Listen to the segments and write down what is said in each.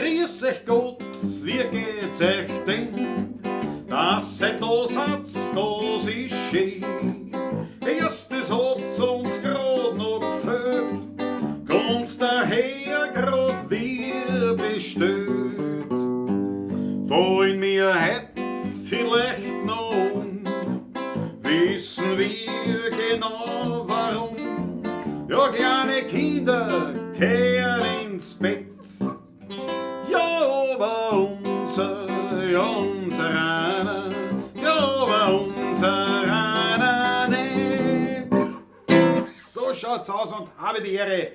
Grüß euch Gott, wie geht's euch denn? Dass ihr da seid, das ist schön. Erstes hat's uns grad noch gefällt, ganz daher grad wie bestellt. Fallen mir heut vielleicht noch um, wissen wir genau warum. Ja, kleine Kinder kehren ins Bett. Ja, aber unser, ja, unser einer, ja, aber unser einer nicht. So schaut's aus und habe die Ehre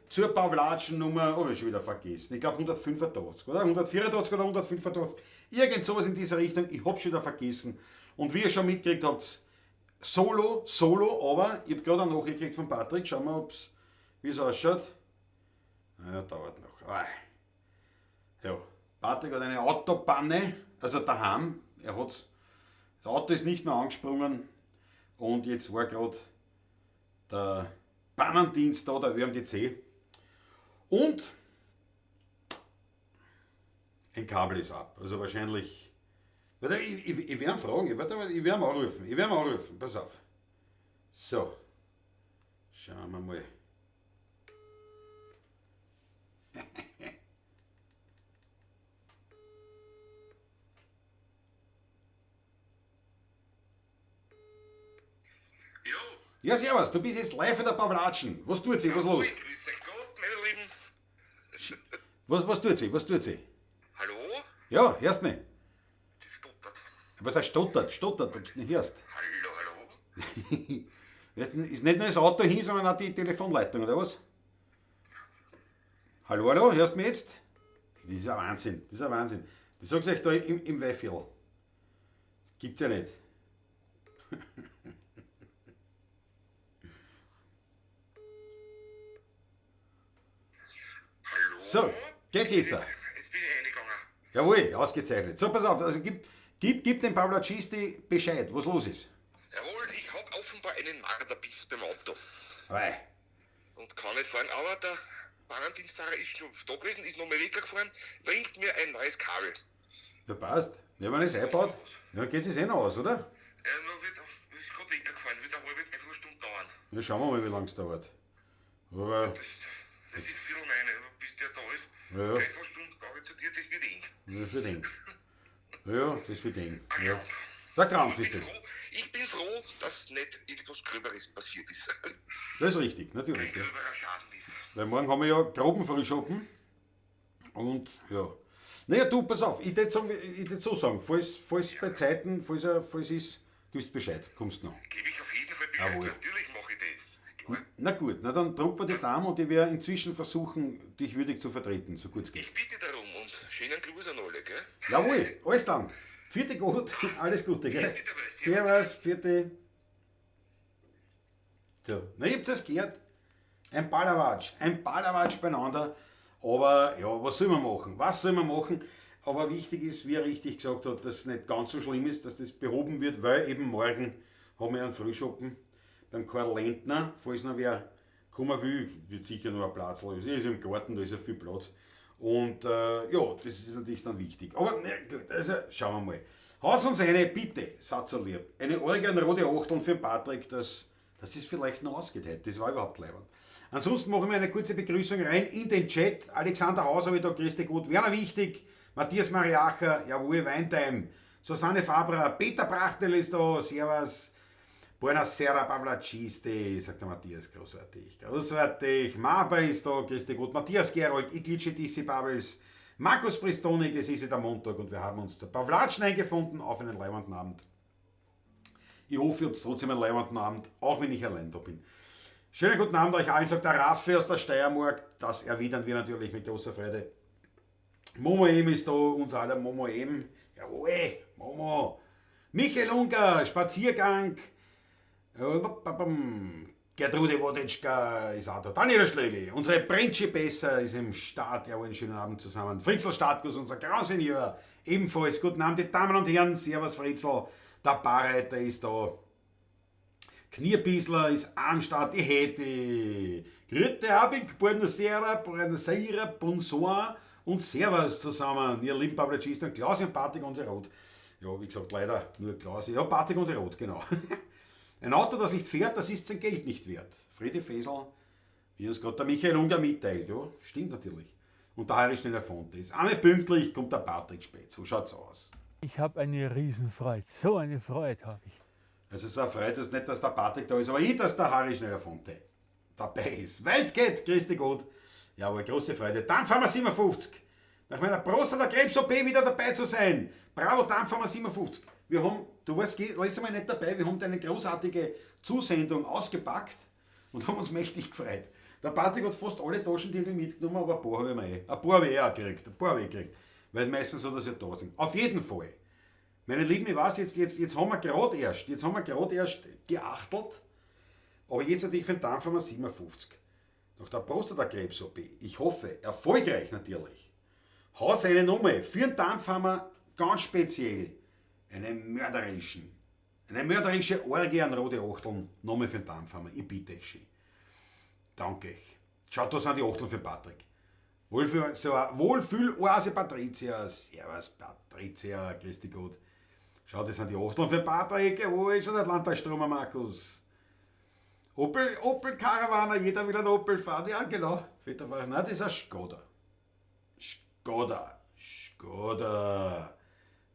zur Pawlatschen-Nummer, oh, hab ich schon wieder vergessen. Ich glaube 185, oder? 184 oder 185. Irgend sowas in dieser Richtung, ich hab's schon wieder vergessen. Und wie ihr schon mitgekriegt habt, Solo, Solo, aber ich hab gerade eine Nachricht gekriegt von Patrick. Schauen wir, wie es ausschaut. Ja, dauert noch. Ah. Ja, Patrick hat eine Autopanne, also daheim. Das Auto ist nicht mehr angesprungen und jetzt war gerade der Pannendienst da, der ÖMTC. Und ein Kabel ist ab. Also wahrscheinlich. Warte, ich werde ihn fragen, ich werde ihn anrufen. Ich werde ihn anrufen, pass auf. So. Schauen wir mal. Jo. Ja, servus, du bist jetzt live in der Pawlatschen. Was tut sich, was ist los? Grüß euch Gott, meine Lieben. Was tut sich, was tut sich? Hallo? Ja, hörst mich? Das stottert. Was heißt stottert? Stottert, ob du nicht hörst. Hallo, hallo. Weißt du, ist nicht nur das Auto hin, sondern auch die Telefonleitung, oder was? Hallo, hallo, hörst du mich jetzt? Das ist ja Wahnsinn, das ist ja Wahnsinn. Das sag's euch da im Weihviertel. Gibt's ja nicht. Hallo? So, geht's jetzt? Jetzt bin ich reingegangen. Jawohl, ausgezeichnet. So, pass auf, also gib dem Pawlatschisti Bescheid, was los ist. Jawohl, ich hab offenbar einen Marderbiss beim Auto. Wei. Und kann nicht fahren, aber der Pannendienstfahrer ist schon da gewesen, ist nochmal weggefahren, bringt mir ein neues Kabel. Ja, passt. Ja, wenn es einbaut, dann geht es eh noch aus, oder? Ja, nur wird, ist gerade weggefahren, wird eine halbe, dreiviertel Stunde dauern. Ja, schauen wir mal, wie lange es dauert. Aber Das ist viertel neun, bis der da ist. Ja. Dreiviertel Stunde brauche ich zu dir, das wird eng. Das wird eng. Ja, das wird eng. Ein Ja. Krampf. Der Krampf Ich ist bin das. froh, ich bin froh, dass nicht irgendwas Gröberes passiert ist. Das ist richtig, natürlich. Kein Ja. gröberer Schaden ist. Weil morgen haben wir ja groben Frühschoppen. Und ja. Naja, du, pass auf, ich würd sagen, ich würd so sagen, falls bei Zeiten, falls ist, gibst Bescheid, kommst noch. Gebe ich auf jeden Fall Bescheid, Jawohl. natürlich mache ich das. Ist klar. Na gut, na dann drucken wir die Daumen und ich werde inzwischen versuchen, dich würdig zu vertreten, so gut es geht. Ich bitte darum und schönen Gruß an alle, gell? Jawohl, alles dann. Vierte Gott, alles Gute, gell? Servus, vierte. So, na, ihr habt es gehört. Ein Ballerwatsch, ein Ballerwatsch beieinander. Aber ja, was soll man machen? Was soll man machen? Aber wichtig ist, wie er richtig gesagt hat, dass es nicht ganz so schlimm ist, dass das behoben wird, weil eben morgen haben wir einen Frühschoppen beim Karl Lentner. Falls noch wer kommen will, wird sicher noch ein Platz. Es ist im Garten, da ist ja viel Platz. Und ja, das ist natürlich dann wichtig. Aber na gut, also schauen wir mal. Haut uns eine, bitte, seid so lieb. Eine Organ rote Achteln für den Patrick, dass das vielleicht noch ausgeht heute. Das war überhaupt leibend. Ansonsten machen wir eine kurze Begrüßung rein in den Chat. Alexander Hauser wieder, grüß dich gut. Werner Wichtig, Matthias Mariacher, jawohl, Weintime. Susanne Fabrer, Peter Brachtel ist da, servus. Buonasera, Pawlatschiste, sagt der Matthias, großartig, großartig. Maba ist da, grüß dich gut. Matthias Gerold, Iglice Dissi Babels, Markus Pristonik, es ist wieder Montag und wir haben uns zur Pawlatschen eingefunden auf einen leibenden Abend. Ich hoffe, ihr habt trotzdem einen leibenden Abend, auch wenn ich allein da bin. Schönen guten Abend euch allen, sagt der Raffi aus der Steiermark. Das erwidern wir natürlich mit großer Freude. Momo M ist da, unser aller Momo M. Jawohl, Momo. Michael Unger, Spaziergang. Gertrude Wodetschka ist auch da. Daniel Schlegel, unsere Brentschi Besser ist im Start. Jawohl, einen schönen Abend zusammen. Fritzl Startguss, unser Grausenior, ebenfalls. Guten Abend, die Damen und Herren. Servus, Fritzl. Der Barreiter ist da. Knierbiesler ist am Start. Die Heti. Grüße, Abend, buonasera, buonasera, bonsoir. Und Servus zusammen, ihr lieben Pavlogisten, Klausi und Patrick und Rot. Ja, wie gesagt, leider nur Klausi. Ja, Patrick und Rot, genau. Ein Auto, das nicht fährt, das ist sein Geld nicht wert. Friedi Fesel, wie uns gerade der Michael Unger mitteilt. Ja, stimmt natürlich. Und der Harry Schneller Fonte ist. Einmal pünktlich kommt der Patrick spät. So schaut's aus. Ich habe eine Riesenfreude. So eine Freude habe ich. Also es ist eine Freude, dass nicht, dass der Patrick da ist, aber ich, dass der Harry Schneller Fonte dabei ist. Weit geht, Christi Gott. Jawohl, große Freude. Dampfhammer 57. Nach meiner Prostata-Krebs-OP wieder dabei zu sein. Bravo, Dampfhammer 57. Wir haben, du warst letztes Mal nicht dabei, wir haben deine großartige Zusendung ausgepackt und haben uns mächtig gefreut. Der Patrick hat fast alle Taschentücher mitgenommen, aber ein paar habe ich mir eh. Ein paar habe ich eh auch gekriegt. Ein paar habe ich gekriegt. Weil meistens so, dass sie da sind. Auf jeden Fall. Meine Lieben, ich weiß, jetzt haben wir gerade erst, jetzt haben wir gerade erst geachtelt, aber jetzt natürlich für den Dampfhammer 57. Nach der Prostatakrebs-OP, ich hoffe, erfolgreich natürlich, hat seine Nummer für den Dampfhammer ganz speziell eine mörderische Orgie an rote Achteln, Nummer für den Dampfhammer, ich bitte euch schön. Danke euch. Schaut, da sind die Achteln für Patrick. Wohlfühl-Oase Patricia, servus Patricia, grüß dich Gott. Schau, das sind die Achteln für Patrick, jawohl, schon der Atlanta-Stromer Markus. Opel Caravana, jeder will einen Opel fahren, ja genau. Vetter Fahrer, nein, das ist ein Skoda. Skoda, Skoda,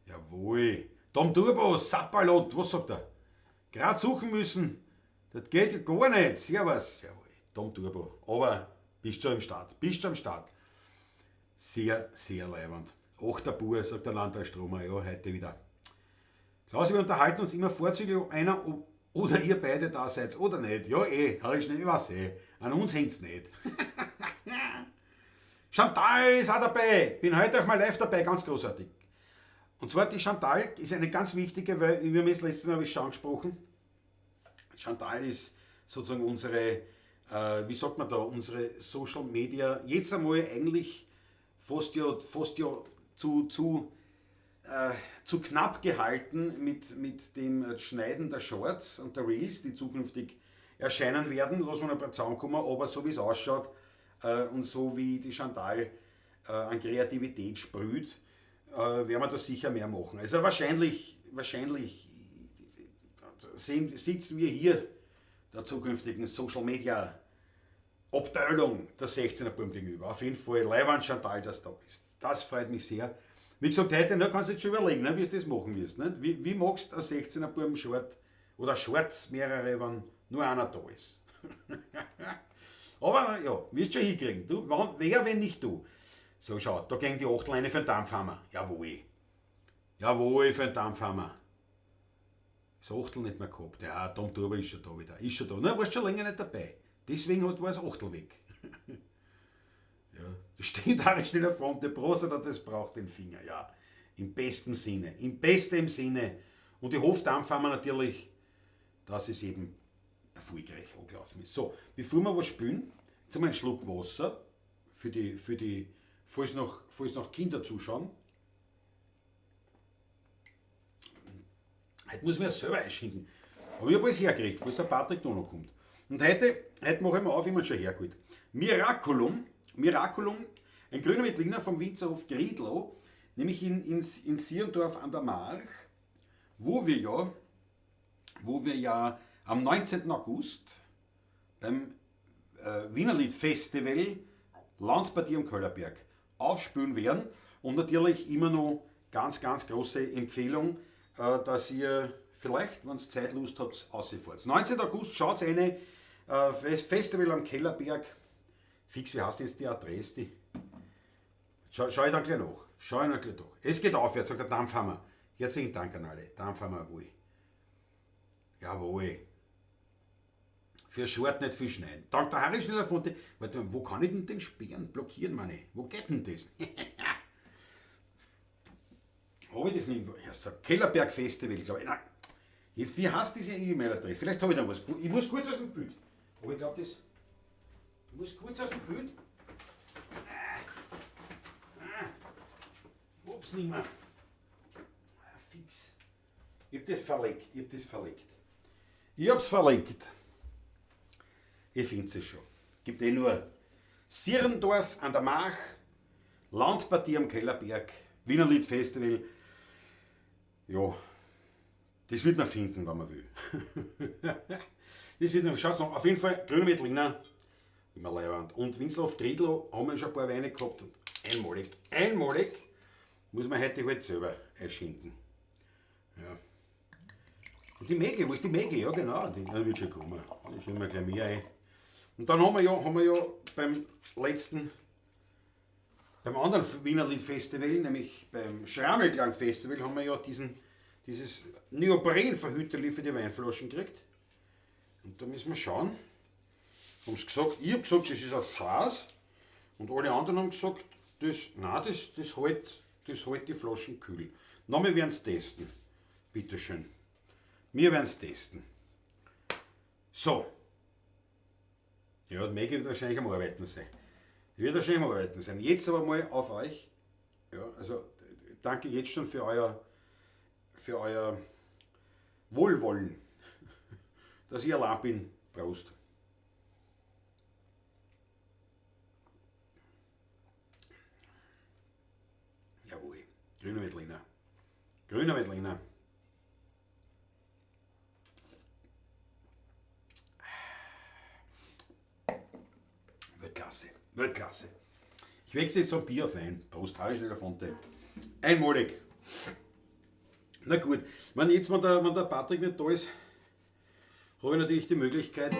jawohl. Tom Turbo, Sapperlot, was sagt er? Grad suchen müssen, das geht ja gar nicht. Servus, jawohl, Tom Turbo, aber bist schon im Start, bist schon am Start. Sehr, sehr leibend. Achter Bur, sagt der Landtagstromer, ja, heute wieder. Klausi, wir unterhalten uns immer vorzüglich, ob einer oder ihr beide da seid oder nicht. Ja, eh, hab ich nicht, ich weiß eh. An uns hängt's nicht. Chantal ist auch dabei. Bin heute auch mal live dabei, ganz großartig. Und zwar die Chantal ist eine ganz wichtige, weil wir haben das letzte Mal, hab ich schon angesprochen. Chantal ist sozusagen unsere, wie sagt man da, unsere Social Media, jetzt einmal eigentlich fast ja zu knapp gehalten mit dem Schneiden der Shorts und der Reels, die zukünftig erscheinen werden. Lass mal ein paar zusammenkommen, aber so wie es ausschaut und so wie die Chantal an Kreativität sprüht, werden wir da sicher mehr machen. Also wahrscheinlich sitzen wir hier der zukünftigen Social Media Abteilung der 16er Buam gegenüber. Auf jeden Fall, Leiwand Chantal, dass du da bist. Das freut mich sehr. Wie gesagt, heute, ne, kannst du jetzt schon überlegen, ne, wie du das machen wirst. Ne? Wie machst du ein 16er Buam Short oder Shorts mehrere, wenn nur einer da ist? Aber ja, wirst schon hinkriegen. Du, wann, wer, wenn nicht du? So, schau, da gehen die Achtel rein für den Dampfhammer. Jawohl. Jawohl, für den Dampfhammer. Das Achtel nicht mehr gehabt. Ja, Tom Turbo ist schon da wieder. Ist schon da. Na, warst schon länger nicht dabei. Deswegen hast du das Achtel weg. Ja, das steht auch schnell auf Front. Der Prostata, das braucht den Finger. Ja, im besten Sinne. Im besten Sinne. Und ich hoffe, Dampfhammer natürlich, dass es eben erfolgreich angelaufen ist. So, bevor wir was spülen, jetzt einmal einen Schluck Wasser, falls noch Kinder zuschauen. Heute muss ich mir selber einschenken. Aber ich hab alles hergekriegt, falls der Patrick da noch kommt. Und heute mache ich mir auf, wie man schon hergeholt. Miraculum, Miraculum, ein grüner Veltliner vom Winzerhof Griedlow, nämlich in Sierndorf an der March, wo wir ja am 19. August beim Wienerlied Festival Landpartie am Köllerberg aufspülen werden. Und natürlich immer noch ganz, ganz große Empfehlung, dass ihr vielleicht, wenn's Zeit Lust habt, rausfahrt. 19. August, schaut's rein, Festival am Kellerberg. Fix, wie heißt jetzt die Adresse? Die? Schau ich dann gleich nach. Schau ich dann gleich nach. Es geht aufwärts, sagt der Dampfhammer. Herzlichen Dank an alle. Dampfhammer, jawohl. Jawohl. Für Short nicht viel schneiden. Dank der Harry Schneller Fonte. Warte mal, wo kann ich denn den sperren? Blockieren, meine. Wo geht denn das? Hab ich das nicht irgendwo? Ja, so Kellerberg Festival, glaub ich. Nein. Wie heißt diese E-Mail-Adresse? Vielleicht hab ich da was. Ich muss kurz aus dem Bild. Aber ich glaub, das. Ich muss kurz aus dem Bild. Ups, nicht mehr. Fix. Ich hab das verlegt. Ich hab das verlegt. Ich hab's verlegt. Ich find's es schon. Gibt eh nur Sierndorf an der March, Landpartie am Kellerberg, Wienerlied Festival. Ja, das wird man finden, wenn man will. Das wird man, schaut's noch, auf jeden Fall Grüner Veltliner, immer leiwand. Und Winzerhof Tridlo haben wir schon ein paar Weine gehabt. Und einmalig, einmalig muss man heute halt selber einschinden. Ja. Und die Maggie, wo ist die Maggie? Ja genau, die wird schon kommen. Die schieben wir gleich mehr ein. Und dann haben wir ja beim letzten, beim anderen Wienerlied Festival, nämlich beim Schrammelklang Festival, haben wir ja dieses Neopren-Verhüterli für die Weinflaschen gekriegt. Und da müssen wir schauen. Haben's gesagt, ich hab gesagt, das ist ein Schatz. Und alle anderen haben gesagt, das, nein, das, das hält, das hält die Flaschen kühl. Na, wir werden's testen. Bitteschön. Wir werden's testen. So. Ja, die Maggie wird wahrscheinlich am Arbeiten sein. Die wird wahrscheinlich am Arbeiten sein. Jetzt aber mal auf euch. Ja, also danke jetzt schon für euer Wohlwollen, dass ich allein bin. Prost. Jawohl, Grüner Veltliner. Grüner Veltliner. Weltklasse, Weltklasse. Ich wechsle jetzt vom Bier auf Wein. Prost, Harry der Fonte. Einmalig. Na gut, wenn jetzt wenn der, wenn der Patrick nicht da ist, habe ich natürlich die Möglichkeit,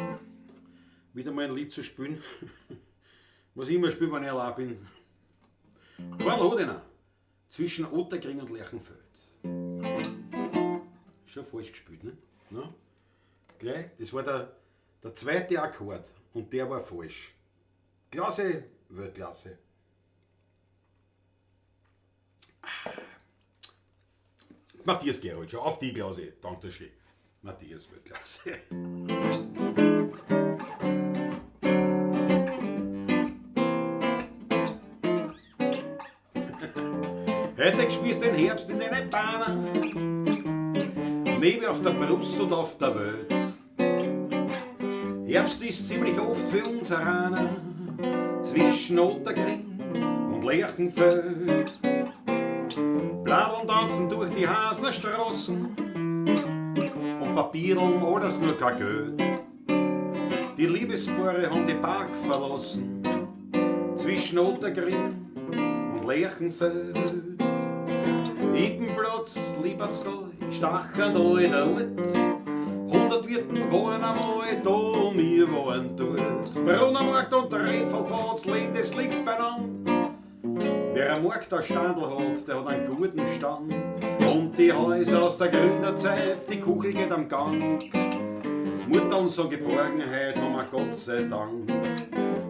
wieder mal ein Lied zu spielen. Was ich immer spiele, wenn ich allein bin. Karl Hodener, zwischen Ottakring und Lerchenfeld. Schon falsch gespielt, ne? Na? Gleich, das war der zweite Akkord und der war falsch. Klasse, Weltklasse. Matthias Gerold, schau auf die Klause, danke schön. Matthias, Weltklasse. Heute spielst du den Herbst in deine Bahnen, Nebel auf der Brust und auf der Welt. Herbst ist ziemlich oft für uns Araner, zwischen Ottakring und Lerchenfeld. Bladeln tanzen durch die Hasner Straßen und Papierl alles nur kein Geld. Die Liebespaare haben die Park verlassen, zwischen Ottakring und Lerchenfeld. Yppenplatz, Liebertstal, Stachern da in der Ort. 100 Wirten waren einmal da und wir waren dort. Brunnermarkt und der Redfallplatz, Leben, das liegt beieinander. Wer am Markt ein Standl hat, der hat einen guten Stand. Und die Häuser aus der Gründerzeit, die Kugel geht am Gang. Mutter und so Geborgenheit haben wir Gott sei Dank.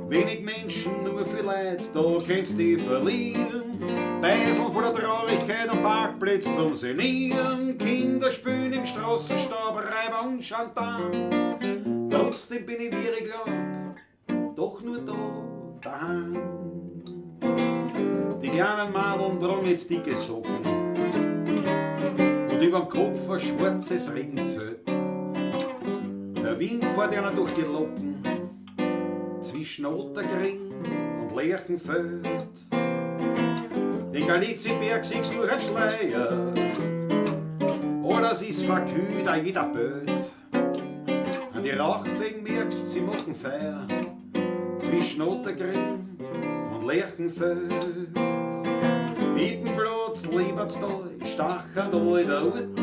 Wenig Menschen, nur viel Leid, da kannst du dich verlieren. Beisel voller Traurigkeit und Parkplätze zum Senieren. Kinder spielen im Straßenstaub, Reiber und Chantal. Trotzdem bin ich, wie ich glaub, doch nur da, daheim. Die kleinen Madeln tragen jetzt dicke Socken und überm Kopf ein schwarzes Regenzelt. Der Wind fährt ihnen durch die Locken zwischen Ottakring und Lerchenfeld. Den Galiziberg siehst du durch einen Schleier, alles ist verkühlt, auch jeder Böd. An die Rauchfänge merkst, sie machen Feuer zwischen Ottakring und Lerchenfeld. Yppenplatz, Liebertstal, Stachern da in der Ort.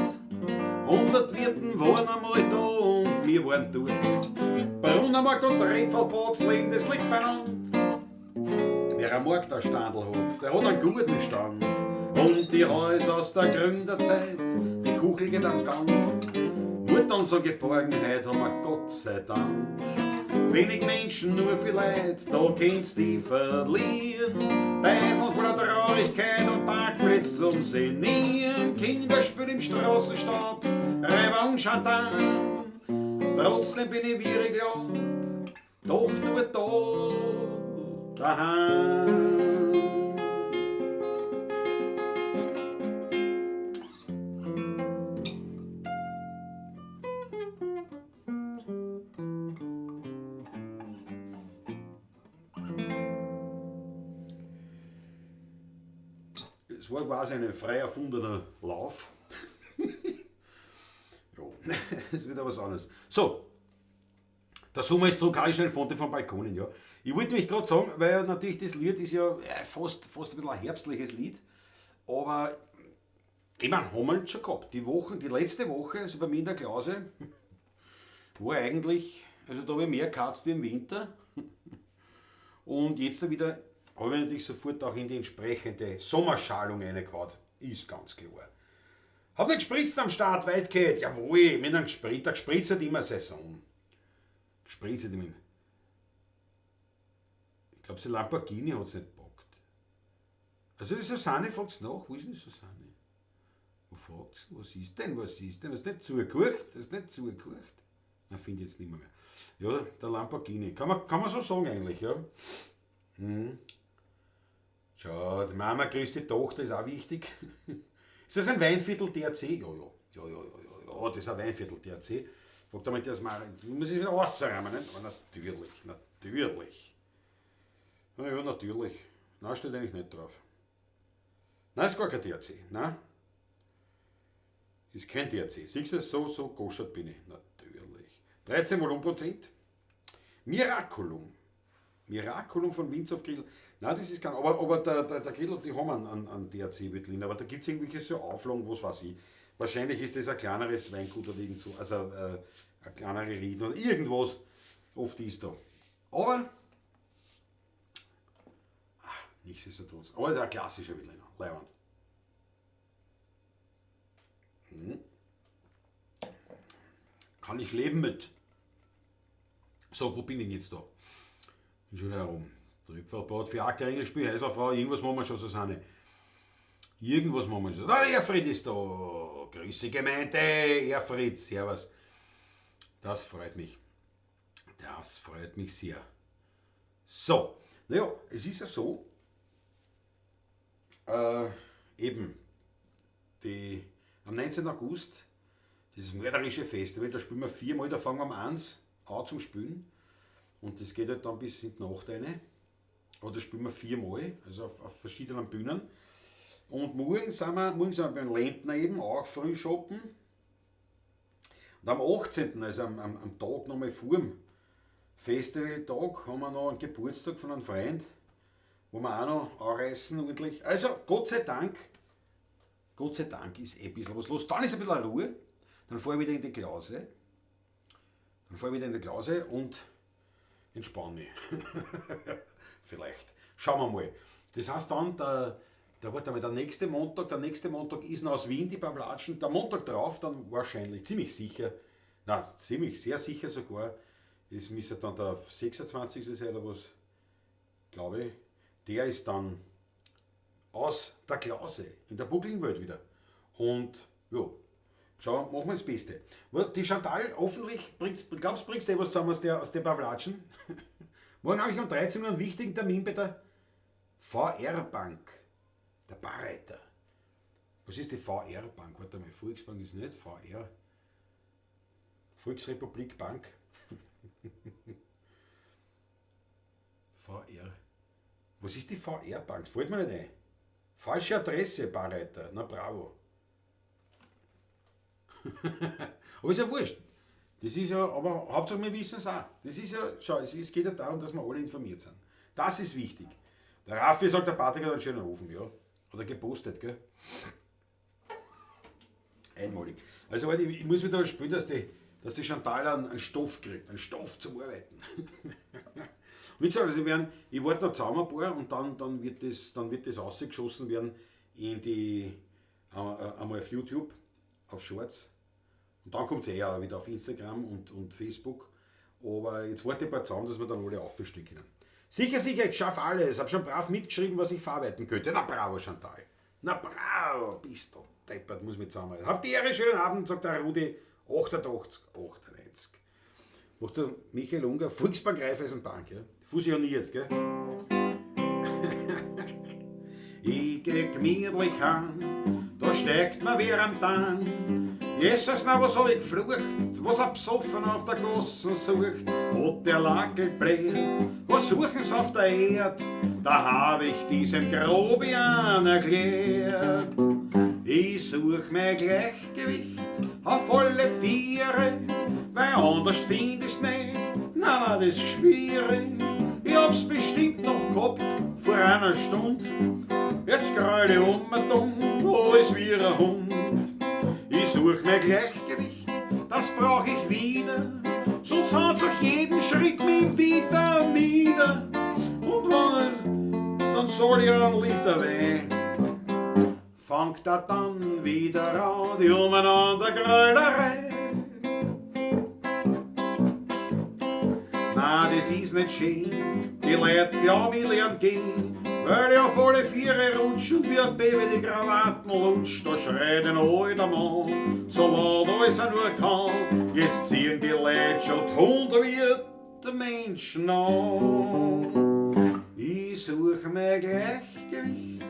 100 Wirten waren einmal da und wir waren dort. Brunnermarkt und der Redfallplatz, Leben, das liegt beieinander. Wer am Markt ein Standl hat, der hat einen guten Stand. Und die Häuser aus der Gründerzeit, die Kuchel geht am Gang. Mutter und so Geborgenheit haben wir Gott sei Dank. Wenig Menschen, nur viel Leid, da kannst du dich verlieren. Beisel voller Traurigkeit und Parkplätze zum Senieren. Kinder spielen im Straßenstaub, Reiber und Chantal. Trotzdem bin ich, wie ich glaub, doch nur da, daheim. Es war quasi ein frei erfundener Lauf. Ja, das ist wieder was anderes. So, der Sommer ist zurück, kann ich schnell Fonte vom Balkonen, ja. Ich wollte mich gerade sagen, weil ja natürlich das Lied ist ja fast ein bisschen ein herbstliches Lied, aber ich meine, haben wir schon gehabt. Die Wochen, die letzte Woche, also bei mir in der Klause, war eigentlich, also da habe ich mehr gekatzt wie im Winter. Und jetzt da wieder habe ich natürlich sofort auch in die entsprechende Sommerschalung reingehauen. Ist ganz klar. Hab nicht gespritzt am Start, weit geht. Jawohl, mit einem Gespritzer. Gespritzt hat immer Saison. Gespritzt hat immer. Ich glaube, die Lamborghini hat es nicht gepackt. Also die Susanne fragt nach. Wo ist denn die Susanne? Wo fragt sie? Was ist denn? Was ist denn? Hast du nicht zugehört? Hast du nicht zugehört? Na, finde ich jetzt nicht mehr. Ja, der Lamborghini. Kann man so sagen eigentlich, ja. Hm. Schau, die Mama grüßt die Tochter, ist auch wichtig. Ist das ein Weinviertel DRC? Ja, ja, ja, ja, ja, ja, das ist ein Weinviertel DRC. Fragt einmal das mal, du musst es wieder rausräumen, nicht? Aber natürlich, natürlich. Na ja, natürlich. Nein, steht eigentlich nicht drauf. Nein, ist gar kein DRC. Nein. Ist kein DRC. Siehst du, so koschert bin ich. Natürlich. 13 Volumenprozent. Miraculum. Miraculum von Winzhof Grill. Nein, das ist kein. Aber der Grill, die haben einen DRC-Veltlin, aber da gibt es irgendwelche so Auflagen, was weiß ich. Wahrscheinlich ist das ein kleineres Weingut oder irgend so, also eine kleinere Rieden oder irgendwas. Oft ist da. Aber nichtsdestotrotz. Aber der klassische Veltliner, Leiwand. Hm. Kann ich leben mit. So, wo bin ich denn jetzt da? Bin schon wieder herum. Tripfelbad, Fiaker, Englischspiel, Häuserfrau, irgendwas machen wir schon, Susanne. Irgendwas machen wir schon. Ah, Erfried ist da. Grüße Gemeinde, Erfried, servus. Das freut mich. Das freut mich sehr. So, naja, es ist ja so, eben, am 19. August, dieses mörderische Festival, da spielen wir viermal, da fangen wir um 1 an zum Spielen. Und das geht halt dann bis in die Nacht rein. Aber das spielen wir viermal, also auf verschiedenen Bühnen. Und morgen sind wir beim Lendner eben, auch früh shoppen. Und am 18., also am Tag nochmal vor dem Festivaltag, haben wir noch einen Geburtstag von einem Freund, wo wir auch noch anreißen ordentlich. Also Gott sei Dank ist eh ein bisschen was los. Dann ist ein bisschen Ruhe, dann fahre ich wieder in die Klause. Und entspanne mich. Vielleicht. Schauen wir mal. Das heißt dann, der nächste Montag ist noch aus Wien, die Pavlatschen. Der Montag drauf dann wahrscheinlich, ziemlich sicher, sehr sicher sogar, es müsste dann der 26. sein oder was, glaube ich, der ist dann aus der Klause, in der Bucklingwelt wieder. Und ja, schauen, machen wir das Beste. Die Chantal, hoffentlich, glaubst du, bringst du was zusammen aus der Pavlatschen? Morgen habe ich um 13 Uhr einen wichtigen Termin bei der VR-Bank. Der Barreiter. Was ist die VR-Bank? Warte mal, Volksbank ist nicht VR. Volksrepublik Bank. VR. Was ist die VR-Bank? Fällt mir nicht ein. Falsche Adresse, Barreiter. Na bravo. Aber ist ja wurscht. Das ist ja, aber Hauptsache wir wissen es auch. Das ist ja, schau, es geht ja darum, dass wir alle informiert sind. Das ist wichtig. Der Raffi sagt, der Patrick hat einen schönen Ofen, ja. Oder gepostet, gell? Einmalig. Also ich muss wieder spielen, dass die Chantal einen Stoff kriegt, einen Stoff zum Arbeiten. Und wie gesagt, also ich warte noch zusammen ein paar und dann wird das rausgeschossen werden in die, einmal auf YouTube, auf Shorts. Und dann kommt es eh auch wieder auf Instagram und Facebook. Aber jetzt warte ich ein paar zusammen, dass wir dann alle aufstehen können. Sicher, sicher, ich schaffe alles. Hab schon brav mitgeschrieben, was ich verarbeiten könnte. Na bravo, Chantal. Na bravo, bist du deppert, muss mit zusammen. Habt die Ehre, schönen Abend, sagt der Rudi. 88, 98. Macht der Michael Unger, Volksbank Raiffeisenbank, ja? Fusioniert, gell? Ich geh gemütlich an, da steigt mir wer am Tang. Jesus, na was hab ich geflucht, was a Besoffener auf der Gassen sucht, hat der Lackel bläht, was suchen's auf der Erd, da hab ich diesem Grobian erklärt. Ich such mein Gleichgewicht auf alle Viere, weil anders find ich's nicht, na na, das Gspiere. Ich hab's bestimmt noch gehabt vor einer Stund, jetzt greul ich um und um, alles wie ein Hund. Ich such mein Gleichgewicht, das brauch ich wieder, sonst haut's auch jeden Schritt mich wieder nieder. Und wenn, dann soll ich einen Liter Wein. Fangt er dann wieder an, die Umeinandergrölerei. Na, das ist nicht schön, die Leute bei mir lernen gehen, weil ich auf alle Viere rutsch und wie ein Baby die Krawatten lutscht, da schreit ein alter Mann, so laut als er nur kann. Jetzt ziehen die Leute schon die Hunde wie die Menschen an. Ich such mein Gleichgewicht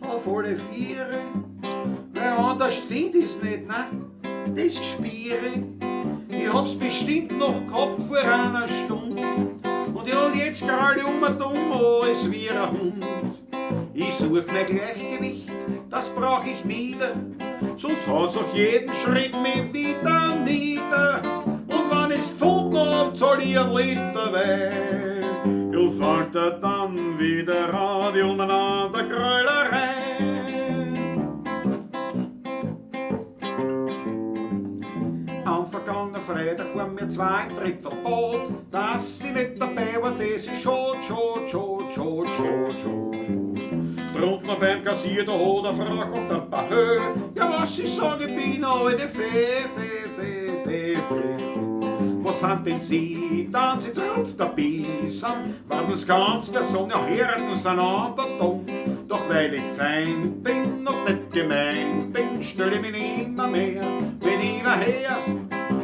auf alle Viere, weil anders find ich's nicht, ne? Das Gspiere. Ich hab's bestimmt noch gehabt vor einer Stund und ich hab jetzt gerade um und um alles wie ein Hund. Ich such mein Gleichgewicht, das brauch ich wieder, sonst haut's auch jeden Schritt mich wieder nieder. Und wenn ich's gefunden hab, zahl ich einen Liter Wein. Und fangt er dann wieder an, die Umeinandergrölerei. Am vergangenen Freitag waren wir zwei im Tripfelbad, dass ich nicht dabei war, das ist schad, schad, schad, schad, schad, schad, schad. Drunten beim Kassier, da hat er Frau gemacht ein paar Höhe. Ja, was ich sag, ich bin eine alte Fee, Fee, Fee, Fee, Fee. Was sind denn Sie? Dann sitzt rupft der Biesam, warten uns ganz Person, ja, hören uns einander dumm. Doch weil ich fein bin und nicht gemein bin, stell ich mich nimmer mehr, bin ich her.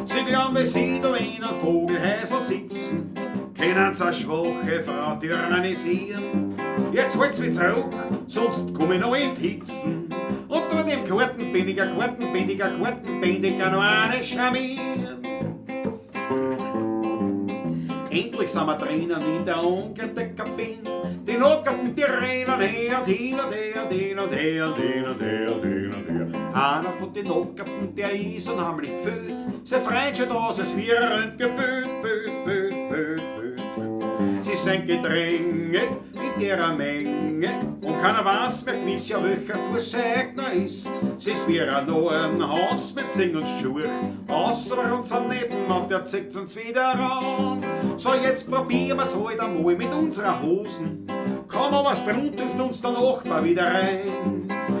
Sie glauben, wie sie da in einem Vogelhäusl sitzen, können sie eine schwache Frau tyrannisieren. Jetzt holt's mich zurück, sonst komm ich noch in die Hitzen. Und dort im Kartenbändiger, Kartenbändiger, Kartenbändiger noch eine schamieren. Endlich sind wir drinnen in der Umkleidekabine. Die Nockerten, die rennen her und hin und her und hin und her und hin und her und hin und her. Einer von den Nockerten, der ist unheimlich gefühlt. Sein Freund schaut aus, als wie er Röntgenbild, Bild, Bild, Bild, Bild, Bild. Sie sind Gedränge in derer Menge und keiner weiß mehr gewiss, ja welcher Fußeigner ist. Sie ist wie ein Haus mit Sing und Schuhe, außer unser Nebenmann, der zieht's uns wieder an. So, jetzt probieren wir's halt einmal mit unserer Hosen. Kaum noch was drunter, hilft uns der Nachbar wieder rein.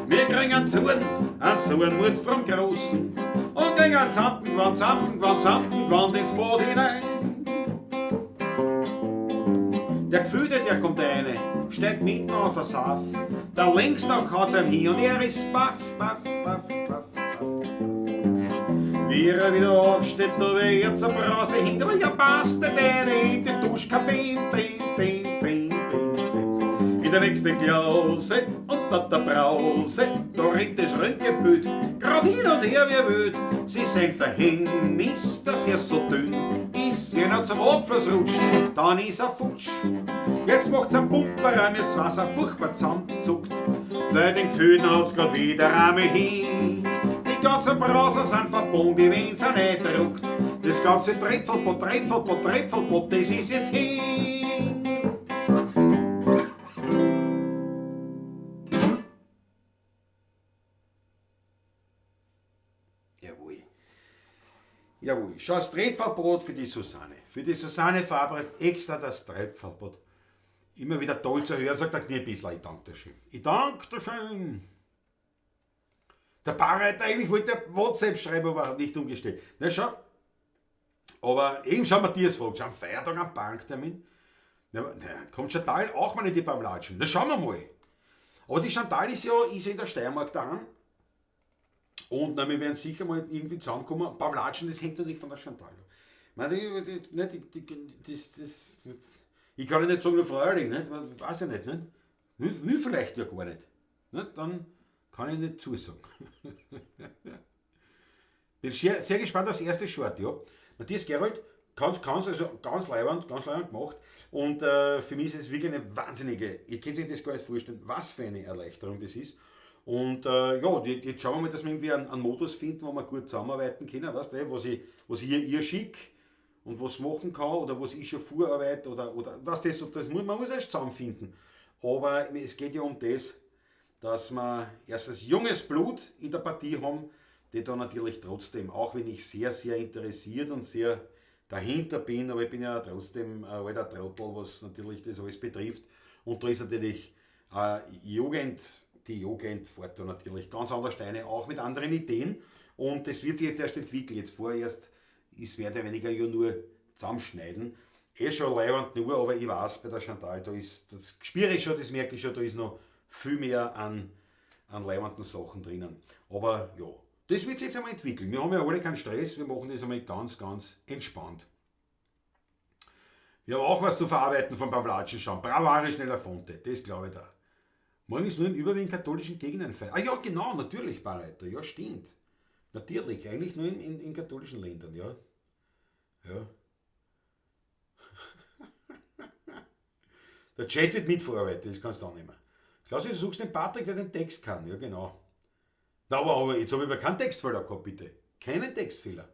Wir kriegen einen Zorn, einen Zorn wird's drum großen und gehen einen Zampenwand, Zampenwand, Zampenwand ins Bad hinein. Der Gefühlte, der kommt rein, steigt mitten auf der Saft. Da links noch haut's ihm hin und er ist baff, baff, baff, baff, baff, baff. Wie er wieder aufsteht, da wird's eine Brause hin, aber ja passt nicht rein in die Duschkabine, bin, bin, bin, bin, bin. In der nächsten Klause unter der Brause, da rennt das Röntgenbild, grad hin und her wie wild. Sie sein Verhängnis, dass er so dünn ist, wenn er zum Abfluss rutscht, dann ist er futsch. Jetzt macht's ein Pumperer, jetzt war's er furchtbar zusammenzuckt, weil den Gefühlen hat's grad wieder einmal hin. Die ganzen Brausen sind verbunden, wenn's er nicht druckt. Das ganze Tröpfelpott, Tröpfelpott, Tröpfelpott, das ist jetzt hin. Jawohl. Jawohl. Schau, das Tröpfelbrot für die Susanne. Für die Susanne Faber extra das Tröpfelbrot. Immer wieder toll zu hören, sagt der Kniebissler, ich danke dir schön. Ich danke dir schön. Der Barreiter eigentlich wollte WhatsApp schreiben, aber hat nicht umgestellt. Na schau. Aber eben schau, Matthias fragt, schon am Feiertag am Banktermin. Na, na, kommt Chantal auch mal in die Pavlatschen. Na schauen wir mal. Aber die Chantal ist ja in der Steiermark daheim. Und na, wir werden sicher mal irgendwie zusammenkommen. Pavlatschen, das hängt natürlich von der Chantal ab. Ich meine, ich kann ja nicht sagen, freilich, nicht? Weiß ich nicht, nicht? Will vielleicht ja gar nicht. Nicht? Dann kann ich nicht zusagen. Bin sehr, sehr gespannt aufs erste Short, ja. Matthias Gerold, ganz, ganz, also ganz leibend gemacht. Und für mich ist es wirklich eine wahnsinnige, ihr könnt sich das gar nicht vorstellen, was für eine Erleichterung das ist. Und ja, jetzt schauen wir mal, dass wir irgendwie einen Modus finden, wo wir gut zusammenarbeiten können, weißt du, was ich ihr schicke und was machen kann oder was ich schon vorarbeite oder was das, das muss, man muss erst zusammenfinden. Aber es geht ja um das, dass wir erstens junges Blut in der Partie haben, die da natürlich trotzdem, auch wenn ich sehr, sehr interessiert und sehr dahinter bin, aber ich bin ja trotzdem ein alter Trottel, was natürlich das alles betrifft. Und da ist natürlich Jugend, die Jugend fährt da natürlich ganz anders rein, auch mit anderen Ideen. Und das wird sich jetzt erst entwickeln. Jetzt vorerst ist mehr oder weniger ja nur zusammenschneiden. Eh schon leibend nur, aber ich weiß, bei der Chantal, da ist, das spüre ich schon, das merke ich schon, da ist noch viel mehr an leibenden Sachen drinnen. Aber ja, das wird sich jetzt einmal entwickeln. Wir haben ja alle keinen Stress, wir machen das einmal ganz, ganz entspannt. Wir haben auch was zu verarbeiten von Pavlatschen schauen. Bravo, Harry, schneller Fonte, das glaube ich da. Morgen ist nur in überwiegend katholischen Gegenden Feier. Ah ja, genau, natürlich, Barreiter. Ja, stimmt. Natürlich, eigentlich nur in katholischen Ländern, ja. Ja. Der Chat wird mitverarbeitet, das kannst du auch nicht mehr. Klaus, du suchst den Patrick, der den Text kann. Ja, genau. Na, aber jetzt habe ich aber keinen Textfehler gehabt, bitte. Keinen Textfehler.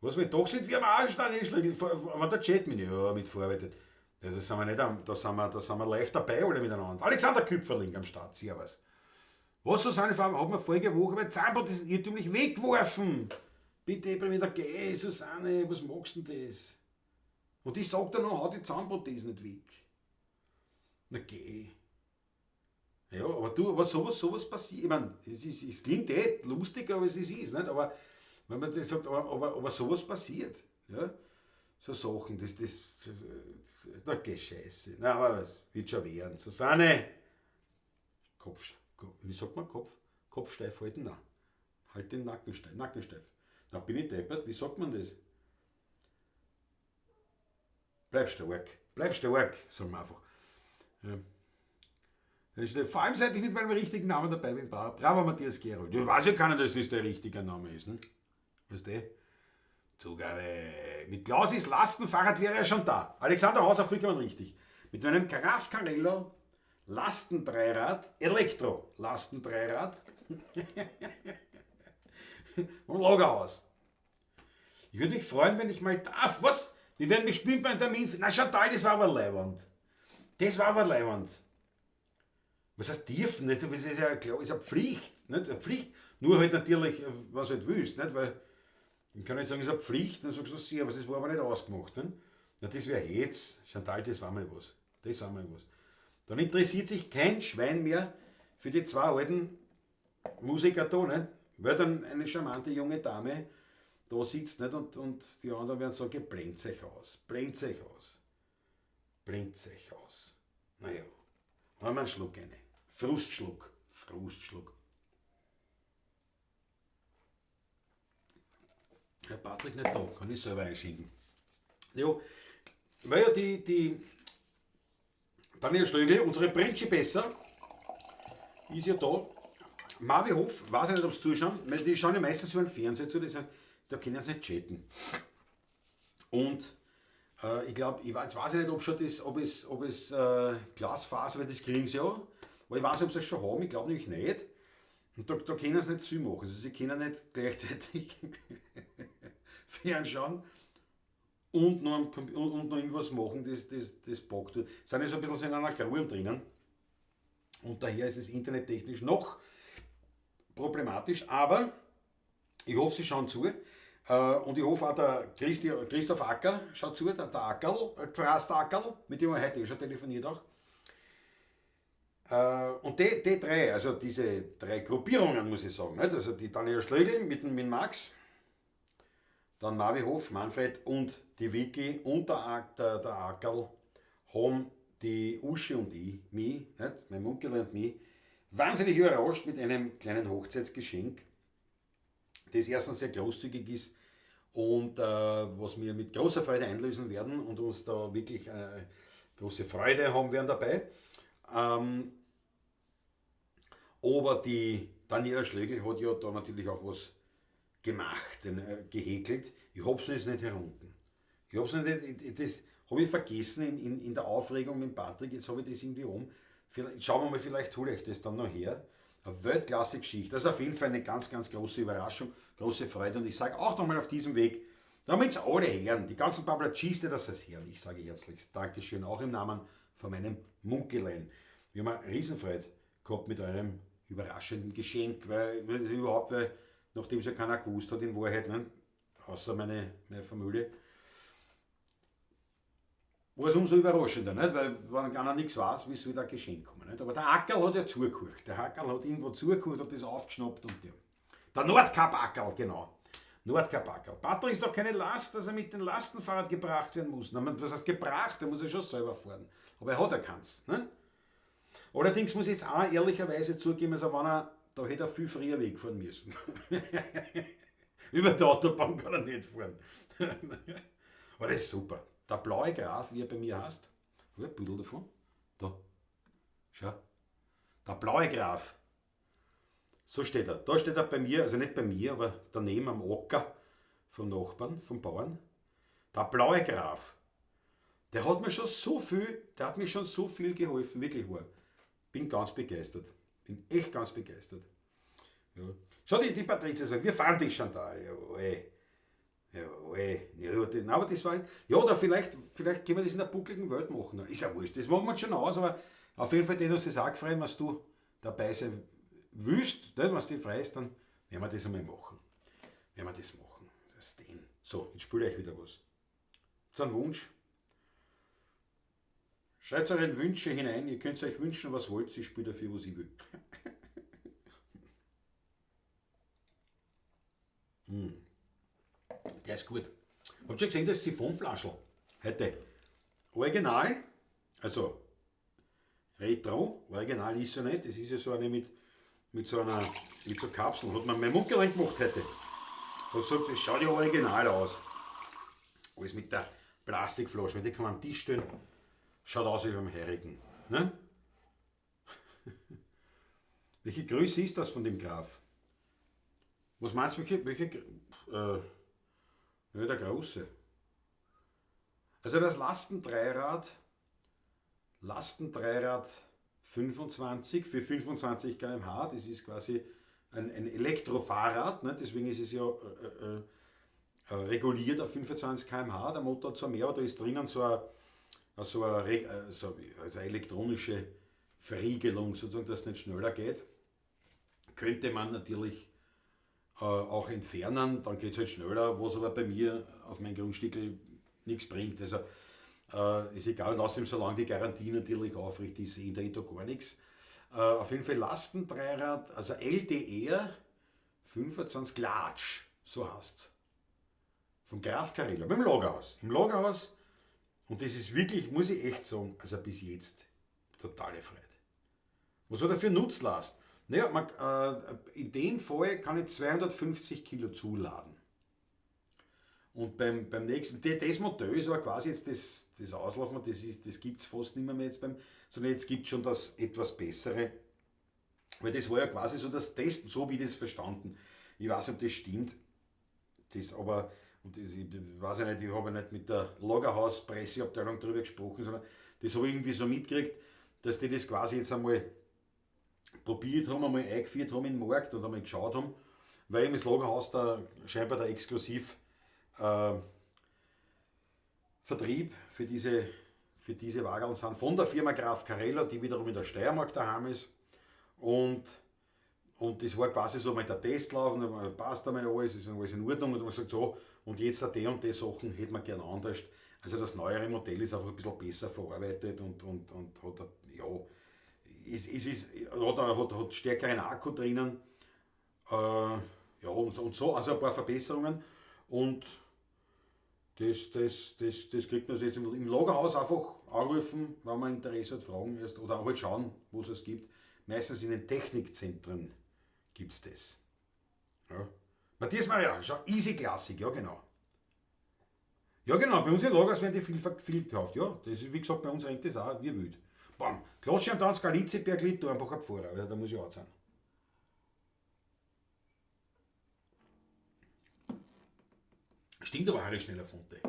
Was wir doch sind, wir am Arsch, dann ist, aber der Chat mit, ja, mitverarbeitet. Ja, das sind wir nicht am, da sind wir, da sind wir live dabei, alle miteinander. Alexander Küpferling am Start, servus. Was, Susanne Farber, hat mir vorige Woche bei Zahnprothesen irrtümlich weggeworfen. Bitte, ich bin wieder, geh, Susanne, was machst du denn das? Und ich sag dann noch, hau die Zahnprothesen nicht weg. Na geh. Ja, aber du, aber sowas passiert. Ich mein, es klingt eh lustig, aber es ist, nicht? Aber wenn man das sagt, aber sowas passiert. Ja? So Sachen, das, na geh, Scheiße. Na, aber es wird schon werden. Susanne! Kopf, Kopf, wie sagt man Kopf? Kopf steif halten? Nein. Halt den Nacken steif. Nacken steif. Da bin ich deppert. Wie sagt man das? Bleib stark. Bleib stark, sagen wir einfach. Ja. Dann ist der, vor allem seit ich mit meinem richtigen Namen dabei bin, bravo Matthias Gerold. Ja, weiß ja keiner, dass das der richtige Name ist. Ne? Weißt du? Zugabe. Mit Klausis Lastenfahrrad wäre er schon da. Alexander Hauser, vollkommen richtig. Mit meinem Kraft Carrello Lastendreirad, Elektro-Lastendreirad und Lagerhaus. Ich würde mich freuen, wenn ich mal darf. Was? Wir werden bestimmt beim Termin finden. Na Chantal, das war aber leiwand. Das war aber leiwand. Was heißt dürfen? Das ist ja klar, ist eine Pflicht. Nicht? Eine Pflicht. Nur halt natürlich, was du halt willst. Nicht? Weil ich kann nicht sagen, es ist eine Pflicht, dann sagst du, sieh, aber das war aber nicht ausgemacht. Nicht? Na, das wäre jetzt. Chantal, das war mal was. Das war mal was. Dann interessiert sich kein Schwein mehr für die zwei alten Musiker da, nicht? Weil dann eine charmante junge Dame da sitzt, nicht? Und die anderen werden sagen, blendet euch aus, blendet euch aus, blendet euch aus. Naja, haben wir einen Schluck eine. Frustschluck, Frustschluck. Herr Patrick nicht da, kann ich selber einschenken. Ja, weil ja die Daniel Schlögl, unsere Prinzi besser, ist ja da. Marvi Hof, weiß ich nicht, ob sie zuschauen, weil die schauen ja meistens über den Fernseher zu, das heißt, da können sie nicht chatten. Und ich glaub, ich weiß, jetzt weiß ich nicht, ob schon das, ob es, ob es Glasfaser, weil das kriegen sie ja, aber ich weiß nicht, ob sie das schon haben, ich glaub nämlich nicht. Und da können sie nicht viel machen, also sie können nicht gleichzeitig fernschauen und noch, am Compu-, und, und noch irgendwas machen, das bockt. Sind ja so ein bisschen so in einer Grube drinnen. Und daher ist es internettechnisch noch problematisch, aber ich hoffe, sie schauen zu. Und ich hoffe auch, der Christoph Acker schaut zu, der Ackerl, der Gfrast Ackerl, mit dem wir heute eh schon telefoniert auch. Und die drei, also diese drei Gruppierungen, muss ich sagen, nicht? Also die Daniel Schlögl mit Max, dann Marvi Hof, Manfred und die Vicky und der Ackerl haben die Uschi und ich, mich, nicht? Mein Munkel und mich, wahnsinnig überrascht mit einem kleinen Hochzeitsgeschenk, das erstens sehr großzügig ist und was wir mit großer Freude einlösen werden und uns da wirklich große Freude haben werden dabei. Aber die Daniela Schlegel hat ja da natürlich auch was gemacht, gehäkelt. Ich hab's jetzt nicht herunten. Ich hab's nicht, das habe ich vergessen in der Aufregung mit Patrick. Jetzt habe ich das irgendwie um. Vielleicht, schauen wir mal, vielleicht hole ich das dann noch her. Eine Weltklasse-Geschichte. Das ist auf jeden Fall eine ganz, ganz große Überraschung, große Freude. Und ich sage auch nochmal auf diesem Weg, damit es alle hören, die ganzen Bablatschiste, das es hören. Ich sage herzlichst Dankeschön, auch im Namen von meinem Munkelein. Wir haben eine Riesenfreude gehabt mit eurem überraschenden Geschenk, weil überhaupt, weil, nachdem es ja keiner gewusst hat in Wahrheit, ne, außer meine Familie, war es umso überraschender, nicht? Weil wenn einer nichts weiß, wie soll da ein Geschenk kommen? Nicht? Aber der Ackerl hat ja zugehört. Der Ackerl hat irgendwo zugehört, hat das aufgeschnappt und ja. Der Nordkap-Ackerl, genau. Nordkap-Ackerl. Patrick ist auch keine Last, dass er mit dem Lastenfahrrad gebracht werden muss. Na, was heißt gebracht? Er muss ja schon selber fahren. Aber er hat ja keins. Ne? Allerdings muss ich jetzt auch ehrlicherweise zugeben, also wenn er, da hätte er viel früher wegfahren müssen. Über die Autobahn kann er nicht fahren. Aber das ist super. Der blaue Graf, wie er bei mir heißt, habe ich ein Bild davon? Da. Schau. Der blaue Graf. So steht er. Da steht er bei mir, also nicht bei mir, aber daneben am Acker vom Nachbarn, vom Bauern. Der blaue Graf. Der hat mir schon so viel, der hat mir schon so viel geholfen, wirklich wahr. Bin ganz begeistert. Bin echt ganz begeistert. Ja. Schau, die Patrizia sagt, wir fahren dich, Chantal. Jawohl. Jawohl. Ja, nein, aber das war, ja, oder vielleicht können wir das in der buckligen Welt machen. Ist ja wurscht, das machen wir schon aus, aber auf jeden Fall, den uns das auch gefreut, was du dabei sein willst, nicht, wenn du dich freust, dann werden wir das einmal machen. Werden wir das machen. Das den. So, jetzt spiele ich euch wieder was. Das ist ein Wunsch. Schreibt eure Wünsche hinein, ihr könnt euch wünschen, was wollt, ich spiele dafür, was ich will. Der ist gut. Habt ihr gesehen, das Siphonflaschel heute? Original, also Retro, original ist ja nicht, das ist ja so eine mit so einer, mit so Kapseln. Hat man mein Muckerlein gemacht heute. Hat gesagt, das schaut ja original aus. Alles mit der Plastikflasche, die kann man am Tisch stellen. Schaut aus wie beim Heurigen. Ne? Welche Größe ist das von dem Graf? Was meinst du, welche ja, der große. Also das Lastendreirad 25 für 25 km/h, das ist quasi ein Elektrofahrrad, ne? Deswegen ist es ja reguliert auf 25 km/h. Der Motor hat zwar mehr, aber da ist drinnen so eine elektronische Verriegelung, sozusagen, dass es nicht schneller geht. Könnte man natürlich auch entfernen, dann geht es halt schneller, was aber bei mir auf mein Grundstück nichts bringt. Also ist egal, und außerdem, solange die Garantie natürlich aufrecht ist, ändere ich da gar nichts. Auf jeden Fall Lastendreirad, also LDR 25 Large, so heißt es. Vom Graf Carello, beim Lagerhaus. Im Lagerhaus, und das ist wirklich, muss ich echt sagen, also bis jetzt totale Freude. Was hat er für Nutzlast? Naja, in dem Fall kann ich 250 Kilo zuladen. Und beim nächsten, das Modell ist aber quasi jetzt das Auslaufen, das gibt es fast nicht mehr jetzt beim, sondern jetzt gibt es schon das etwas bessere. Weil das war ja quasi so das Testen, so wie ich das verstanden. Ich weiß nicht, ob das stimmt. Das aber, und das, ich weiß ja nicht, ich habe ja nicht mit der Lagerhaus-Presseabteilung darüber gesprochen, sondern das habe ich irgendwie so mitgekriegt, dass die das quasi jetzt einmal probiert haben, einmal eingeführt haben in den Markt und einmal geschaut haben, weil eben das Lagerhaus da scheinbar der exklusiv Vertrieb für diese Wagen sind von der Firma Graf Carello, die wiederum in der Steiermark daheim ist. Und das war quasi so mal der Testlauf, und dann passt einmal alles, ist alles in Ordnung, und man sagt so, und jetzt die und die Sachen hätte man gern anders. Also das neuere Modell ist einfach ein bisschen besser verarbeitet und hat, ja, hat stärkeren Akku drinnen, ja, und so, also ein paar Verbesserungen. Und das kriegt man jetzt im Lagerhaus einfach anrufen, wenn man Interesse hat, fragen erst oder halt schauen, wo es es gibt. Meistens in den Technikzentren gibt es das. Ja. Matthias Maria, schau, Easy Classic, ja genau. Ja genau, bei uns im Lagerhaus werden die viel gekauft. Ja, das ist, wie gesagt, bei uns rennt das auch wie wild. Bam, Klatsche und Tanz, Galizia, Berglied, Dornbacher Pfarrer, also da muss ich auch sein. Stimmt aber, Harry Schneller-Funte.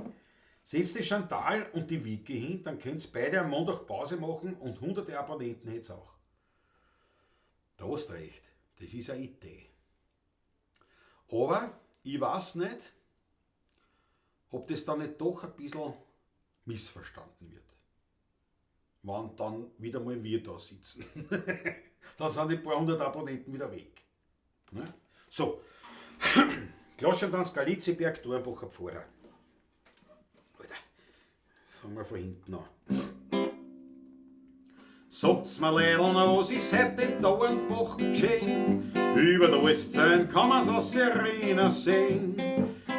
Setzt die Chantal und die Vicky hin, dann könnt ihr beide am Montag Pause machen und hunderte Abonnenten hätt's auch. Da hast recht, das ist eine Idee. Aber ich weiß nicht, ob das dann nicht doch ein bisschen missverstanden wird. Wenn dann wieder mal wir da sitzen. Dann sind die paar hundert Abonnenten wieder weg. Ne? So, Klaschentanz, Galiziberg, Dornbacher Pfarrer. Alter, fangen wir von hinten an. Sagt's mir Leidl, was ist heute in Dornbach geschehen? Über der Westzeit kann man's aus Sirene sehen.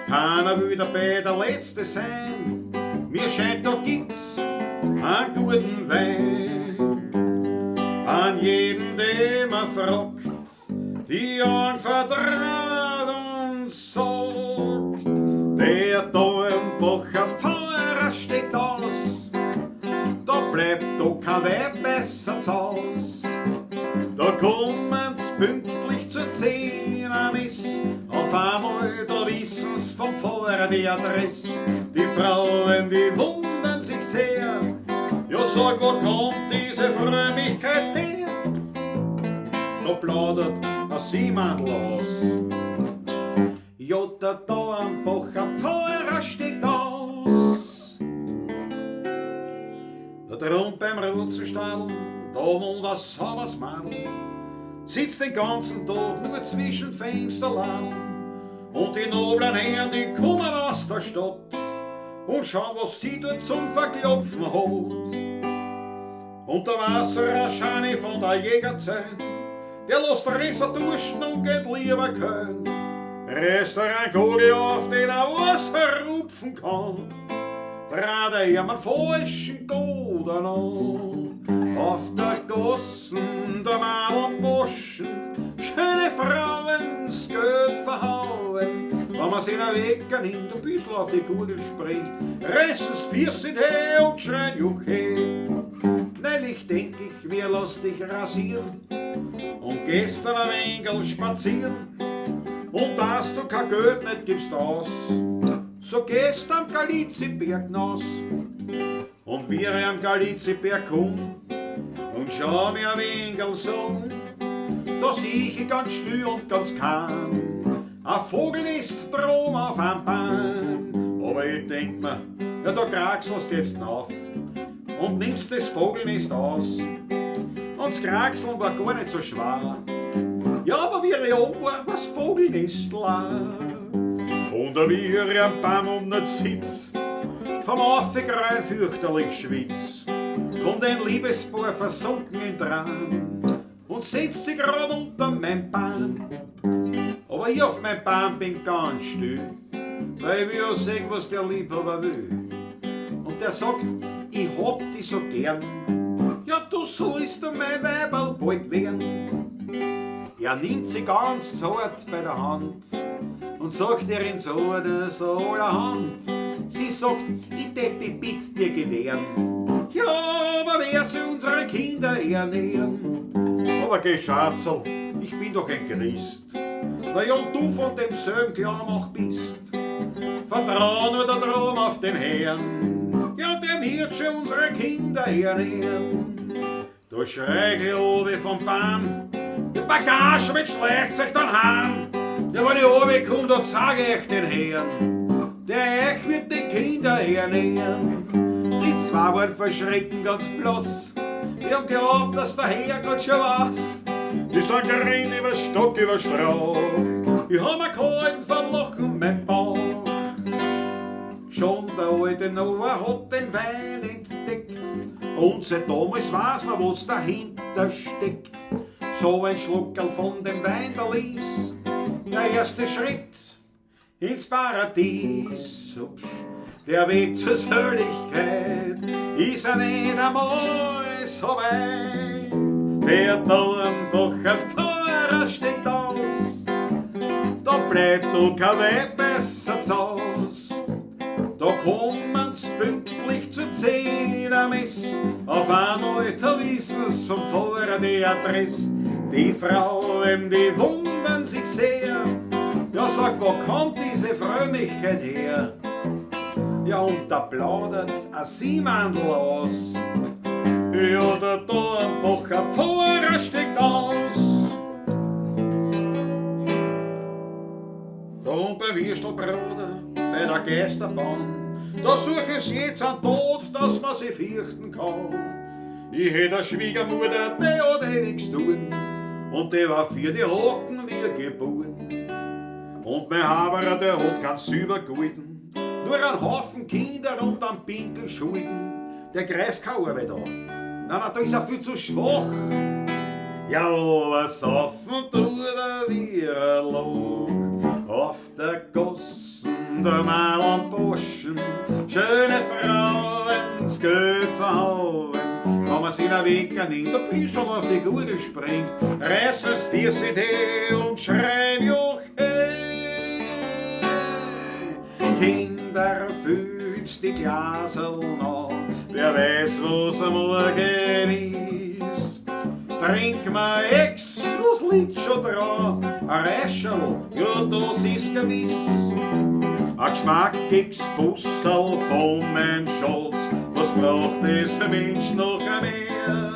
Keiner will dabei der Letzte sein. Mir scheint, da gibt's einen guten Wein. An jeden, den man fragt, die Augen verdraht und sagt, der Dornbacher Pfarrer steht aus, da bleibt doch kein Weib besser zu Haus. Da kommen's pünktlich zur 10 Miss, auf einmal da wissen's vom Pfarrer die Adresse. Die Frauen, die wundern sich sehr, ja sag, wo kommt diese Frömmigkeit her? Da plaudert ein Siemandl aus. Ja, der Dornbacher Pfarrer steht aus. Da drunten beim Rutzenstadl, da wohnt ein sauberes Madel, sitzt den ganzen Tag nur zwischen Fensterladen. Und die noblen Herren, die kommen aus der Stadt und schauen, was sie dort zum Verklopfen hat. Und der Wasserscheine von der Jägerzeit, der lässt Risser duschen und geht lieber Köln. Reißt er ein Kugel auf, den er Wasser rupfen kann, dreht er ihm einen falschen Goden an. Auf der Gassen, der Madel Boschen, schöne Frauen, das Geld verhauen. Wenn man sie in der Wecker nimmt und ein bisschen auf die Gurgel springt, reißen's Füße her und schreien Juche. Neulich denk ich mir, lass dich rasieren und gestern ein wenig spazieren. Und dass du kein Geld nicht gibst aus, so gehst am Galiziberg naus. Und wie ich am Galiziberg komm und schau mir ein wenig so, da sieh ich ganz still und ganz kalm, ein Vogel ist drum auf einem Baum. Aber ich denk mir, ja da kraxelst jetzt auf und nimmst das Vogelnest aus. Und das Kraxeln war gar nicht so schwer. Ja, aber wie ich oben war, war's Vogelnest leer. Von der Wiere am Baum um den Sitz, vom Aufgrein fürchterlich schwitz, kommt ein Liebespaar versunken in Tran und setzt sich grad unter mein Baum. Aber ich auf mein Baum bin ganz still, weil ich will ja sehen, was der Liebhaber will. Und der sagt, ich hab dich so gern, ja du sollst mein Weiberl bald werden. Er nimmt sie ganz zart bei der Hand und sagt ihr in so einer Hand. Sie sagt, ich tät die Bitt dir gewähren. Ja, aber wer soll unsere Kinder ernähren? Aber geh, Schatzel, ich bin doch ein Christ. Na ja, und du von demselben Glauben auch bist. Vertrau nur der Traum auf den Herrn. Ja, dem wird schon unsere Kinder ernähren. Da schrei ich oben vom Baum, die Bagage mit schleicht sich dann heim. Ja, wenn ich runterkomm, da zeig ich den Herrn, der euch wird die Kinder ernähren. Die zwei waren vor Schrecken ganz blass, die haben geglaubt, dass der Herr grad schon was. Die sind gerannt über Stock, über Strauch, ich hab mir gehalten vom Lachen mein Bauch. Schon der alte Noah hat den Wein entdeckt und seit damals weiß man, was dahinter steckt. So ein Schluckerl von dem Wein da ließ der erste Schritt ins Paradies. Ups, der Weg zur Seligkeit ist ja nicht einmal so weit. Der Dornbacher Pfarrer steht aus, da bleibt doch kein Weib besser zu Haus. Da kommen's pünktlich zur 10 Mess, auf einmal da wissen's vom Pfarrer die Adresse. Die Frauen, die wundern sich sehr, Ja, sag, wo kommt diese Frömmigkeit her? Ja, und da plaudert a Siemandl aus. Ja, der Dornbacher Pfarrer steckt aus. Da und bei Würstelbruder, bei der Geisterbahn, da such ich jetzt einen Tod, dass man sich fürchten kann. Ich hätt a Schwiegermutter, die hat eh nix tun, und die war für die Hocken wie geboren. Und mein Haberer, der hat kein Silbergolden, nur einen Haufen Kinder und einen Pinkel Schulden. Der greift keine Arbeit an. Nein, nein, da ist er viel zu schwach. Ja, aber saufen tut er wie ein Loch. Auf der Gossen, der Mal am Boschen, schöne Frauen, das Geld verhauen. Wenn man sich Wecker nimmt, ein bisschen auf die Gurgel springt, reißen's Füße und schreien, joch, hey. Kinder, fühlt's die Glaserl noch, wer weiß, was am Morgen ist. Trink mal Ex, was liegt schon dran? Ein Reischerl, ja, das ist gewiss. Ein geschmackiges Busserl von mein Schatz, was braucht dieser Mensch noch mehr?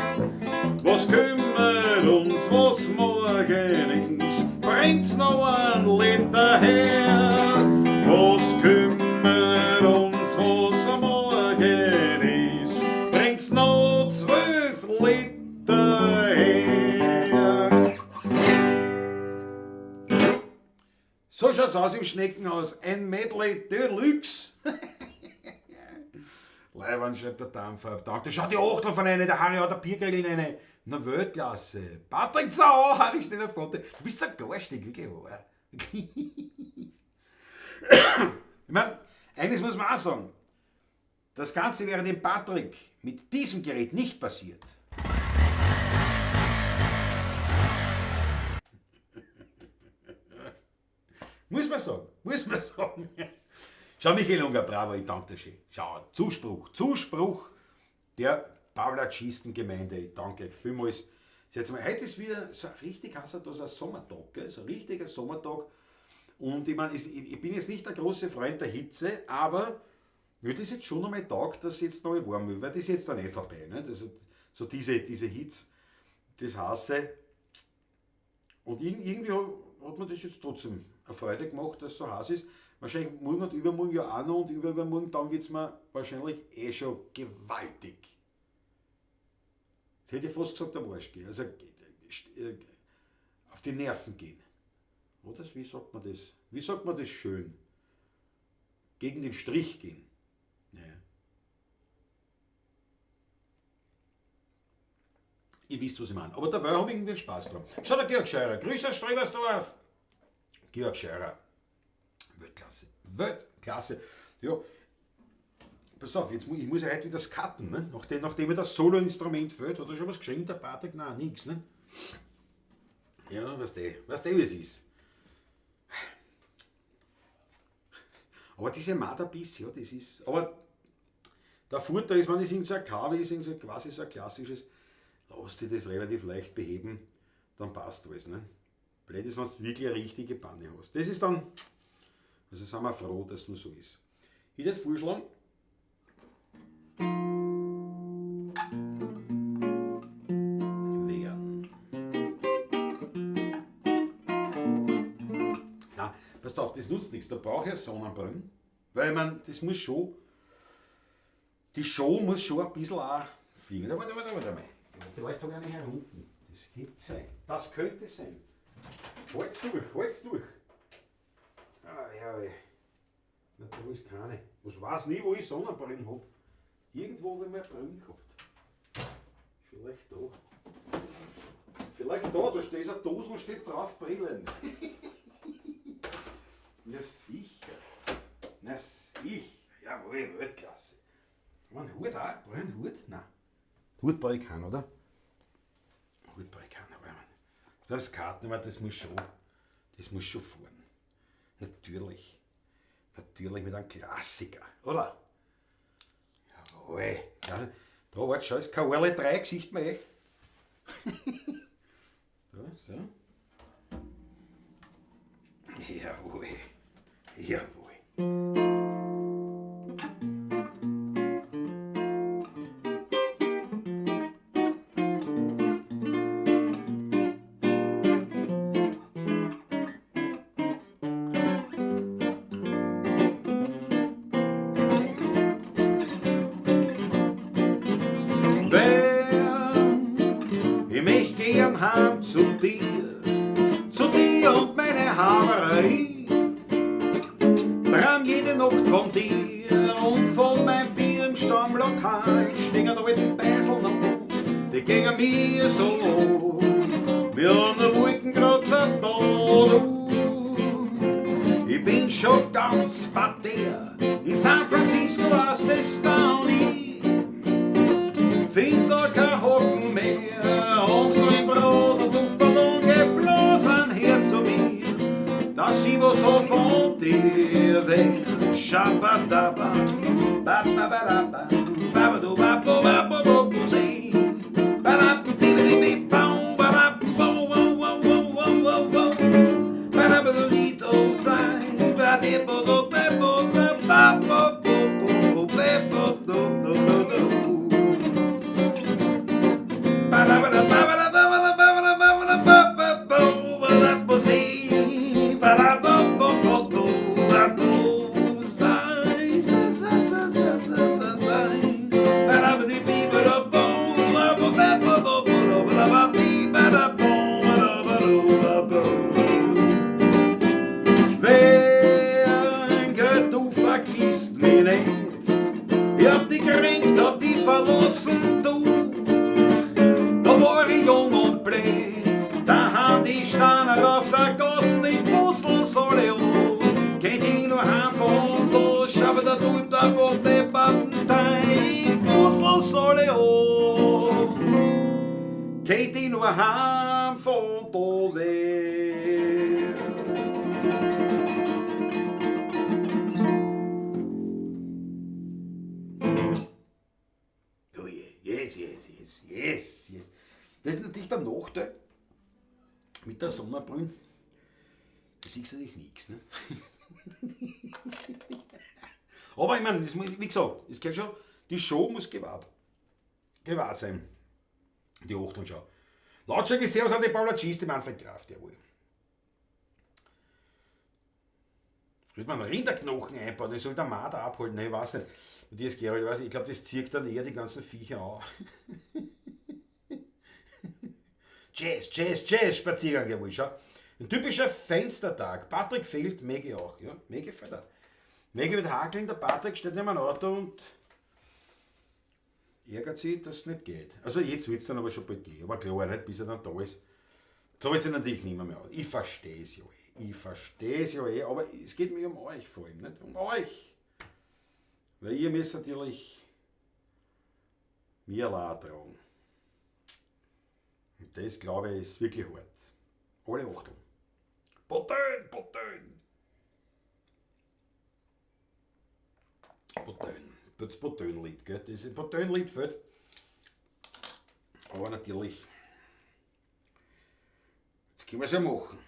Was kümmert uns, was morgen ist? Bringt's noch ein Liter her? Was kümmert uns, was morgen ist? Bringt's noch 12 Liter her? So schaut's aus im Schneckenhaus. Ein Medley Deluxe. Leiwand, schreibt der Dampfer. Danke. Schau die Achtel von einer, der Harry hat ein Bierkriegel rein. Na, Weltklasse. Patrick Zau, Harry steht auf Foto. Du bist so garstig, wirklich wahr. Ich mein, eines muss man auch sagen. Das Ganze wäre dem Patrick mit diesem Gerät nicht passiert. Muss man sagen, muss man sagen. Schau, Michael Unger, bravo, ich danke dir schön. Schau, Zuspruch, Zuspruch der Pawlatschistengemeinde. Ich danke euch vielmals. Jetzt mal, heute ist wieder so ein richtig heißer, das ist ein Sommertag, gell? So ein richtiger Sommertag. Und ich mein, ich bin jetzt nicht der große Freund der Hitze, aber mir ist jetzt schon einmal taugt, dass es jetzt noch warm wird, weil das ist jetzt dann eh vorbei. Ne? Also, so diese Hitze, das Heiße. Und irgendwie hat man das jetzt trotzdem eine Freude gemacht, dass es so heiß ist. Wahrscheinlich morgen und übermorgen ja auch noch und übermorgen, dann wird's mir wahrscheinlich eh schon gewaltig. Das hätte ich fast gesagt, am Arsch gehen. Also auf die Nerven gehen. Oder? Wie sagt man das? Wie sagt man das schön? Gegen den Strich gehen. Ja. Ihr wisst, was ich meine. Aber dabei habe ich irgendwie Spaß dran. Schau, der Georg Scheurer. Grüße aus Strebersdorf. Georg Scheurer. Weltklasse. Weltklasse. Ja. Pass auf, jetzt ich muss ja heute wieder skaten, ne? Nachdem mir das Solo-Instrument fehlt, hat er schon was geschrieben, der Patrick? Nein, nix, ne? Ja, weißt du, wie es ist. Aber diese Marderbiss, ja, das ist. Aber der Vorteil ist, wenn es irgend so ein Kabel ist, irgend so quasi so ein klassisches, lass dich das relativ leicht beheben, dann passt alles, ne? Blöd ist, wenn du wirklich eine richtige Panne hast. Das ist dann, also sind wir froh, dass es nur so ist. Ich würde vorschlagen, wehren. Na, passt auf, das nutzt nichts, da brauche ich eine Sonnenbrille, weil ich mein, das muss schon, die Show muss schon ein bisschen auch fliegen. Warte, warte, warte mal. Ja, vielleicht habe ich eine hier unten. Das könnte sein. Das könnte sein. Halt's durch, halt's durch. Ah, ja, ja. Na, da ist keine. Was weiß nie, wo ich Sonnenbrillen hab. Irgendwo habe ich mal Brillen gehabt. Vielleicht da. Vielleicht da, da steht eine Dose und steht drauf Brillen. Na sicher. Na sicher. Jawohl, Weltklasse. Einen Hut auch? Brauche ich einen Hut? Nein. Hut brauche ich keinen, oder? Hut brauche ich keinen, aber ich meine, das Karten, aber das muss schon fahren. Natürlich. Natürlich mit einem Klassiker, oder? Jawohl. Ja, da warte schon, ist kein Harley 3, sieht man eh. So, so. Jawohl. Jawohl. Wer, ich möcht gern heim zu dir und meine Haberei. Träum jede Nacht von dir und von meinem Bier im Stammlokal. Stehen da alten Beisel noch, die gingen mir so an. Wir haben der Wolkenkratzer da, du. Ich bin schon ganz bei dir, in San Francisco war's das da nie. Find da kein Hocken mehr, haben's noch im Brot und Luftballon geblasen her zu mir, dass ich was hab von dir wär. Shabadaba, ba ba ba da ba, ba ba do ba bo ba bo bo bo si. Ba da bi bi bi ba ba da bo wo wo wo wo wo wo. Ba da ba do di do sai, ba di bo do be bo da ba bo bo bo bo be bo do do do do. Ba da ba da ba ba da ba ba da ba ba da ba ba da ba ba bo ba da bo si. Ba da do bo bo do da do sai sa sa sa sa sa sa sai. Ba da ba di bi ba da bo ba bo ba bo do bo do ba da ba bi ba da bo ba da ba do ba bo. Wer, du vergisst mich nicht. Ich hab dich gekränkt, hab dich verlassen, du. Da war ich jung und blöd. Da haben die Steine auf der Gassen in Brüssel soll an. Geht ich nur heim von da, schau da drüben, da wo die Partei in Brüssel soll an. Geht ich nur heim von da weg. Oh yeah, yes, yes, yes, yes, yes. Das ist natürlich der Nachteil mit der Sonnenbrille. Da siehst du natürlich nichts, ne? Aber ich meine, das muss, wie gesagt, es gehört schon, die Show muss gewahrt sein. Die Achteln-Show. Lautstärke Servus an die Paula Cheese, die Manfred Graf, jawohl. Früher hat man Rinderknochen einbauen, das soll der Marder abholen, ne, ich weiß nicht. Matthias Gerold, ich weiß nicht, ich glaub, das zieht dann eher die ganzen Viecher an. Jazz, Jazz, Jazz, Spaziergang, jawohl, schau. Ein typischer Fenstertag. Patrick fehlt, Maggie auch. Ja, Maggie fehlt auch. Maggie wird hakeln, der Patrick steht neben dem Auto und ärgert sich, dass es nicht geht. Also jetzt wird's dann aber schon bald gehen. Aber klar, nicht, bis er dann da ist. So wird's natürlich nicht mehr aus. Ich versteh's ja eh. Ich versteh's ja eh, aber es geht mir um euch vor allem, nicht? Um euch. Weil ihr müsst natürlich mir allein tragen. Und das, glaube ich, ist wirklich hart. Alle Achteln. Potön, Potön! Potön. Das Potönlied, gell? Das ist ein Potönlied fehlt. Aber natürlich, das können wir es ja machen.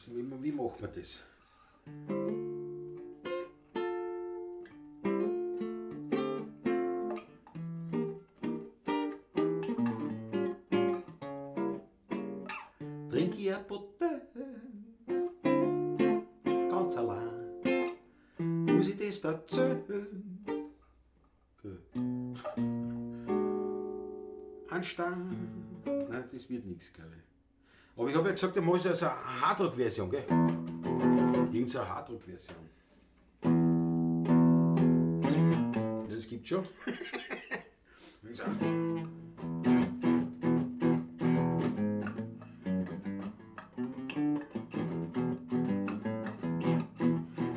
Wie machen wir das? Trink ich ein Potön, ganz allein, muss ich das erzählen? Ein Stein, nein, das wird nix, glaub ich. Aber ich hab ja gesagt, ich muss ja so eine Hardrock-Version, gell? Irgend so eine Hardrock-Version. Das gibt's schon. Wie gesagt.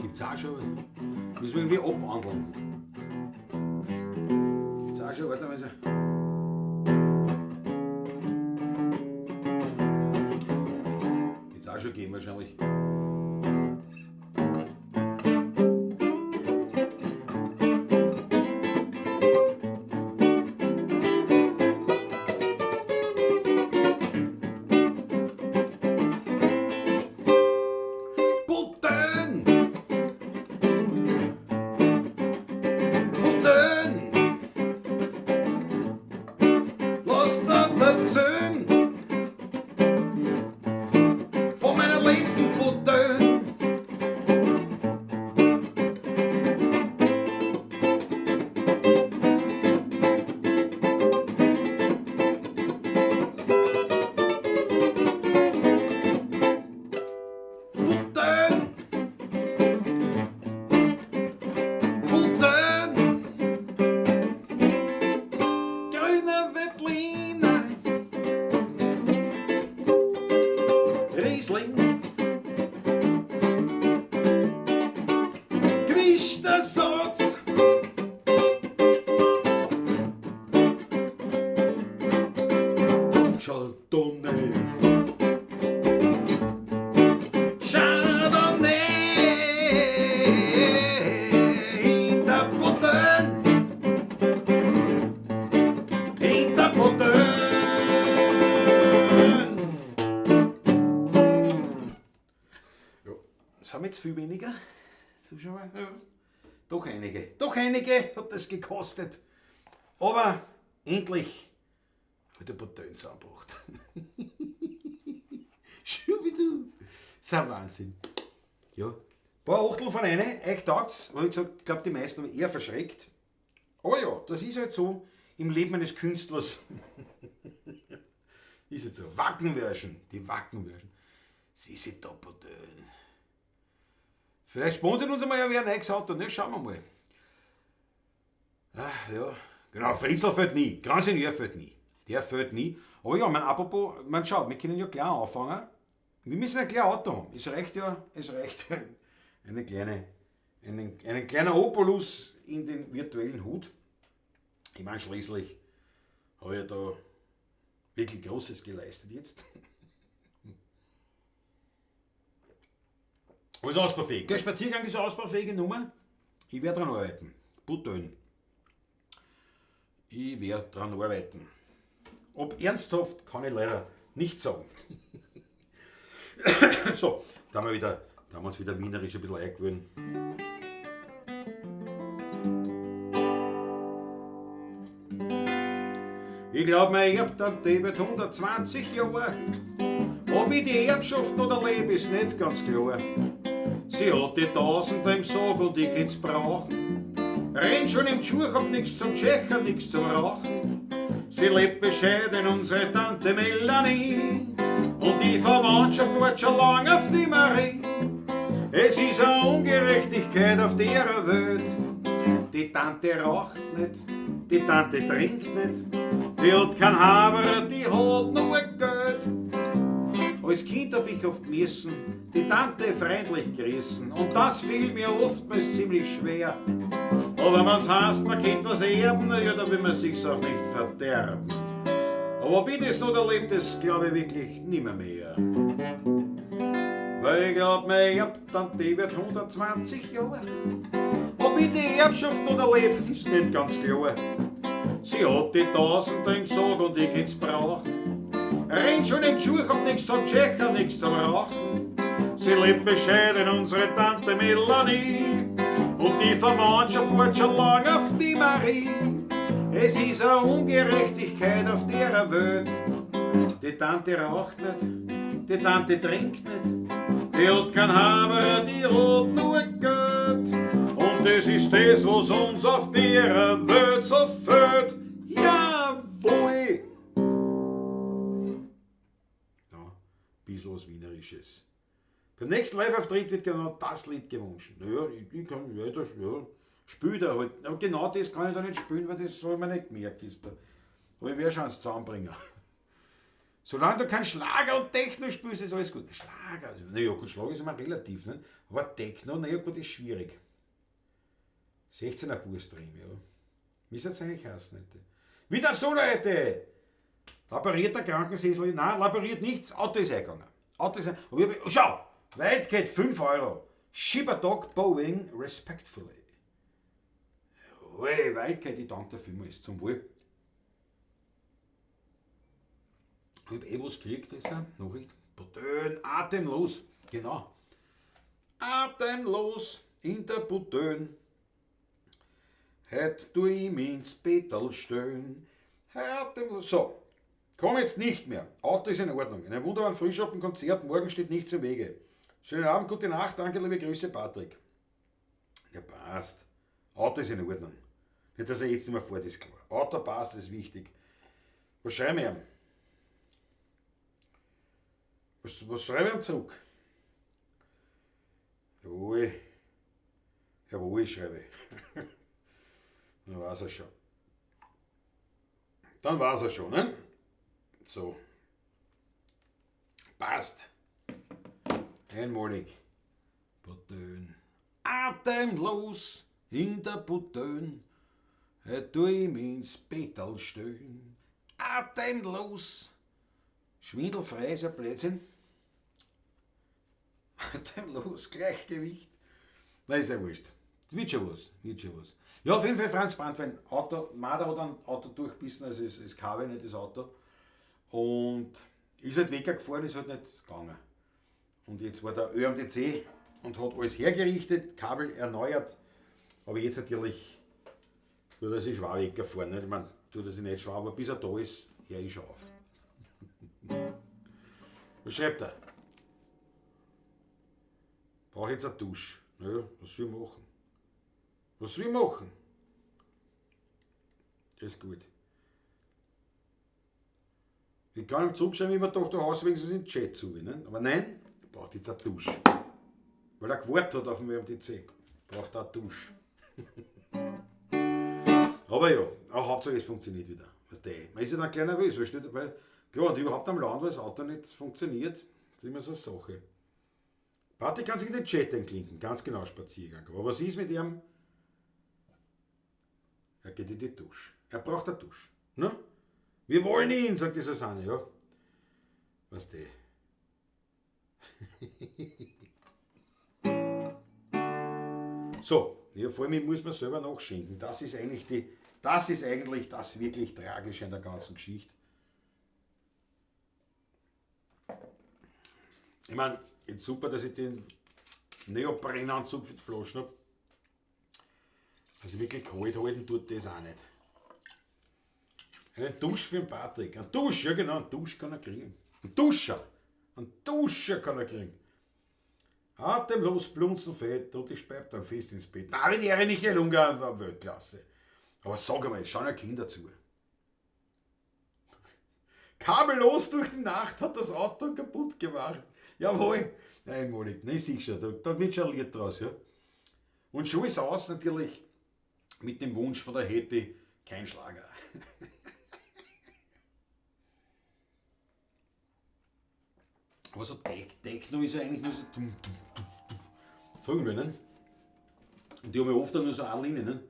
Gibt's auch schon. Müssen wir irgendwie abwandeln. Gibt's auch schon, warte mal so. Gibt's auch schon geben wahrscheinlich. viel weniger. Zuschauer, ja. Doch einige. Doch einige hat das gekostet. Aber endlich hat der Bordell zusammengebracht. Schubidu. Das ist ein Wahnsinn. Ja. Ein paar Achtel von einer, euch taugt's. Aber wie gesagt, ich glaube, die meisten haben eher verschreckt. Aber ja, das ist halt so im Leben eines Künstlers. Ist halt so. Wackenwörschen, die Wackenwörschen. Sie Doppeltön. Vielleicht sponsert uns einmal wer ein neues Auto, ne? Schauen wir mal. Ach, ja. Genau, Fritzl fällt nie. Grand Seigneur fällt nie. Der fällt nie. Aber ja, mein, apropos, man schaut, wir können ja gleich anfangen. Wir müssen ein kleines Auto haben. Es reicht ja, es reicht eine kleine, einen kleinen Opolus in den virtuellen Hut. Ich meine, schließlich habe ich ja da wirklich Großes geleistet jetzt. Alles ausbaufähig. Der Spaziergang ist eine ausbaufähige Nummer. Ich werde dran arbeiten. Butön. Ich werde dran arbeiten. Ob ernsthaft, kann ich leider nicht sagen. So, da haben wir wieder, da haben wir uns wieder wienerisch ein bisschen eingewöhnt. Ich glaub, mein Erbtante wird 120 Jahre. Ob ich die Erbschaft noch erlebe, ist nicht ganz klar. Sie hat die Tausender im Sack und ich kann's brauchen. Rennt schon im Schuh, hab nix zum Tschecher, nix zum Rauchen. Sie lebt bescheiden, unsere Tante Melanie. Und die Verwandtschaft wart schon lang auf die Marie. Es ist eine Ungerechtigkeit auf der Welt. Die Tante raucht nicht, die Tante trinkt nicht. Die hat kein Haber, die hat nur Geld. Als Kind hab ich oft müssen die Tante freundlich grüßen. Und das fiel mir oftmals ziemlich schwer. Aber wenn's heißt, man kennt was erben, na ja, da will man sich's auch nicht verderben. Aber ob ich das noch erlebt, das glaub ich wirklich nimmer mehr. Weil ich glaub, meine Erbtante wird 120 Jahre. Ob ich die Erbschaft noch erleb, ist nicht ganz klar. Sie hat die Tausender im Sack und ich kann's brauchen. Rennt schon im Schuh, hab nix zum Tschecher, nix zum Rauchen. Sie lebt bescheiden, unsere Tante Melanie. Und die Verwandtschaft wart schon lang auf die Marie. Es ist eine Ungerechtigkeit auf der Welt. Die Tante raucht nicht, die Tante trinkt nicht. Die hat kein Haber, die hat nur Geld. Und das ist das, was uns auf der Welt so fehlt. Jawohl! Ja, ein bisschen was Wienerisches. Beim nächsten Live-Auftritt wird genau das Lied gewünscht. Naja, ich kann, ja, das, ja, spiel da halt. Aber genau das kann ich da nicht spielen, weil das soll man nicht gemerkt ist. Da. Aber ich werde schon eins zusammenbringen. Solange du kein Schlager und Techno spielst, ist alles gut. Schlager, naja, gut, Schlager ist immer relativ, ne? Aber Techno, naja, gut, ist schwierig. 16er Burstream, ja. Wie soll's eigentlich heißen, heute? Wieder so, Leute! Laboriert der Krankensessel? Nein, laboriert nichts. Auto ist eingegangen. Auto ist eingegangen. Aber ich hab, schau! Weit geht 5 Euro. Schiebertag Boeing respectfully. Ui, weit geht, ich danke dir vielmals. Zum Wohl. Ich hab eh was gekriegt, das ist eine Nachricht. Butön, atemlos. Genau. Atemlos in der Butön. Heut tu ich mich ins Bettel stellen. Atemlos. So, komm jetzt nicht mehr. Auto ist in Ordnung. Einen wunderbaren Frühschoppen-Konzert. Morgen steht nichts im Wege. Schönen Abend, gute Nacht, danke, liebe Grüße, Patrick. Ja, passt. Auto ist in Ordnung. Nicht, dass er jetzt nicht mehr fährt, ist klar. Auto passt, ist wichtig. Was schreiben wir ihm? Was schreibe ich ihm zurück? Jawohl. Jawohl, schreibe ich. Dann war's er schon. Dann war's er schon, ne? So. Passt. Einmalig. Butön. Atemlos in der Butön. Heut tu ich mich ins Bettel stellen. Atemlos. Schwindelfrei ist ein Blödsinn. Atemlos, Gleichgewicht. Nein, ist ja wurscht. Das wird schon was, wird schon was. Ja, auf jeden Fall Franz Brandwein. Auto, Marder hat ein Auto durchbissen, also es kam nicht das Auto. Und ist halt weggefahren, ist halt nicht gegangen. Und jetzt war der ÖMTC und hat alles hergerichtet, Kabel erneuert. Aber jetzt natürlich tut er sich schwer weggefahren. Nicht? Ich meine, tut er sich nicht schwer, aber bis er da ist, hör ich schon auf. Was schreibt er? Brauche jetzt eine Dusche. Naja, was soll ich machen? Was soll ich machen? Das ist gut. Ich kann ihm zurückschreiben, wie man doch du hast wenigstens in den Chat zu. Ne? Aber nein, er braucht jetzt eine Dusche. Weil er gewartet hat auf dem WMTC. Braucht er eine Dusche. Aber ja, auch Hauptsache es funktioniert wieder. Man ist ja dann gleich nervös, weil, steht, weil klar, und überhaupt am Land, weil das Auto nicht funktioniert, das ist immer so eine Sache. Party kann sich in den Chat einklinken, ganz genau Spaziergang. Aber was ist mit ihm? Er geht in die Dusche. Er braucht eine Dusche. Ne? Wir wollen ihn, sagt die Susanne, ja. Was die? So, ja, vor allem muss man selber nachschenken. Das ist eigentlich die, das ist eigentlich das wirklich Tragische an der ganzen Geschichte. Ich meine, jetzt super, dass ich den Neoprennanzug für die Flaschen habe. Also wirklich kalt halten tut das auch nicht. Einen Dusch für den Patrick. Ein Dusch, ja genau, einen Dusch kann er kriegen. Ein Duscher. Ein Duscher kann er kriegen. Atemlos, blunzen, fett und ich speib dann fest ins Bett. David Ehre Michael Ungar war Weltklasse. Aber sag einmal, schauen ja Kinder zu. Kabellos durch die Nacht hat das Auto kaputt gemacht. Jawohl. Einmalig. Ne, sicher, da wird schon ein Lied draus, ja. Und schon ist aus natürlich mit dem Wunsch von der Hetty, kein Schlager. Aber so Techno ist ja eigentlich nur so dumm, dumm, dumm, dumm. Sagen wir, ne? Und die haben ja oft dann nur so eine Linie, ne?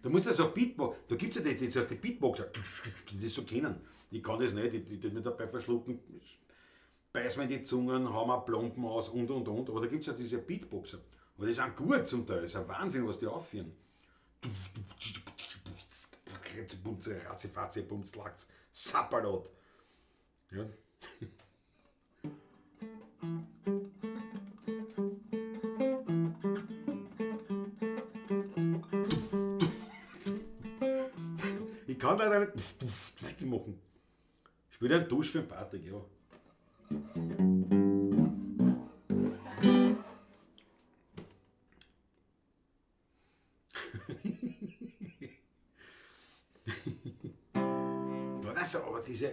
Da muss ja so ein Beatbox, da gibt es ja die Beatboxer, die das so kennen. Ich kann das nicht, ich tät mich dabei verschlucken, beiß mir in die Zungen, hau mir Plomben aus und. Aber da gibt es ja diese Beatboxer. Aber die sind gut zum Teil, das ist ein Wahnsinn, was die aufführen. Sapperlot. Ja. Ich kann leider nicht machen. Ich spiele einen Dusch für den Patrick, ja.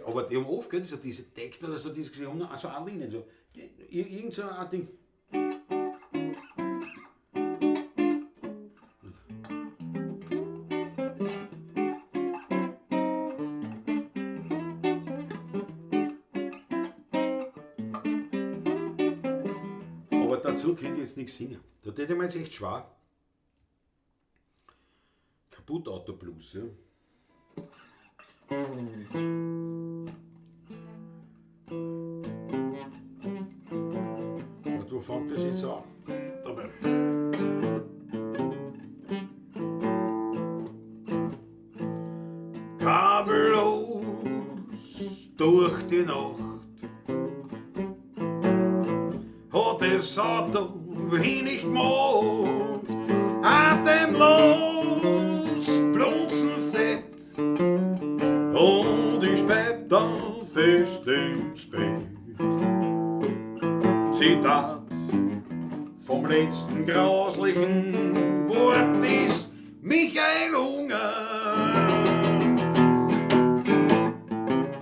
Aber die haben oft gehört, so diese Techno oder so, diese, die haben noch so eine Linie, so, irgend so ein Ding. Aber dazu könnt ihr jetzt nichts singen. Da tät ich mir jetzt echt schwer. Kaputt Auto Blues, ja. Und wo fängt das jetzt an? Dabei. Kabellos durch die Nacht hat das Auto nicht gemacht. Atemlos, blunzenfett und ich speib dann fest ins Bett. Zitat vom letzten grauslichen Wort ist Michael Unger.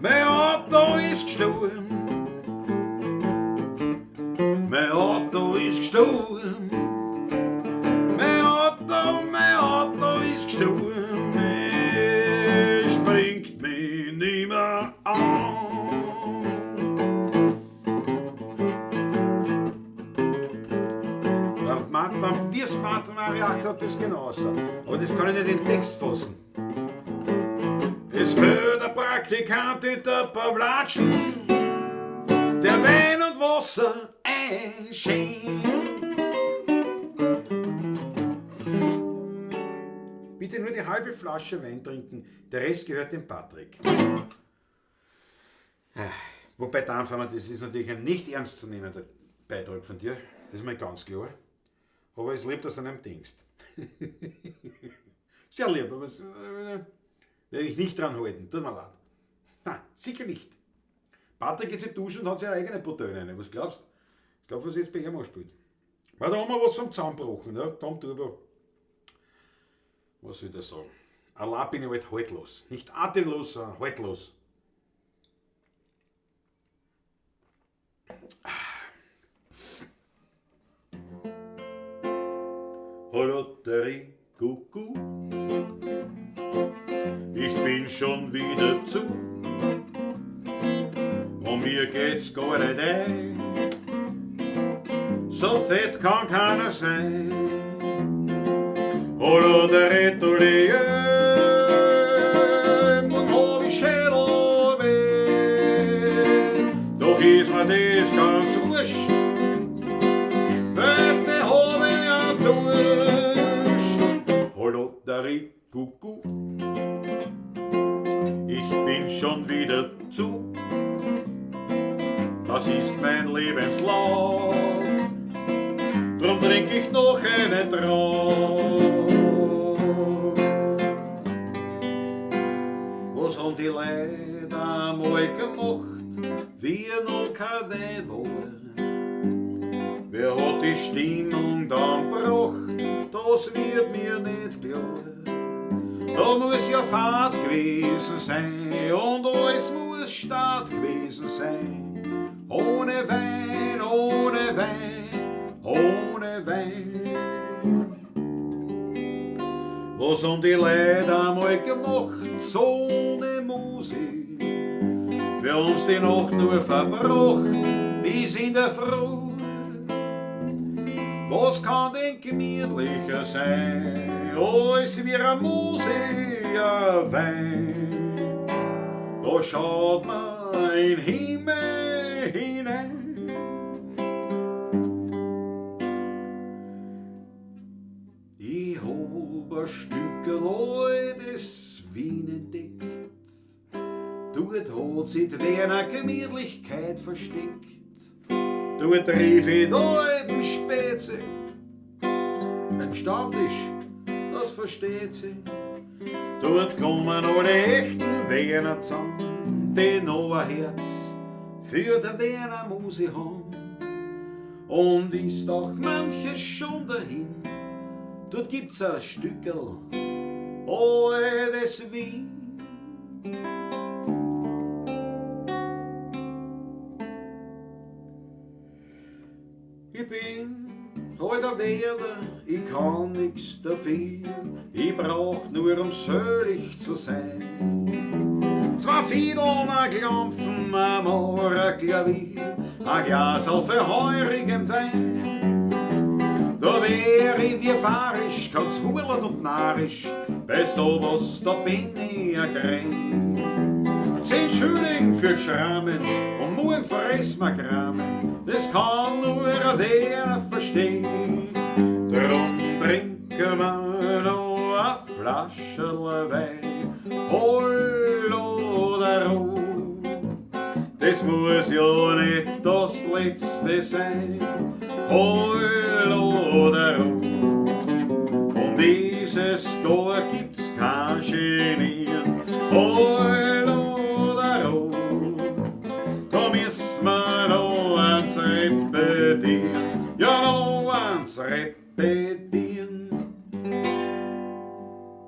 Mein Auto ist gestohlen, mein Auto ist gestohlen, mein Auto ist gestohlen, es springt mich nimmer an. Das Martin Mariach hat das genauso. Aber das kann ich nicht in den Text fassen. Es fehlt der Praktikant in der Pavlatschen, der Wein und Wasser einschenkt. Bitte nur die halbe Flasche Wein trinken, der Rest gehört dem Patrick. Wobei da anfangen, das ist natürlich ein nicht ernstzunehmender Beitrag von dir, das ist mir ganz klar. Aber es lieb, dass du an einem denkst. Sehr lieb, aber das werde ich nicht dran halten, tut mir leid. Na, sicher nicht. Patrick geht sich duschen und hat seine eigene Bouteille rein. Was glaubst du? Ich glaube, was jetzt bei ihm anspielt. Weil da haben wir was vom Zusammenbrochen, ne? Tom Turbo. Was soll ich da sagen? Allein bin ich halt haltlos. Nicht atemlos, sondern haltlos. Lotterie, Kuckuck. Ich bin schon wieder zu. Und mir geht's gar nicht ein. So fett kann keiner sein. Lotterie, Lotterie, morgen hab ich Schädel weh. Doch ist mir das ganz wurscht. Heute hab ich einen Durst. Lotterie, Kuckuck. Ich bin schon wieder zu. Das ist mein Lebenslauf. Drum trink ich noch einen drauf. Was haben die Leute einmal gemacht, wie noch kein Wein war? Wer hat die Stimmung dann gebracht? Das wird mir nicht klar. Da muss ja Fahrt gewesen sein und alles muss Start gewesen sein. Ohne Wein, ohne Wein, ohne Wein. Was haben die Leute einmal gemacht, so ohne Musik? Wir haben's die Nacht nur verbracht, bis in der Früh. Was kann denn gemütlicher sein, als wie ein Musiker Wein? Da schaut man in den Himmel hinein. Ich hab ein Stückerl altes Wien entdeckt. Dort hat sich die Wiener Gemütlichkeit versteckt. Dort triff ich die alten Spätze beim Stammtisch, das versteht sie. Dort kommen alle echten Wiener zusammen, die noch ein Herz für die Wiener Musik haben. Und ist auch manches schon dahin, dort gibt's ein Stückerl altes Wien. Ich bin halt ein Werder, ich kann nix dafür, ich brauch nur um selig zu sein. Zwei Fiedeln, ein Klampfen, ein Moor, ein Klavier, ein Glasl für heurigen Wein. Da wär ich wie fahrisch, ganz wurlend und narrisch, bei sowas, da bin ich ein Grein. 10 Schilling für die Schrammen und morgen fress ma Gramen, das kann nur ein Werner verstehen. Drum trinken wir noch a Flascherl Wein, hol oder roh. Das muss ja nicht das Letzte sein, hol oder roh. Um dieses Jahr gibt's kein Genieren, hol oder roh. Da müssen wir noch eins repetieren, ja noch eins repetieren.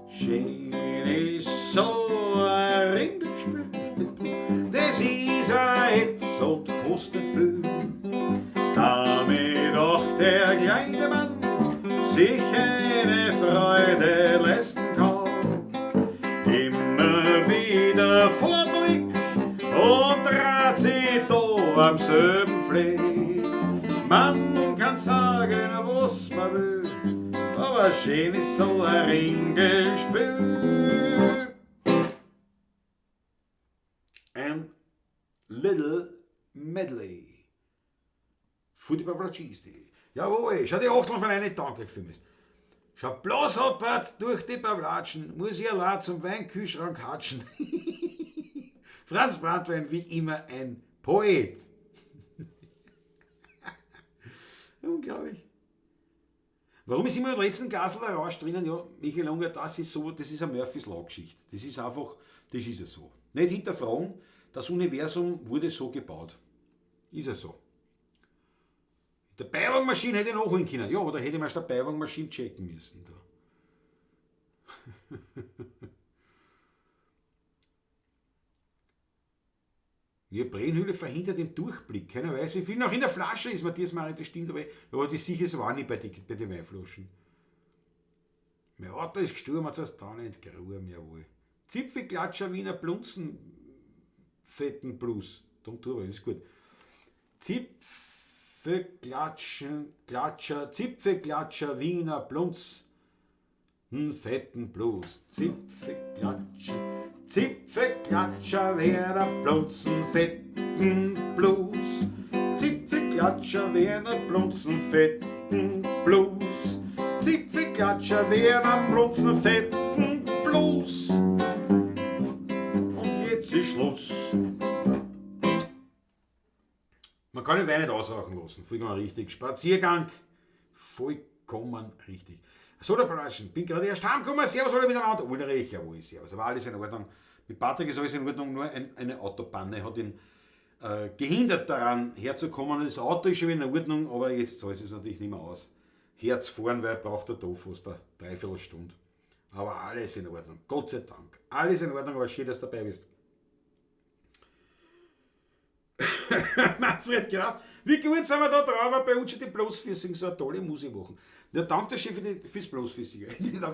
Schön ist so ein Ringelspiel, das ist ein Hetz und kostet viel. Damit auch der kleine Mann sich eine Freude leisten kann. Immer wieder fährt man weg und dreht sich da am selben Fleck. Man kann sagen, was man will, aber schön ist so ein Ringelspiel. And Little Medley. Futti Paprocisti. Jawohl, schau die Achteln von einer, danke vielmals. Schau bloß ab durch die Pavlatschen, muss ich allein zum Weinkühlschrank hatschen. Franz Brandwein, wie immer ein Poet. Unglaublich. Warum ist immer im letzten Glasl der Rausch drinnen? Ja, Michael Unger, das ist so, das ist eine Murphys Law-Geschichte. Das ist einfach, das ist es so. Nicht hinterfragen, das Universum wurde so gebaut. Ist ja so. Der Beiwagenmaschine hätte ich nachholen können. Ja, oder hätte ich mir erst eine Beiwagenmaschine checken müssen. Da. Die Brennhülle verhindert den Durchblick. Keiner weiß, wie viel noch in der Flasche ist. Matthias Mari, das stimmt, aber das sicher ist auch nicht bei den Weinflaschen. Mein Auto ist gestorben, hat es da nicht geruhen, jawohl. Zipfelklatscher Wiener Blunzen Fetten Blues. Tom Turbo, das ist gut. Zipfelklatscher, Zipfelklatscher Wiener Blunzen Fetten Blues. Zipfelklatscher, Zipfelklatscher Wiener Blunzen Fetten Blues. Zipfelklatscher Wiener Blunzen Fetten Blues. Zipfelklatscher Wiener Blunzen Fetten Blues. Und jetzt ist Schluss. Man kann den Wein nicht ausrauchen lassen, vollkommen richtig. Spaziergang, vollkommen richtig. So, der Braschen, bin gerade erst heimgekommen, servus alle miteinander. Ulrich, jawohl, servus, aber alles in Ordnung. Mit Patrick ist alles in Ordnung, nur eine Autopanne hat ihn gehindert daran herzukommen. Das Auto ist schon wieder in Ordnung, aber jetzt zahlt es natürlich nicht mehr aus. Herzufahren, weil er braucht er da fast eine Dreiviertelstunde. Aber alles in Ordnung, Gott sei Dank. Alles in Ordnung, aber schön, dass du dabei bist. Manfred Graf, wie gut sind wir da drauf, aber bei uns schon die Bloßfüßigen so eine tolle Musik machen. Ja, danke schön fürs Bloßfüßige. Ja,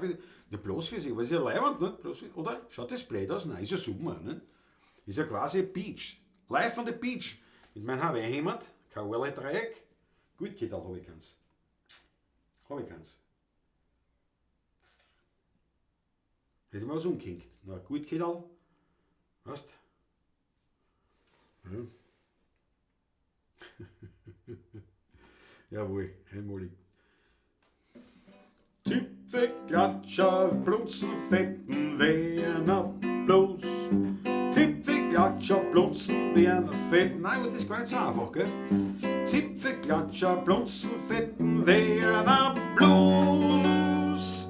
Bloßfüßige, aber ist ja leibend, nicht? Bloßfüßig, oder? Schaut das blöd aus? Nein, ist ja super, nicht? Ist ja quasi Beach. Live on the Beach. Mit meinem Hawaii-Hemd, kein Orle-Dreieck. Gut, Kittel, hab ich keins. Hab ich keins. Hätte ich mal was umgehängt. Na, gut, Kittel. Weißt? Ja. Jawohl, einmalig. Zipfelklatscher, Blunzen, Fetten, Werner, Blues. Zipfelklatscher, Blunzen, Werner, Fetten. Nein, aber das ist gar nicht so einfach, gell? Zipfelklatscher, Blunzen, Fetten, Werner, Blues.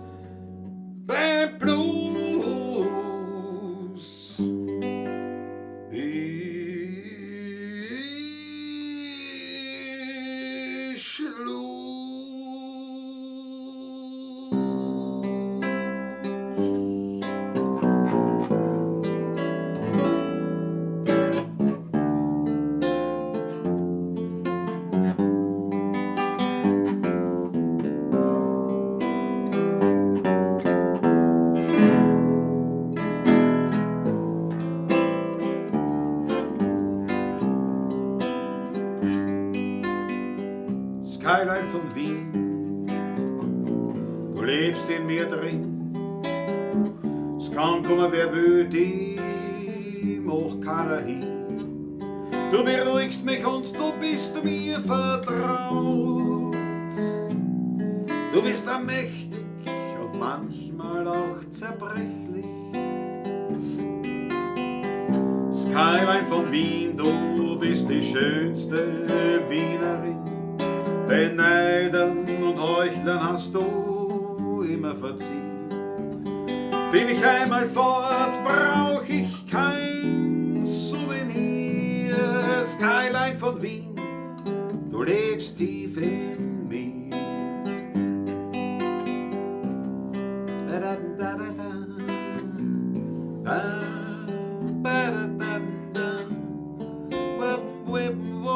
Beim Blues. Skyline von Wien, du lebst in mir drin. Es kann kommen, wer will, die macht keiner hin. Du beruhigst mich und du bist mir vertraut. Du bist allmächtig und manchmal auch zerbrechlich. Skyline von Wien, du bist die schönste Wienerin. Den Neidern und Heuchlern hast du immer verziehen. Bin ich einmal fort, brauch ich kein Souvenir. Skyline von Wien, du lebst tief in mir. Da da da da da. Ba da da da. Ba ba ba ba.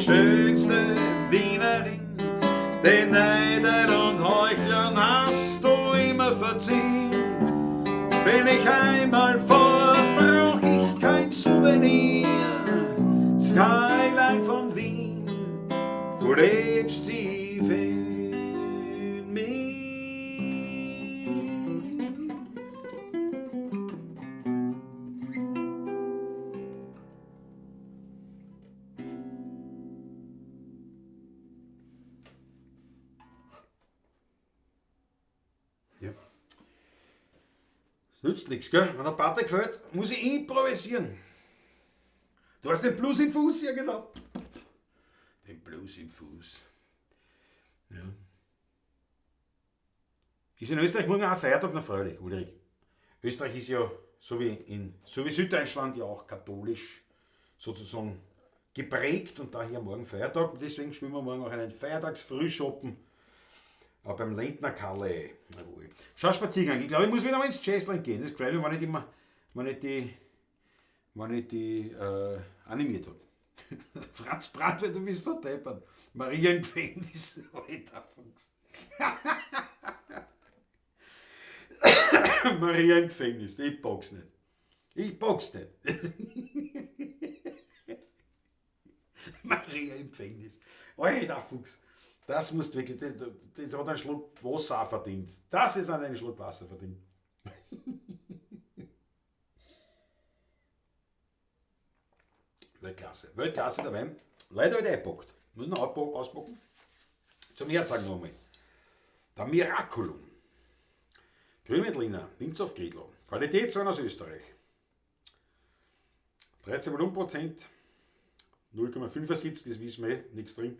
schönste Wienerin, den Neidern und Heuchlern hast du immer verziehen. Bin ich einmal fort, brauch ich kein Souvenir. Skyline von Wien, du lebst tief in mir. Ja. Das nützt nichts, gell? Wenn der Patrick gefällt, muss ich improvisieren. Du hast den Blues im Fuß, ja genau. Den Blues im Fuß. Ja. Ist in Österreich morgen auch ein Feiertag noch freilich, Ulrich. Österreich ist ja, so wie Süddeutschland, ja auch katholisch sozusagen geprägt und daher morgen Feiertag. Und deswegen spielen wir morgen auch einen Feiertagsfrühschoppen beim Lendner Kalle. Jawohl. Schau, Spaziergang. Ich glaube, ich muss wieder mal ins Jazzland gehen. Das gefällt mir, wenn ich die, wenn ich die animiert habe. Franz Brandwein, du bist so deppert. Maria im Gefängnis, alter Fuchs. Maria im Gefängnis, ich box nicht. Ich box nicht. Maria im Gefängnis. Alter Fuchs. Das musst du wirklich, das hat einen Schluck Wasser auch verdient. Das ist einen Schluck Wasser verdient. Weltklasse. Weltklasse der Wein. Leider halt eingepackt. Muss noch auspacken. Zum Herzog nochmal. Der Miraculum. Grünwettliner, Winzerhof Gredlow. Qualitätswein aus Österreich. 13 Volumenprozent, 0,75, das wissen wir eh, nichts drin.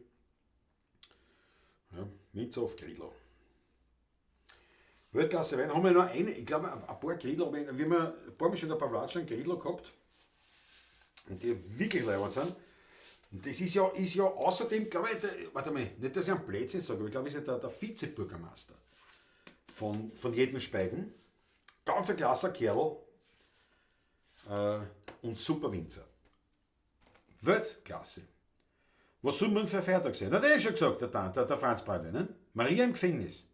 Ja, Winzerhof Gredlow. Weltklasse Wein. Haben wir noch eine, ich glaube ein paar Gredlow, wir haben ein paar Mal schon ein paar Platschen Gredlow gehabt. Und die wirklich leibend sind. Und das ist ja außerdem, glaube ich, der, warte mal, nicht, dass ich einen Blödsinn sage, aber ich glaube, ist ja der Vizebürgermeister von Jedenspeigen. Ganz ein klasser Kerl und super Winzer. Weltklasse. Was soll morgen für ein Feiertag sein? Na, der ist schon gesagt, der Franz Brandwein, ne? Maria im Gefängnis.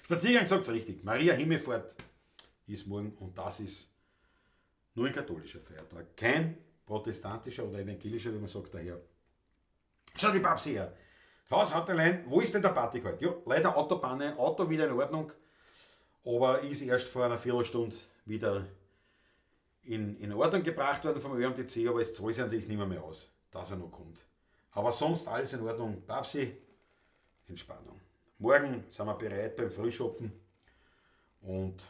Spaziergang sagt's richtig. Maria Himmelfahrt ist morgen und das ist nur ein katholischer Feiertag. Kein protestantischer oder evangelischer, wie man sagt, daher. Schau die Babsi her. Haus hat allein, wo ist denn der Patrick heute? Ja, leider Autobahn, Auto wieder in Ordnung, aber ist erst vor einer Viertelstunde wieder in Ordnung gebracht worden vom ÖAMTC, aber es zahlt sich natürlich nicht mehr aus, dass er noch kommt. Aber sonst alles in Ordnung. Babsi, Entspannung. Morgen sind wir bereit beim Frühschoppen und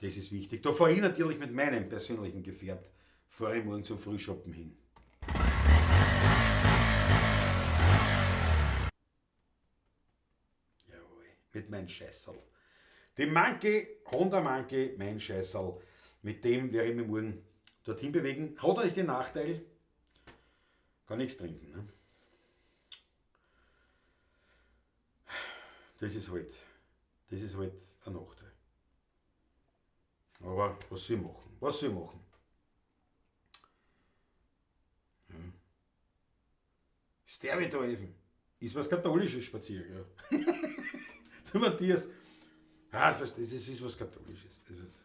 das ist wichtig. Da fahre ich natürlich mit meinem persönlichen Gefährt, fahre ich morgen zum Frühschoppen hin. Jawohl, mit meinem Scheißerl. Dem Monkey, Honda Monkey, mein Scheißerl. Mit dem werde ich mich morgen dorthin bewegen. Hat natürlich den Nachteil, kann nichts trinken. Ne? Das ist halt ein Nachteil. Aber was soll ich machen? Was soll ich machen? Ja. Sterbe da eben. Ist was Katholisches Spaziergang. Ja. Zu Matthias. Ah, das ist was Katholisches. Das ist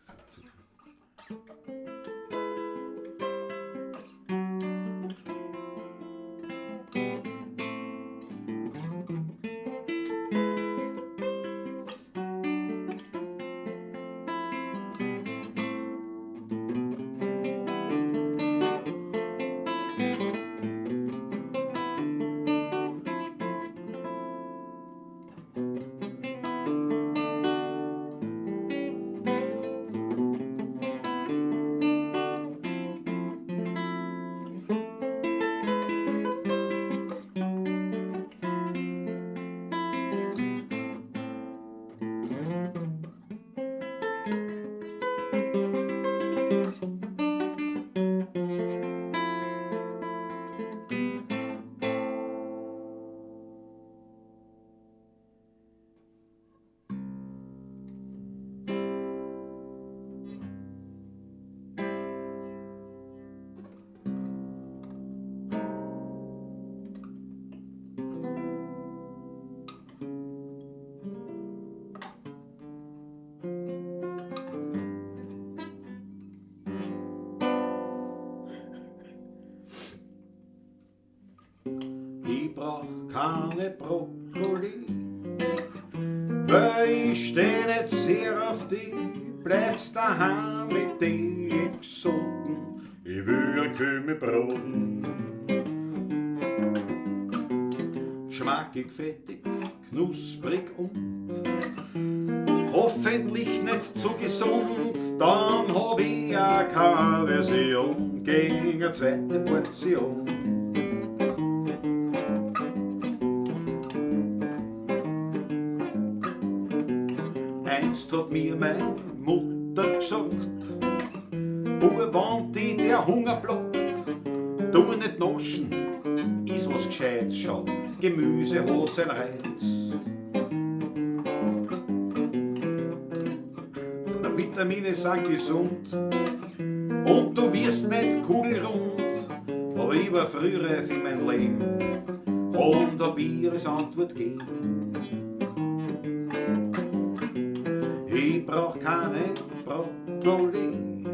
Ich brauch keine Brokkoli, weil ich steh nicht sehr auf die, bleibst daheim mit den Exoten, ich will ein Kümmel-Braten. Geschmackig, fettig, knusprig und hoffentlich nicht zu gesund, dann hab ich ja keine Version gegen eine zweite Portion. Einst hat mir meine Mutter gesagt, Bub, wenn dich der Hunger plagt, tu nicht naschen, iss was Gescheites, schau, Gemüse hat seinen Reiz. Vitamine sind gesund und du wirst nicht kugelrund, aber ich war frühreif in mein Leben und hab ihr als Antwort gegeben. Ich brauch keine Brokkoli,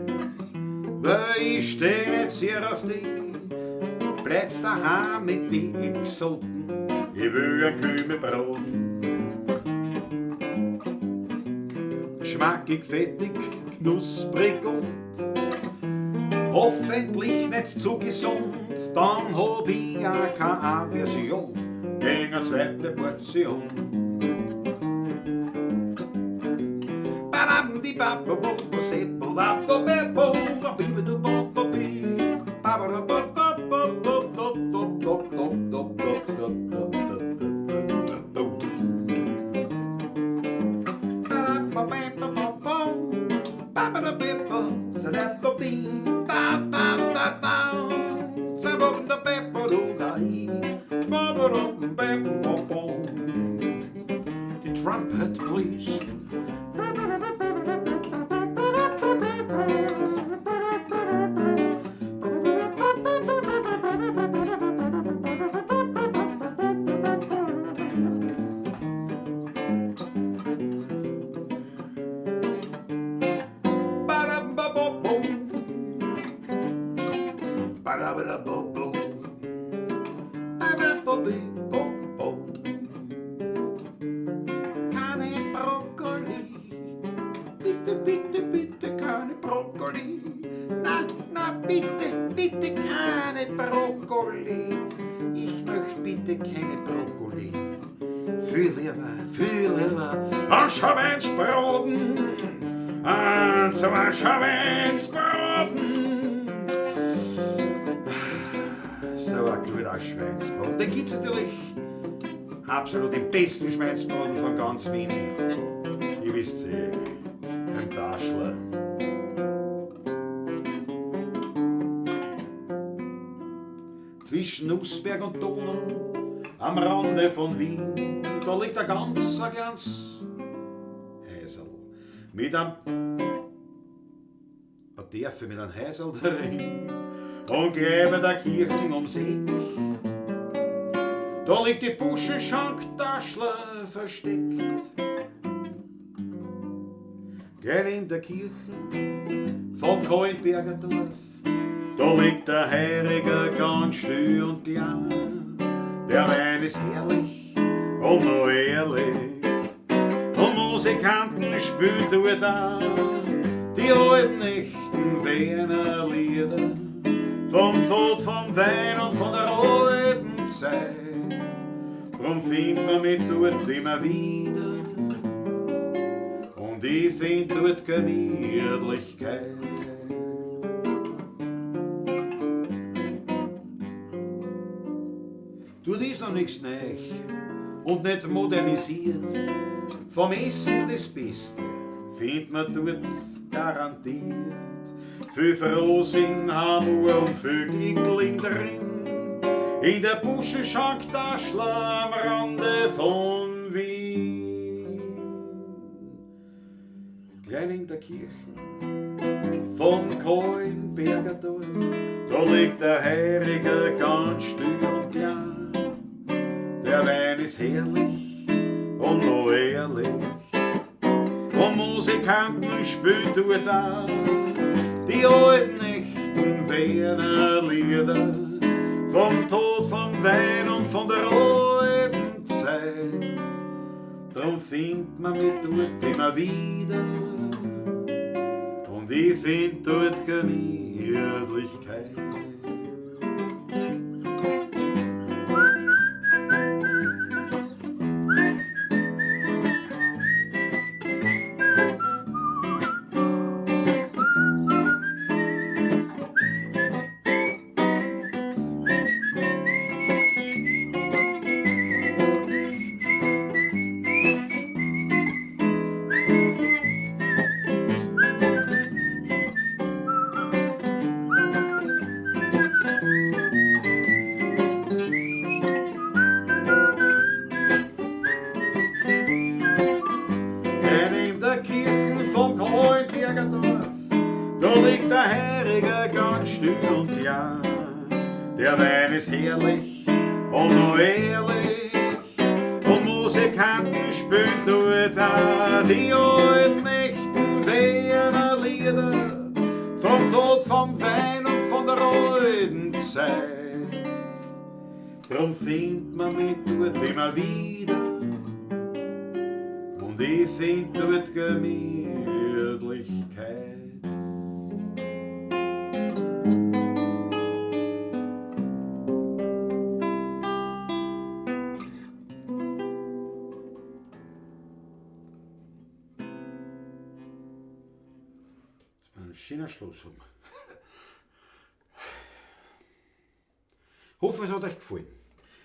weil ich steh nicht sehr auf die, bleibst daheim mit die Exoten, ich will ein Kümmel-Braten. Geschmackig, fettig, knusprig und hoffentlich nicht zu gesund, dann hab ich ja keine Aversion gegen eine zweite Portion. The trumpet, please. Keine Brokkoli, bitte, bitte, bitte keine Brokkoli. Na, na, bitte, bitte keine Brokkoli. Ich möchte bitte keine Brokkoli. Viel lieber ein Schweinsbraten, ein Schweinsbraten. So ein guter Schweinsbraten. Den gibt's natürlich absolut den besten Schweinsbraten von ganz Wien. Ihr wisst eh, beim Daschler. Zwischen Nussberg und Donau, am Rande von Wien, da liegt ein ganz, ein kleines Häusl. Mit einem, eine Therfe mit einem Häusl drin und gleich bei der Kirche ums Eck. Da liegt die Buschenschank Daschler versteckt. Gleich in der Kirche von Kahlenberger Dorf, da liegt der Heiriger ganz still und klein. Der Wein ist herrlich und noch ehrlich, und Musikanten spielt dort auch die alten echten Wiener Lieder vom Tod, vom Wein und von der alten Zeit. Drum findet man mich dort immer wieder und ich find dort Gemütlichkeit. Dort ist noch nichts neu und nicht modernisiert. Vom Essen das Beste findet man dort garantiert. Viel Frohsinn, Hamur und viel Glück drin. In der Buschenschank Daschler am Rande von Wien. Klein in der Kirche von Kahlenberger Dorf, da liegt der Heiriger ganz still und klein. Der Wein ist herrlich und noch ehrlich, und Musikanten spielt dort auch die alten echten Wiener Lieder vom Tod, vom Wein Drum findet man mich dort immer wieder und ich find dort Gemütlichkeit. Denn in der Kirche vom Kahlenberger Dorf, da liegt der Heiriger ganz still und klar. Der Wein ist herrlich und nur ehrlich, und Musikanten spielen dort auch die alten echten Wiener Lieder vom Tod, vom Wein und von der alten Zeit. Drum findet man mich dort immer wieder und ich find dort Gemütlichkeit. Das war ein schöner Schluss. Hoffe, es hat euch gefallen.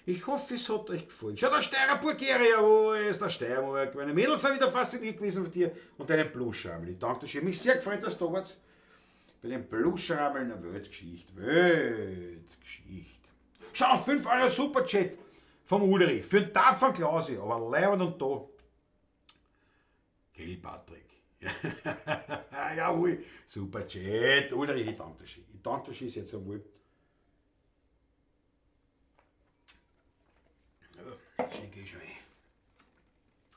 Ich hoffe, es hat euch gefallen. Schau, der Steirer Bulgaria, wo ist der Steiermark? Meine Mädels sind wieder fasziniert gewesen von dir und deinem Bluschrammel. Ich danke dir schön. Mich sehr gefreut, dass du da warst. Bei dem Bluschrammel eine Weltgeschichte. Weltgeschichte. Schau, 5 Euro Superchat vom Ulrich. Für den tapferen Klausi. Aber leibend und da. Gell, Patrick? Jawohl. Superchat. Ulrich, ich danke dir schön. Ich danke dir schön jetzt einmal. Schön, geh schon ein.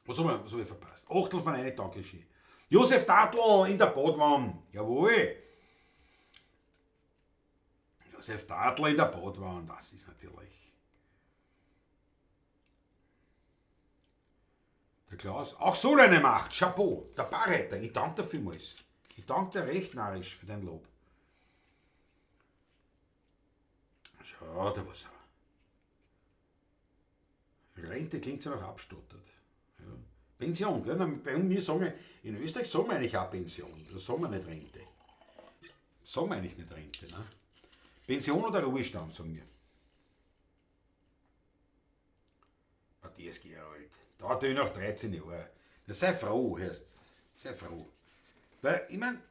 Was hab ich verpasst? Achtel von einer, danke schön. Josef Tatl in der Badwanne. Jawohl. Josef Tatl in der Badwanne, das ist natürlich. Der Klaus, auch so eine Macht, Chapeau, der Barretter, ich danke dir vielmals. Ich danke dir recht narrisch für dein Lob. Schau, da was. Rente klingt so nach abstottert. Ja. Pension, gell? Na, bei mir sagen wir, in Österreich sagen wir eigentlich auch Pension. Da sagen wir nicht Rente. Sagen wir eigentlich nicht Rente, ne? Pension oder Ruhestand, sagen wir. Matthias Gerald, da hat er noch 13 Jahre. Na, sei froh, hörst. Sei froh. Weil, ich mein,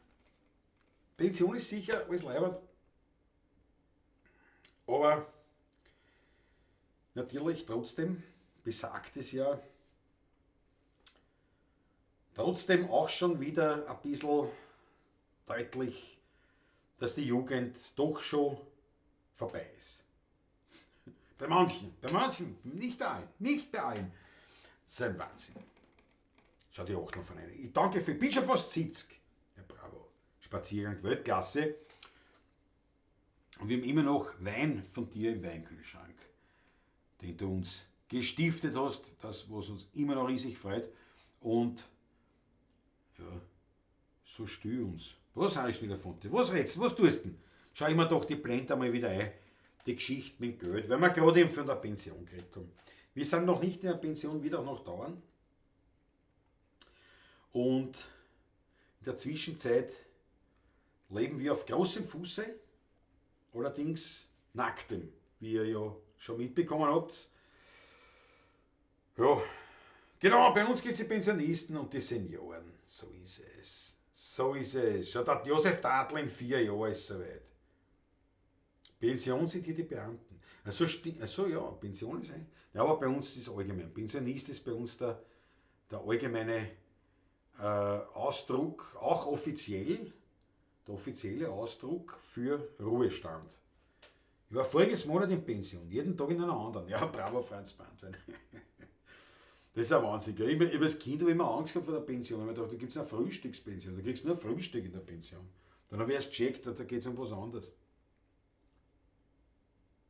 Pension ist sicher alles leibend. Aber natürlich trotzdem besagt es ja trotzdem auch schon wieder ein bisschen deutlich, dass die Jugend doch schon vorbei ist. Bei manchen, nicht bei allen, nicht bei allen. Das ist ein Wahnsinn. Schau die Achtel von einer. Ich danke für, ich bin schon fast 70. Ja, bravo. Spaziergang Weltklasse. Und wir haben immer noch Wein von dir im Weinkühlschrank, den du uns gestiftet hast, das, was uns immer noch riesig freut. Und ja, so still uns. Was habe ich wieder von dir? Was redst du? Was tust du denn? Schau immer doch die Blende einmal wieder ein, die Geschichte mit dem Geld, weil wir gerade eben von der Pension geredet haben. Wir sind noch nicht in der Pension, wird auch noch dauern. Und in der Zwischenzeit leben wir auf großem Fuße, allerdings nacktem, wie ihr ja schon mitbekommen habt. Ja, genau, bei uns gibt's die Pensionisten und die Senioren. So ist es. So ist es. Schau, der Josef Tatl in 4 Jahren ist soweit. Pension sind hier die Beamten. Also, also ja, Pension ist eigentlich. Ja, aber bei uns ist allgemein. Pensionist ist bei uns der allgemeine Ausdruck, auch offiziell, der offizielle Ausdruck für Ruhestand. Ich war voriges Monat in Pension, jeden Tag in einer anderen. Ja, bravo Franz Brandwein. Das ist ein Wahnsinn. Gell? Ich hab als Kind hab ich immer Angst gehabt vor der Pension. Ich hab mir gedacht, da gibt's eine Frühstückspension, da kriegst du nur Frühstück in der Pension. Dann hab ich erst gecheckt, da geht's um was anderes.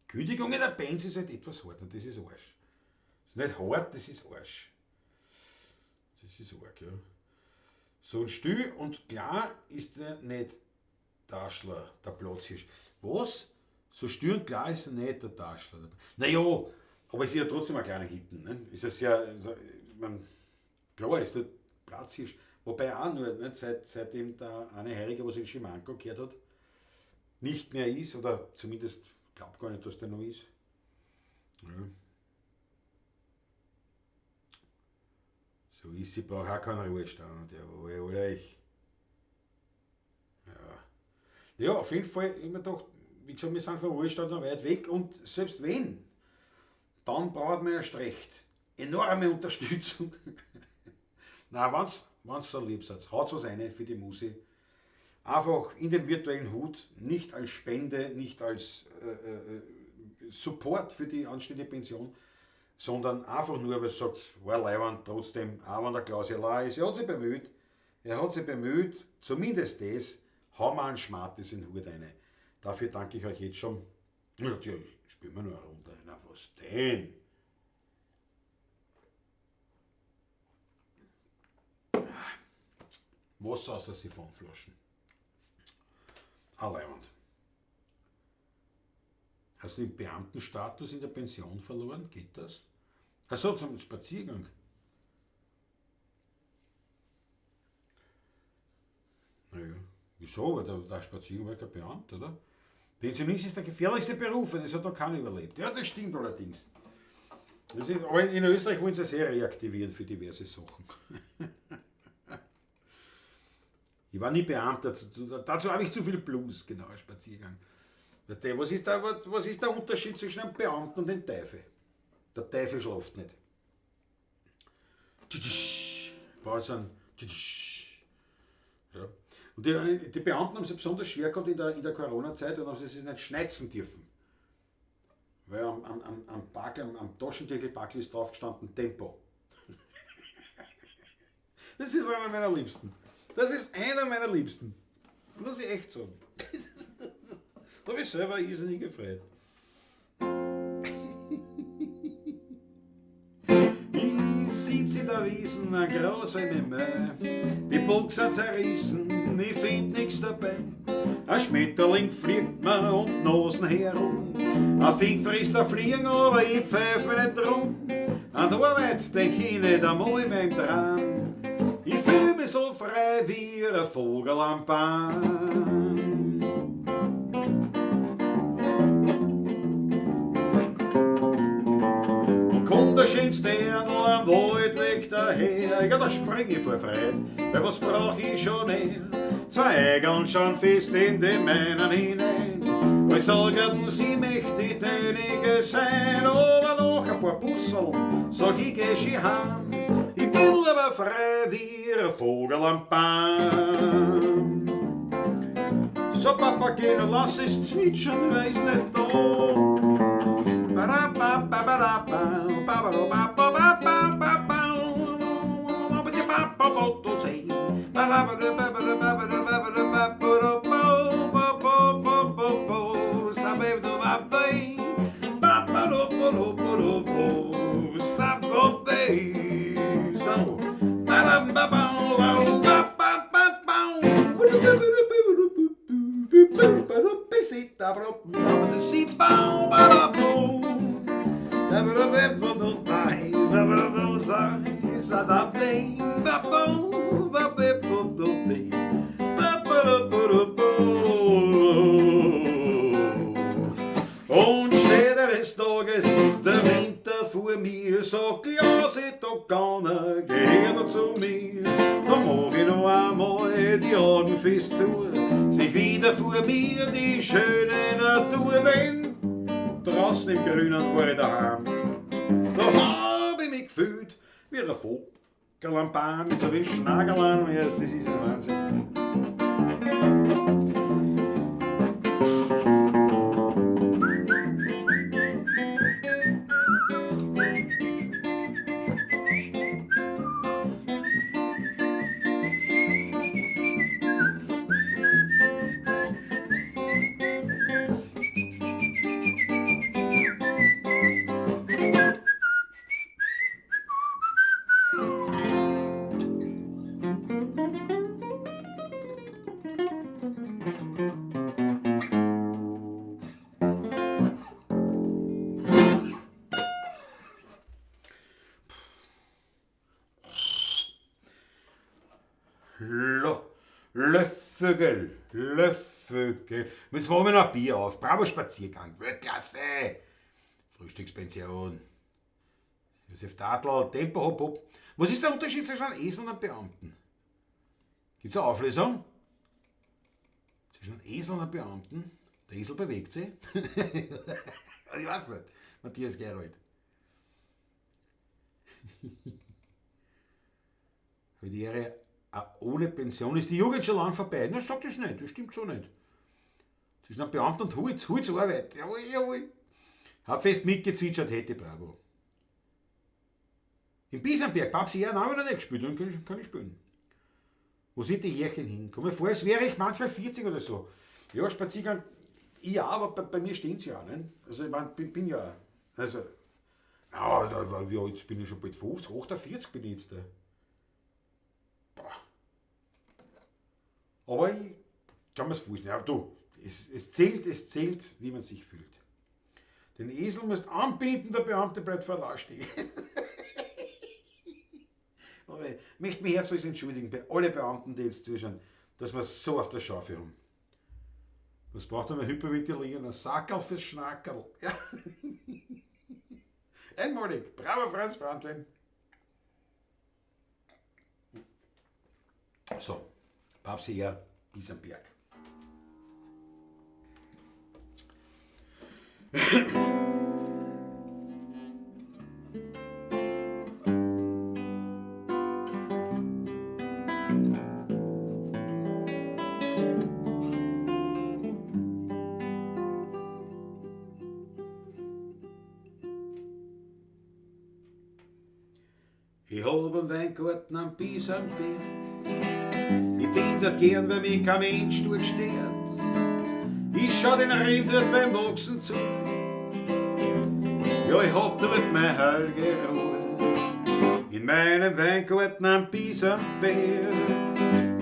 Kündigung in der Pension ist halt etwas hart und das ist Arsch. Das ist nicht hart, das ist Arsch. Das ist arg, ja. So ein Stühl und klar ist der nicht Taschler, der Platzhirsch. Was? So still und klar ist er nicht der Taschler. Naja, aber es ist ja trotzdem ein kleiner Hitten. Ne? Ist ja sehr, also, ich mein, klar ist der Platzhirsch. Wobei auch nur, nicht, seitdem der eine Heiriger, was in Schimanko gehört hat, nicht mehr ist, oder zumindest glaub gar nicht, dass der noch ist. Ja. So ist sie, braucht auch keinen Ruhestand. Jawohl, oder ich. Ja. Ja, auf jeden Fall, ich hab mir gedacht, wie gesagt, wir sind vom Ruhestand noch weit weg und selbst wenn, dann braucht man erst recht enorme Unterstützung. Nein, wenn's so lieb seid, haut was rein für die Musi. Einfach in den virtuellen Hut, nicht als Spende, nicht als Support für die anstehende Pension, sondern einfach nur, weil ihr sagt, war leiwand trotzdem, auch wenn der Klaus allein ist, er hat sich bemüht, er hat sich bemüht, zumindest das, hauen wir einen Schmartes in den Hut rein. Dafür danke ich euch jetzt schon. Ja, natürlich, spielen wir noch eine Runde. Na, was denn? Wasser aus der Siphonflaschen. Allein. Hast du den Beamtenstatus in der Pension verloren? Geht das? Ach so, zum Spaziergang. Naja, wieso? Weil der Spaziergang war kein Beamter, oder? Pensionist ist der gefährlichste Beruf, weil das hat noch keiner überlebt. Ja, das stimmt allerdings. Das ist, aber in Österreich wollen sie sehr reaktivieren für diverse Sachen. Ich war nie Beamter, dazu habe ich zu viel Blues, genau, ein Spaziergang. Weißt du, was ist der Unterschied zwischen einem Beamten und dem Teufel? Der Teufel schläft nicht. Ja. Und die Beamten haben es besonders schwer gehabt in der Corona-Zeit und haben sie sich nicht schneizen dürfen. Weil am Taschentüchelbackel ist draufgestanden Tempo. Das ist einer meiner Liebsten. Das ist einer meiner Liebsten. Muss ich echt sagen. Da hab ich selber irrsinnig gefreut. Ich sitz in der Wiesen, ein Gras wie mit Mäh. Die Buchse zerrissen, ich find nix dabei. Ein Schmetterling fliegt mir um die Nasen herum. Ein Fink frisst ein Fliegen, aber ich pfeif mich nicht drum. An der Arbeit denk ich nicht einmal in meinem Traum. Ich fühl mich so frei wie ein Vogel am Baum. Und kommt der schönste Erndl am Waldweg daher, ja, da spring ich vor Freude, weil was brauch ich schon mehr? Zwei Eigeln schauen fest in die meinen hinein, als sagen sie, möchte ich deinige sein, aber noch ein paar Busseln, sag ich, geh schon heim. Ich bin aber frei wie ein Vogel am Baum. So, Papa, geh und lass es zwitschern, wer ist nicht da? Und steht eines Tages der Winter vor mir, so Klaus, ich da keiner gehört zu mir. Da mach ich noch einmal die Augen fest zu, sich wieder vor mir die schöne Natur, denn draußen im Grünen war ich daheim. Da hab ich mich gefühlt wie ein Vogel am Baum, mit so wie Schnagel an, das ist ein Wahnsinn. Löffögel, Löffögel. Jetzt machen wir noch ein Bier auf. Bravo Spaziergang, Weltklasse. Frühstückspension. Josef Tadl, Tempo, hopp, hopp. Was ist der Unterschied zwischen einem Esel und einem Beamten? Gibt es eine Auflösung? Zwischen einem Esel und einem Beamten? Der Esel bewegt sich. Ich weiß nicht. Matthias Gerold. Für die Ehre, ohne Pension ist die Jugend schon lang vorbei. Na, sag das nicht, das stimmt so nicht. Zwischen einem Beamten und Holz, Holzarbeit. Jawohl, jawohl. Hab fest mitgezwitschert, hätte bravo. Im Bisamberg, Babsi Ehren habe ich noch nicht gespielt, dann kann ich spielen. Wo sind die Härchen hin? Komm mir vor, als wäre ich manchmal 40 oder so. Ja, Spaziergang, ja, aber bei mir stehen sie ja, ne? Also ich mein, bin ja, also, ja, ja, jetzt bin ich schon bald 50, 48 bin ich jetzt da. Boah. Aber ich kann mir's vorstellen. Ja, du, es zählt, wie man sich fühlt. Den Esel musst anbinden, der Beamte bleibt vor der stehen. Aber ich möchte mich herzlich entschuldigen bei allen Beamten, die jetzt zuschauen, dass wir so auf der Schafe haben. Was braucht man hyperventilieren? Ein Sackerl fürs Schnackerl. Ja. Einmalig. Bravo, Franz Brandwein. So, Babsi her, bis am Berg. Ich hab einen Weingarten am Bisamberg. Ich bin dort gern, weil mich kein Mensch dort stört. Ich schau den Reben dort beim Wachsen zu. Ja, ich hab dort meine heilige Ruhe. In meinem Weingarten am Bisamberg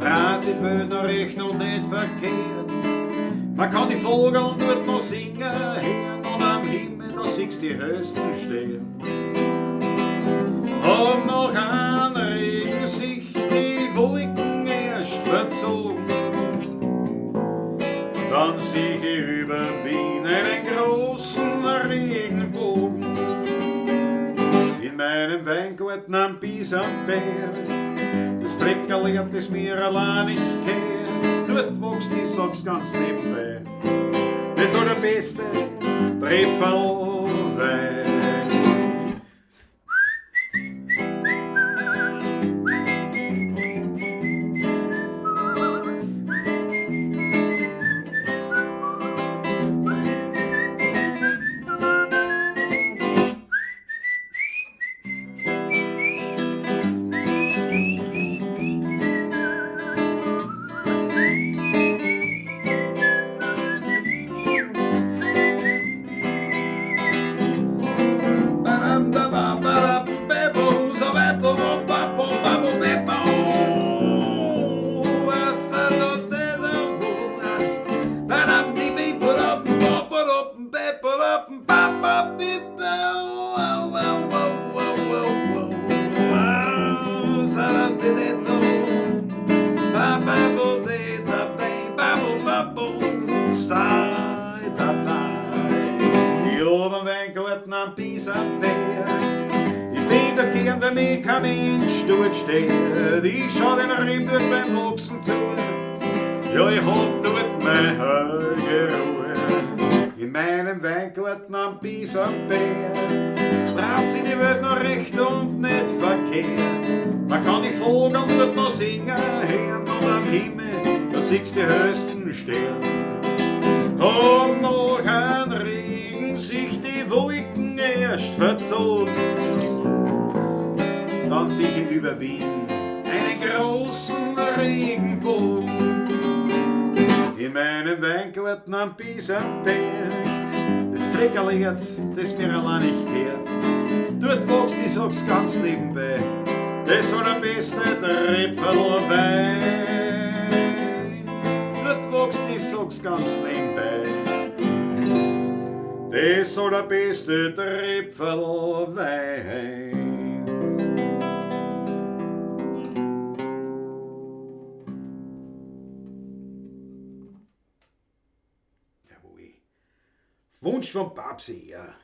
dreht sich die Welt noch recht und nicht verkehrt. Man kann die Vögel dort noch singen hören und am Himmel, da siehst die höchsten Sterne. Und noch ein Regen sich die Wolken erst verzogen, dann sieh ich über Wien einen großen Regenbogen. In meinem Weingarten am Bisamberg, das Fleckerl hat es mir allein nicht gehört. Dort wächst, ich sag's ganz nebenbei, das allerbeste Trepferlwein. Ich schau den Reben dort beim Wachsen zu. Ja, ich hab dort meine heilige Ruhe. In meinem Weingarten am Bisamberg dreht sich die Welt noch recht und nicht verkehrt. Man kann die Vögel dort noch singen hören und am Himmel, da siehst die höchsten Sterne. Und noch ein Regen sich die Wolken erst verzogen, dann sieh ich über Wien einen großen Regenbogen. In meinem Weingarten am Bisamberg, das Fleckerl hat, das mir allein nicht gehört. Dort wächst, ich sag's ganz nebenbei, das allerbeste Trepferlwein. Dort wächst, ich sag's ganz nebenbei, das allerbeste Trepferlwein. Wunsch von Babsi, ja.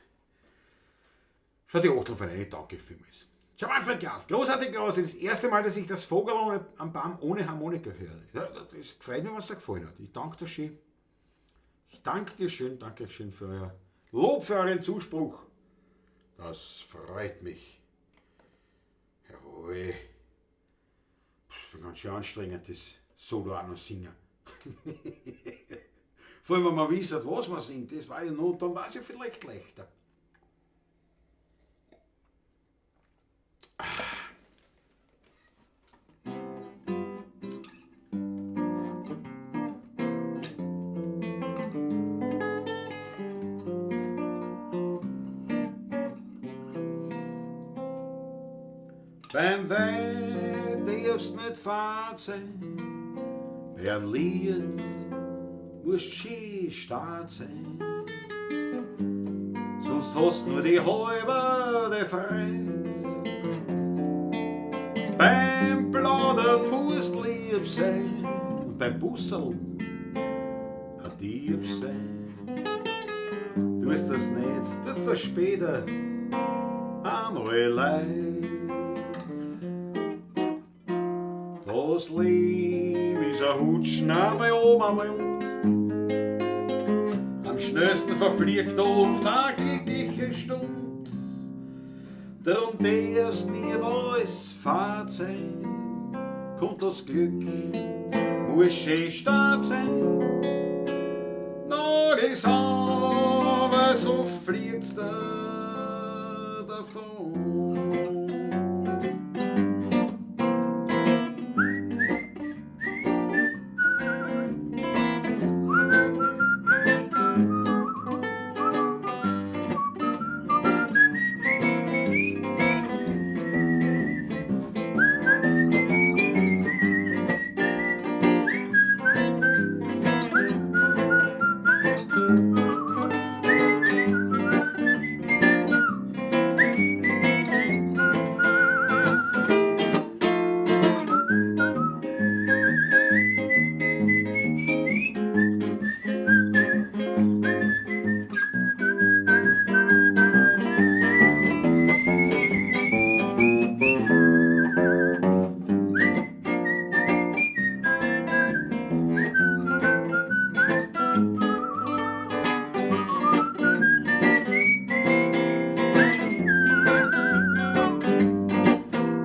Schau die Achtel von eine, danke vielmals. Schau Manfred Graf, großartig aus. Das erste Mal, dass ich das Vogel am Baum ohne Harmonika höre. Ja, das freut mich, was dir gefallen hat. Ich danke dir schön. Ich danke dir schön, danke schön für euer Lob, für euren Zuspruch. Das freut mich. Jawohl. Das ist ganz schön anstrengend, das Solo auch noch singen. Vor allem, wenn man weiß, was man singt, das war ja noch, dann war es ja vielleicht leichter. Beim Wein darfst nicht fad sein, bei einem Lied musst schön stark sein. Sonst hast nur die halbe Freude. Beim Plaudern musst lieb sein und beim Busserl ein Dieb sein. Tust das nicht, tut's das später einmal leid. Das Leben ist ein Hutschen, einmal oben, einmal unten. Am schnellsten verfliegt oft eine glückliche Stund. Drum darfst niemals fad sein, kommt das Glück, muss schön stark sein. Na, das aber, sonst fliegt's da davon.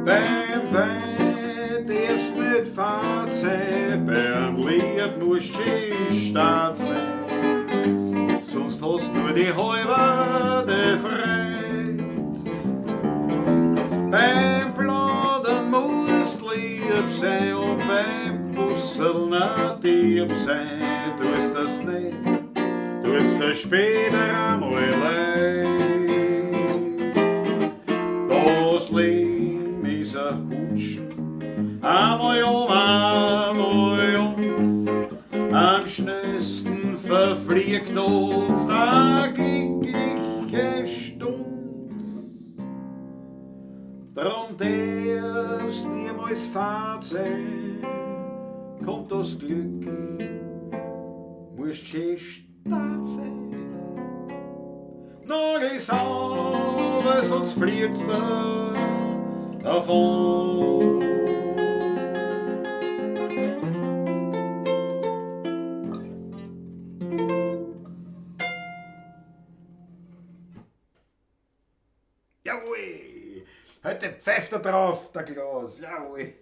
Beim Wein darfst nicht fad sein, beim Lied musst schön stark sein. Sonst hast nur die halbe Freude. Beim Plaudern musst lieb sein und beim Busseln ein Dieb sein. Tust das nicht, tut's dir später einmal leid. Das Leben ist ein Hutschen, einmal um, einmal ums. Am schnellsten verfliegt oft eine glückliche Stund. Drum darfst niemals fad sein, kommt das Glück, musst schön stark sein. Na, geh's aber, sonst fliegt's da davon. Jawohl! Heute pfeift er drauf, der Klaus. Jawohl!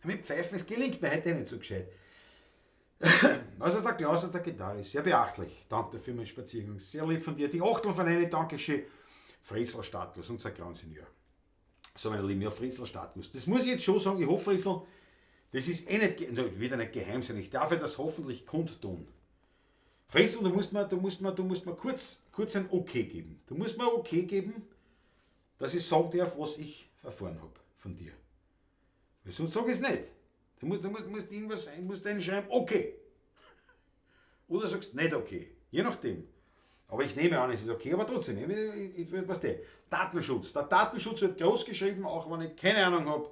Mit Pfeifen, es gelingt mir heute nicht so gescheit. Also der Klaus hat der Gitarre, sehr beachtlich. Danke für meinen Spaziergang. Sehr lieb von dir. Die Achtel von einer, danke schön. Fritzl Startguss, unser Grand-Senior. So, meine Lieben, ja, Fritzl Startguss. Das muss ich jetzt schon sagen, ich hoffe, Fritzl, das ist eh nicht, wieder nicht geheim sein. Ich darf ja das hoffentlich kundtun. Fritzl, du musst mir kurz ein Okay geben. Du musst mir ein Okay geben, dass ich sagen darf, was ich erfahren hab von dir. Weil sonst sag ich's nicht. Du musst irgendwas, musst einschreiben, okay. Oder sagst nicht okay. Je nachdem. Aber ich nehme an, es ist okay, aber trotzdem, was der? Datenschutz. Der Datenschutz wird groß geschrieben, auch wenn ich keine Ahnung hab,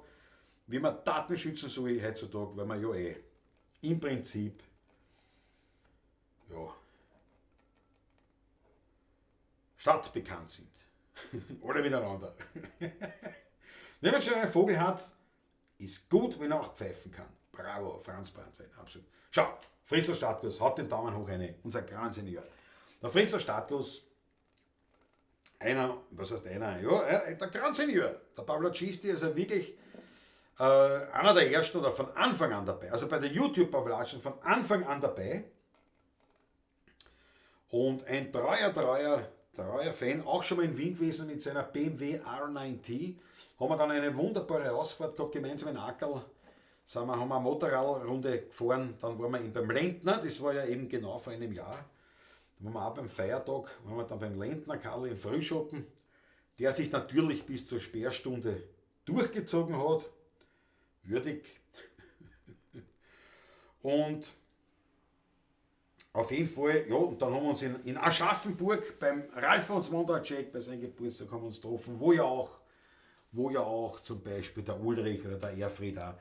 wie man Daten schützen soll heutzutage, weil man ja eh im Prinzip, ja, Stadt bekannt sind. Alle miteinander. Wenn man schon einen Vogel hat, ist gut, wenn er auch pfeifen kann. Bravo, Franz Brandwein, absolut. Schau, Fritzl Statkus hat den Daumen hoch eine, unser Grand Senior. Der Fritzl Statkus, einer, was heißt einer? Ja, der Grand Senior, der Pablo Cisti, also wirklich einer der ersten oder von Anfang an dabei. Also bei der YouTube-Pavlatschen von Anfang an dabei. Und ein treuer, treuer, treuer Fan, auch schon mal in Wien gewesen mit seiner BMW R9T. Haben wir dann eine wunderbare Ausfahrt gehabt, gemeinsam in Ackerl. Sind wir, haben wir eine Motorradrunde gefahren, dann waren wir eben beim Lendner, das war ja eben genau vor einem Jahr. Da waren wir auch beim Feiertag, waren wir dann beim Lendner Karl im Frühschoppen, der sich natürlich bis zur Sperrstunde durchgezogen hat. Würdig. Und auf jeden Fall, ja, und dann haben wir uns in Aschaffenburg beim Ralf und Wondracek bei seinem Geburtstag haben wir uns getroffen, wo ja auch zum Beispiel der Ulrich oder der Erfried auch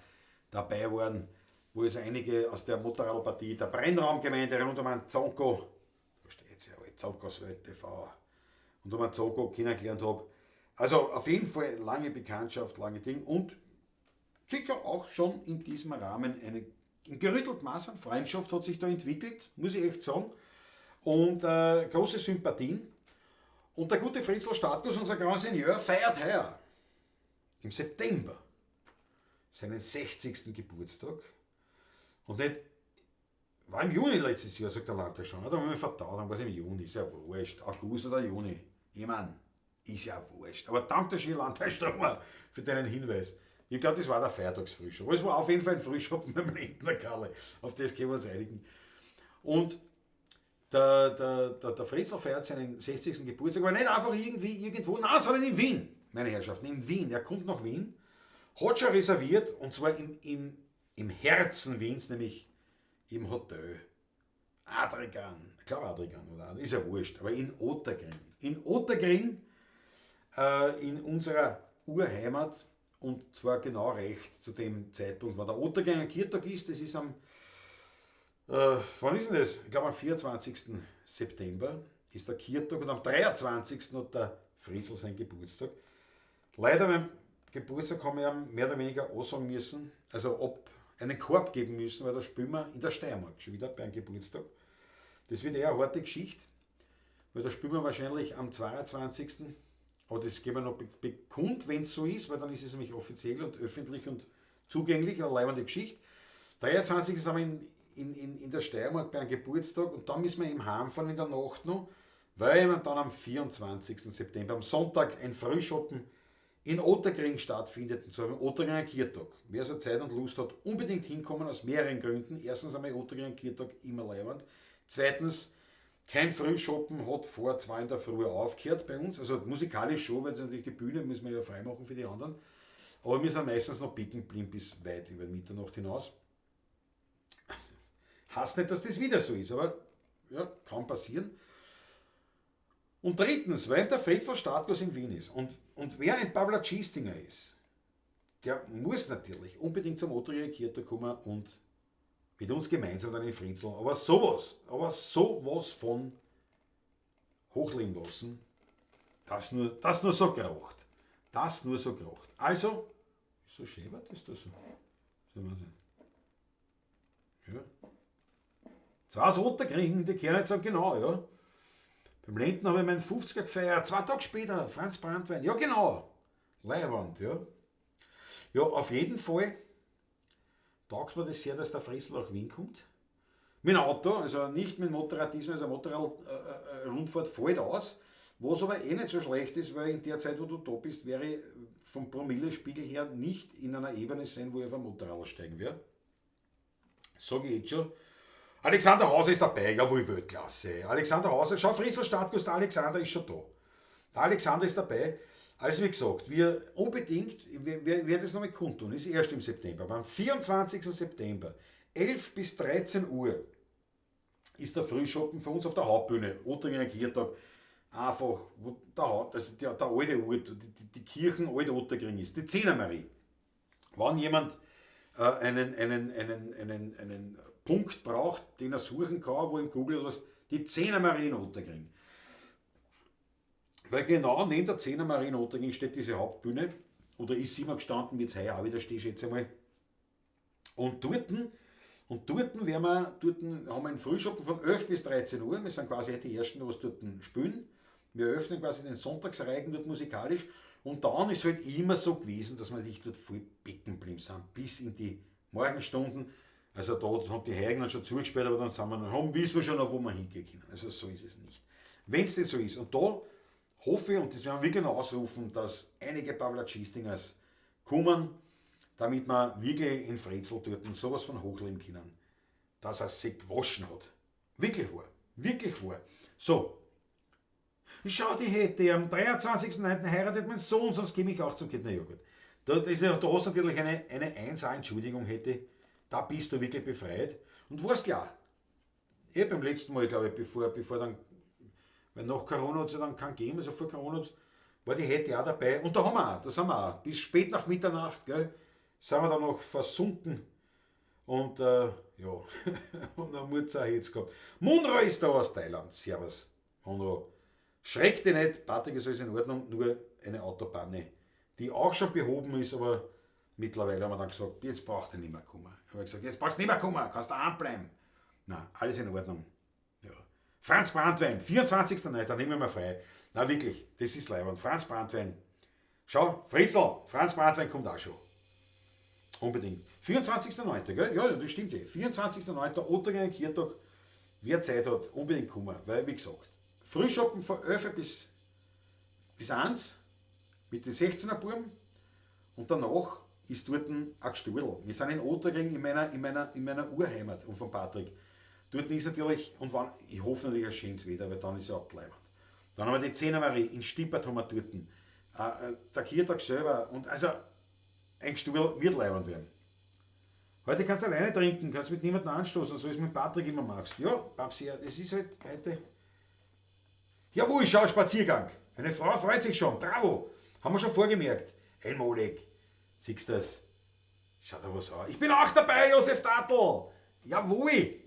dabei waren, wo es einige aus der Motorradpartie der Brennraumgemeinde rund um einen Zonko, da steht ja, Zonkos Welt TV, und um einen Zonko kennengelernt habe. Also auf jeden Fall lange Bekanntschaft, lange Ding und sicher auch schon in diesem Rahmen eine, ein gerüttelt Maß an Freundschaft hat sich da entwickelt, muss ich echt sagen. Und große Sympathien. Und der gute Fritzl Statkus, unser Grand Seigneur, feiert heuer im September seinen 60. Geburtstag. Und nicht, war im Juni letztes Jahr, sagt der Landtag schon. Da haben wir mich vertaut, dann war es im Juni, ist ja wurscht. August oder Juni. Ich mein, ist ja wurscht. Aber danke schön, Landtag Stromer, für deinen Hinweis. Ich glaube, das war der Feiertagsfrühschoppen. Aber es war auf jeden Fall ein Frühschoppen beim Lendner Karle. Auf das können wir uns einigen. Und der Fritzl feiert seinen 60. Geburtstag, aber nicht einfach irgendwie irgendwo, nein, sondern in Wien, meine Herrschaften, in Wien. Er kommt nach Wien, hat schon reserviert, und zwar im Herzen Wiens, nämlich im Hotel Adrian, ich glaube Adrian, oder? Ist ja wurscht, aber in Ottakring. In Ottakring, in unserer Urheimat, und zwar genau recht zu dem Zeitpunkt, wann der Ottakringer Kirtag ist, das ist am, wann ist denn das? Ich glaube am 24. September ist der Kirtag und am 23. hat der Fritzl seinen Geburtstag. Leider beim Geburtstag haben wir ihm mehr oder weniger ansagen müssen, also ob einen Korb geben müssen, weil da spielen wir in der Steiermark schon wieder beim Geburtstag. Das wird eher eine harte Geschichte, weil da spielen wir wahrscheinlich am 22. Aber das geben wir noch bekannt, wenn's so ist, weil dann ist es nämlich offiziell und öffentlich und zugänglich, eine leibende Geschichte. 23. sind wir in der Steiermark bei einem Geburtstag und dann müssen wir eben heimfahren in der Nacht noch, weil wir dann am 24. September, am Sonntag, ein Frühschoppen in Ottakring stattfindet, und zwar am Ottakringer Kirtag. Wer so Zeit und Lust hat, unbedingt hinkommen, aus mehreren Gründen. Erstens einmal Ottakringer Kirtag immer leibend. Zweitens, kein Frühschoppen hat vor 2 in der Früh aufgehört bei uns. Also musikalisch schon, weil natürlich die Bühne müssen wir ja freimachen für die anderen. Aber wir sind meistens noch bicken geblieben bis weit über Mitternacht hinaus. Heißt nicht, dass das wieder so ist, aber ja, kann passieren. Und drittens, weil der Fritzl Statkus in Wien ist und wer ein Pavlatschistinger ist, der muss natürlich unbedingt zum Ottakringer Kirtag kommen und mit uns gemeinsam dann in Fritzl, aber sowas von hochleben lassen, das nur so kracht. Das nur so kracht. Also, ist so schön, was ist das so? Soll man sehen. Ja. Zwei aus Ottakring, die kehren jetzt auch genau, ja. Beim Lenden habe ich meinen 50er gefeiert, 2 Tage später, Franz Brandwein, ja genau, Leiwand, ja. Ja, auf jeden Fall taugt mir das sehr, dass der Fritzl nach Wien kommt. Mit dem Auto, also nicht mit dem Motorrad diesmal, also Motorrad-Rundfahrt fällt aus, was aber eh nicht so schlecht ist, weil in der Zeit, wo du da bist, wäre ich vom Promillespiegel her nicht in einer Ebene sein, wo ich auf ein Motorrad steigen werde. Sag ich jetzt schon. Alexander Hauser ist dabei, jawohl, Weltklasse. Alexander Hauser, schau, Fritzl Statkus, der Alexander ist schon da. Der Alexander ist dabei. Also wie gesagt, wir unbedingt, wir, wir werden das nochmal kundtun, ist erst im September, aber am 24. September, 11 bis 13 Uhr, ist der Frühschoppen für uns auf der Hauptbühne, Ottakringer Kirtag, einfach, wo der, also der, der alte Ort, die, die, die Kirchen alte Ottakring ist, die Zehnermarie. Wenn jemand einen Punkt braucht, den er suchen kann, wo im Google oder was, die Zehnermarie in Ottakring. Weil genau neben der 10er Marie in Ottakring steht diese Hauptbühne. Oder ist sie immer gestanden, wird es heuer auch wieder stehen, schätze ich mal. Und dort werden wir, dort haben wir einen Frühschoppen von 11 bis 13 Uhr. Wir sind quasi die Ersten, was dort spielen. Wir eröffnen quasi den Sonntagsreigen dort musikalisch. Und dann ist halt immer so gewesen, dass wir natürlich dort voll becken geblieben sind, bis in die Morgenstunden. Also da haben die Heurigen dann schon zugesperrt, aber dann sind wir noch, haben, wissen wir schon noch, wo wir hingehen können. Also so ist es nicht. Wenn's denn so ist. Und da hoffe ich, und das werden wir wirklich noch ausrufen, dass einige Pavlacistingers kommen, damit wir wirklich in Fretzel dort und sowas von hochleben können, dass er sich gewaschen hat. Wirklich wahr. Wirklich wahr. So. Schau, die hätte am 23.09. heiratet mein Sohn, sonst gehe ich auch zum Kind. Na ja, gut. Da, das ist ja, da hast du natürlich eine 1A-Entschuldigung hätte. Da bist du wirklich befreit. Und weißt ja, ich beim letzten Mal, glaube ich, bevor dann, weil nach Corona hat's ja dann keinen gegeben, also vor Corona war die hätte auch dabei. Und da haben wir auch, das haben wir auch, bis spät nach Mitternacht, gell, sind wir da noch versunken. Und ja, und dann muss es auch jetzt gehabt. Munro ist da aus Thailand. Servus, Munro. Schreck dich nicht, Patrick, ist alles in Ordnung, nur eine Autopanne, die auch schon behoben ist, aber mittlerweile haben wir dann gesagt, jetzt braucht ihr nicht mehr kommen. Ich habe gesagt, jetzt brauchst du nicht mehr kommen, kannst du anbleiben. Nein, alles in Ordnung. Ja. Franz Brandwein, 24.09, da nehmen wir frei. Na wirklich, das ist leibend. Franz Brandwein. Schau, Fritzl, Franz Brandwein kommt auch schon. Unbedingt. 24.09, gell? Ja, das stimmt eh. 24.09, Ottakringer Kirtag. Wer Zeit hat, unbedingt kommen. Weil, wie gesagt, Frühschoppen von 11 bis 1 mit den 16er Buben und danach ist dort ein Gestudel. Wir sind in Ottakring in meiner Urheimat und von Patrick. Dort ist natürlich, und wann, ich hoffe natürlich ein schönes Wetter, weil dann ist ja abgeleibend. Dann haben wir die 10er Marie, in Stippert haben wir dort. Der Kirtag selber und also ein Gestudel wird leibend werden. Heute kannst du alleine trinken, kannst mit niemandem anstoßen, so wie es mit Patrick immer machst. Ja, Babsi, ja, das ist halt heute. Jawohl, schau, Spaziergang. Meine Frau freut sich schon, bravo. Haben wir schon vorgemerkt. Einmalig. Siehst du das? Schau da was an. Ich bin auch dabei, Josef Tatl. Jawohl.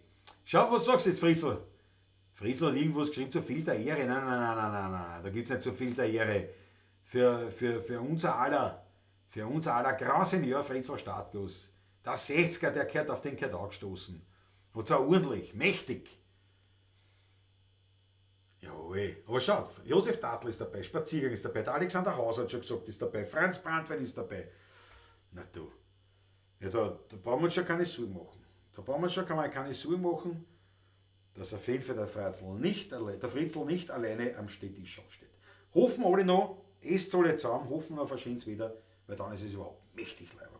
Schau, was sagst du jetzt, Fritzl? Fritzl hat irgendwas geschrieben, zu viel der Ehre. Nein, nein, nein, nein, nein, nein. Da gibt's nicht zu viel der Ehre. Für unser aller Grand Senior Fritzl Startguss. Der 60er, der gehört auf den gehört angestoßen. Und zwar ordentlich, mächtig. Jawohl. Aber schau, Josef Tatl ist dabei, Spaziergang ist dabei, der Alexander Haus hat schon gesagt, ist dabei, Franz Brandwein ist dabei. Na du. Ja, da brauchen wir uns schon keine Sorgen machen. Da brauchen wir uns schon keine Sorgen machen, dass auf jeden Fall der Fritzl nicht alleine am Städtisch steht. Hoffen alle noch, esst alle zusammen, hoffen wir auf ein schönes Wetter, weil dann ist es überhaupt mächtig leibend.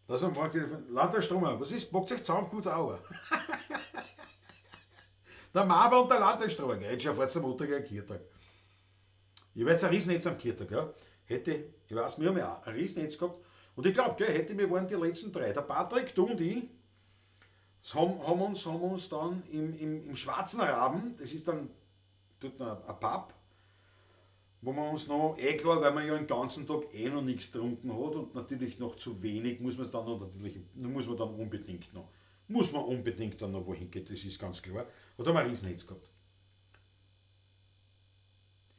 Lass mal morgen telefonieren. Landestromer, was ist? Packt euch zusammen, kommt's auch. Der Maber und der Landestromer, gell? Jetzt schon fahrt zum Ottakringer Kirtag. Ich werde jetzt ein Riesennetz am Kirtag, ja. Hätte, ich weiß, wir haben ja auch ein Riesennetz gehabt. Und ich glaub, gell, hätte, wir waren die letzten drei. Der Patrick, du und ich, das haben uns dann im Schwarzen Raben, das ist dann dort noch ein Pub, wo wir uns noch, eh klar, weil man ja den ganzen Tag eh noch nichts getrunken hat und natürlich noch zu wenig, muss man es dann noch natürlich, muss man dann unbedingt noch, muss man unbedingt dann noch wohin gehen, das ist ganz klar. Hat er mal ein Riesennetz gehabt.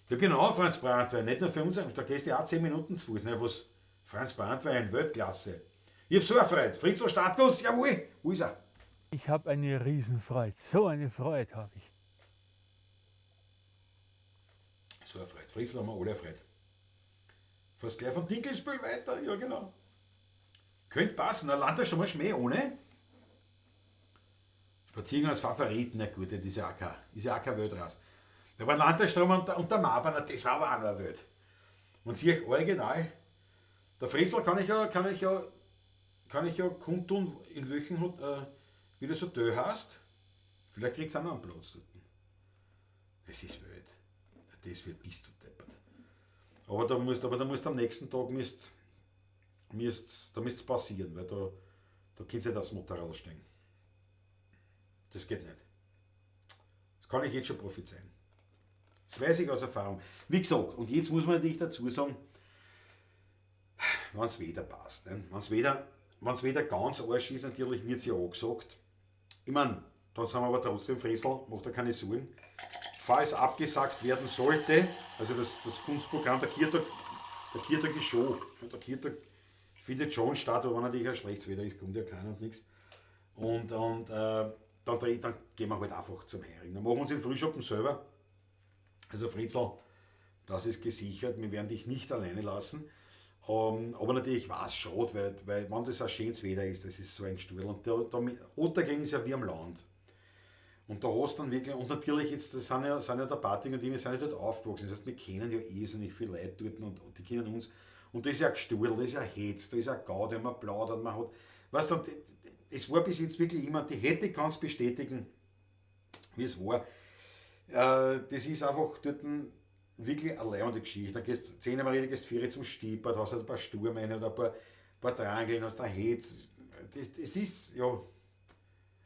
Ja genau, Franz Brandwein, nicht nur für uns, da gehst du ja auch 10 Minuten zu Fuß, ne, was, Franz Brandwein, Weltklasse. Ich hab so eine Freude. Fritzl Startguss, jawohl, wo ist er? Ich hab eine Riesenfreude, so eine Freude hab ich. So eine Freude. Fritzl haben wir alle eine Freude. Fast gleich vom Dinkelspiel weiter, ja genau. Könnte passen, na landet schon mal Schmäh ohne. Spaziergang als Favoriten, na gut, das ist ja auch kein, ist ja auch kein Weltras. Da war Landesstrom und der Maber, na, das war aber auch noch eine Welt. Und sehe ich original, der Fritzl kann ich ja kundtun, in welchen, wie das Hotel heißt. Vielleicht kriegt's auch noch einen Platz dort. Das ist wild. Das wird bist du deppert. Aber da musst, aber da musst am nächsten Tag müsst, müsst, da müsst's passieren, weil da kannst du nicht aufs Motorrad steigen. Das geht nicht. Das kann ich jetzt schon prophezeien. Das weiß ich aus Erfahrung. Wie gesagt, und jetzt muss man natürlich dazu sagen, wenn's Wetter passt. Ne? Wenn's Wetter ganz arsch ist, natürlich wird's ja angesagt. Ich mein, Dann sind wir aber trotzdem Fresel, macht er keine Sorgen. Falls abgesagt werden sollte, also das Kunstprogramm, der Kirtag ist schon, der Kirtag findet schon statt, aber wenn natürlich ein schlechtes Wetter ist, kommt ja keiner und nichts. Und dann gehen wir halt einfach zum Heurigen. Dann machen wir uns den Frühschoppen selber. Also Fritzl, das ist gesichert, wir werden dich nicht alleine lassen. Aber natürlich war es schade, weil wenn das ein schönes Wetter ist, das ist so ein Gesturl. Und Otterkring ist ja wie am Land. Und da hast du dann wirklich, und natürlich jetzt, das sind ja der Patrick und ich, wir sind ja dort aufgewachsen. Das heißt, wir kennen ja irrsinnig viele Leute dort und die kennen uns. Und das ist ja Gesturl, das ist ja Hetz, da ist ja Gaudi, man plaudert, man hat. Weißt du, es war bis jetzt wirklich immer, die hätte kann es bestätigen, wie es war. Das ist einfach dort wirklich eine leibende Geschichte. Dann gehst du 10 Mal, gehst 4 zum Stiepert, hast halt ein paar Sturmeine oder ein paar Drangeln, hast da Hetz. Das ist, ja.